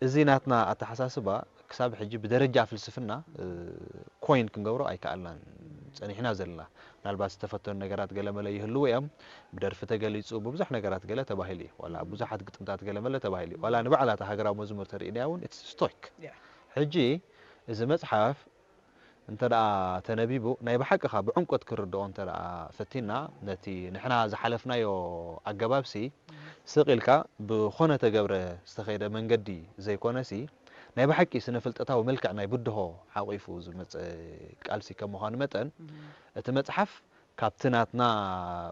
እዚ ናትና ኣተሓሳስባ ክሳብ ሕጂ ብደረጃ ፍልስፍና ኮይን ክንገብሮ ኣይከኣልናን ጸኒሕና ዘለና ምናልባት ዝተፈተኑ ነገራት ገለመለ ይህልዉ እዮም ብደርፊ ተገሊጹ ብብዙሕ ነገራት ገለ ተባሂሉ እዩ ዋላ ብዙሓት ግጥምታት ገለመለ ተባሂሉ እዩ ዋላ ንባዕላ እታ ሃገራዊ መዝሙር ተርእናያ እውን it's stoic ሕጂ እዚ መጽሓፍ እንተ ደኣ ተነቢቡ ናይ ብሓቂ ከኣ ብዕምቆት ክርድኦ እንተ ደኣ ፈቲና ነቲ ንሕና ዝሓለፍናዮ ኣገባብሲ ስቕ ኢልካ ብኾነ ተገብረ ዝተኸይደ መንገዲ ዘይኮነሲ ናይ ብሓቂ ስነ ፍልጠታዊ መልክዕ ናይ ብድሆ ሓቒፉ ዝመጸ ቃልሲ ከም ምዃኑ መጠን እቲ መጽሓፍ ካብቲ ናትና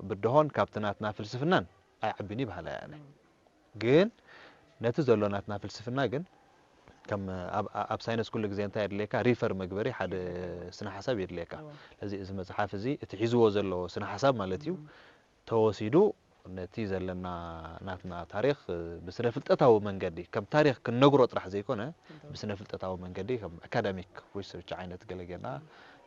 ብድሆን ካብቲ ናትና ፍልስፍናን ኣይዓብን እዩ በሃላይ ኣነ ግን ነቲ ዘሎ ናትና ፍልስፍና ግን ከም ኣብ ሳይንስ ኩሉ ግዜ እንታይ የድልየካ? ሪፈር መግበሪ ሓደ ስነ ሓሳብ የድልየካ። ስለዚ እዚ መፅሓፍ እዚ እቲ ሒዝዎ ዘሎ ስነ ሓሳብ ማለት እዩ ተወሲዱ ነቲ ዘለና ናትና ታሪኽ ብስነ ፍልጠታዊ መንገዲ ከም ታሪኽ ክንነግሮ ጥራሕ ዘይኮነ ብስነ ፍልጠታዊ መንገዲ ከም ኣካዳሚክ ሪሰርች ዓይነት ገለገና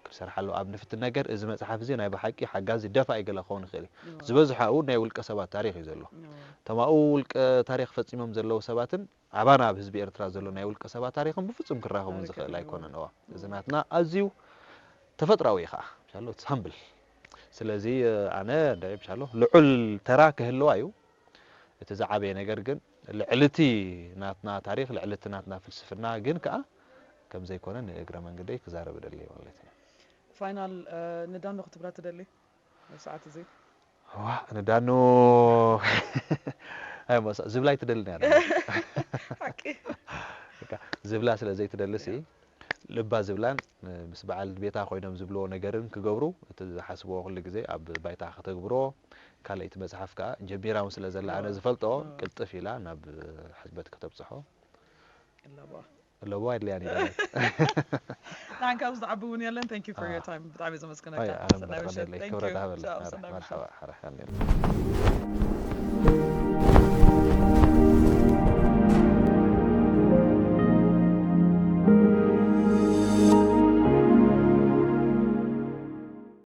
ክንሰርሓሉ ኣብ ንፍትን ነገር እዚ መፅሓፍ እዚ ናይ ብሓቂ ሓጋዚ ደፋኢ ገለ ክኸውን ይኽእል እዩ። ዝበዝሓኡ ናይ ውልቀ ሰባት ታሪኽ እዩ ዘሎ። ተማኡ ውልቀ ታሪኽ ፈፂሞም ዘለዉ ሰባትን ኣባና ኣብ ህዝቢ ኤርትራ ዘሎ ናይ ውልቀ ሰባት ታሪኽን ብፍጹም ክራኸቡን ዝኽእል ኣይኮነን። እዋ እዚ ናትና ኣዝዩ ተፈጥራዊ እዩ ከዓ ሻሎ ሳምብል። ስለዚ ኣነ እንታይ ሻሎ ልዑል ተራ ክህልዋ እዩ። እቲ ዝዓበየ ነገር ግን ልዕልቲ ናትና ታሪኽ ልዕልቲ ናትና ፍልስፍና ግን ከዓ ከም ዘይኮነ ንእግረ መንገደይ ክዛረብ ደለየ ማለት እዩ። ፋይናል ንዳኖ ክትብላ ትደሊ? ኣብ ሰዓት እዚ ዋ ንዳኑ ኣይ መስ ዝብላ ኣይትደልን እያ። ሓቂ ዝብላ ስለ ዘይትደልሲ ልባ ዝብላን ምስ በዓል ቤታ ኮይኖም ዝብልዎ ነገርን ክገብሩ እቲ ዝሓስብዎ ኩሉ ግዜ ኣብ ባይታ ከተግብርዎ ካልኣይቲ መፅሓፍ ከዓ ጀሚራ እውን ስለ ዘላ ኣነ ዝፈልጦ ቅልጥፍ ኢላ ናብ ሕትመት ከተብፅሖ ኣለዋ። ኣለዎ ኣድልያን ይላል። ንዓንካ ኣብዚ ዝዓቢ እውን የለን። Thank you for your time። ብጣዕሚ ዘመስግነካ። ኣይ ኣነ ሰናይ ምሕረት ምሽት። ኣለይ Thank ክብረት you። ሃበለይ። ቻው፣ ሰናይ ምሽት። መርሓባ ሓረካ።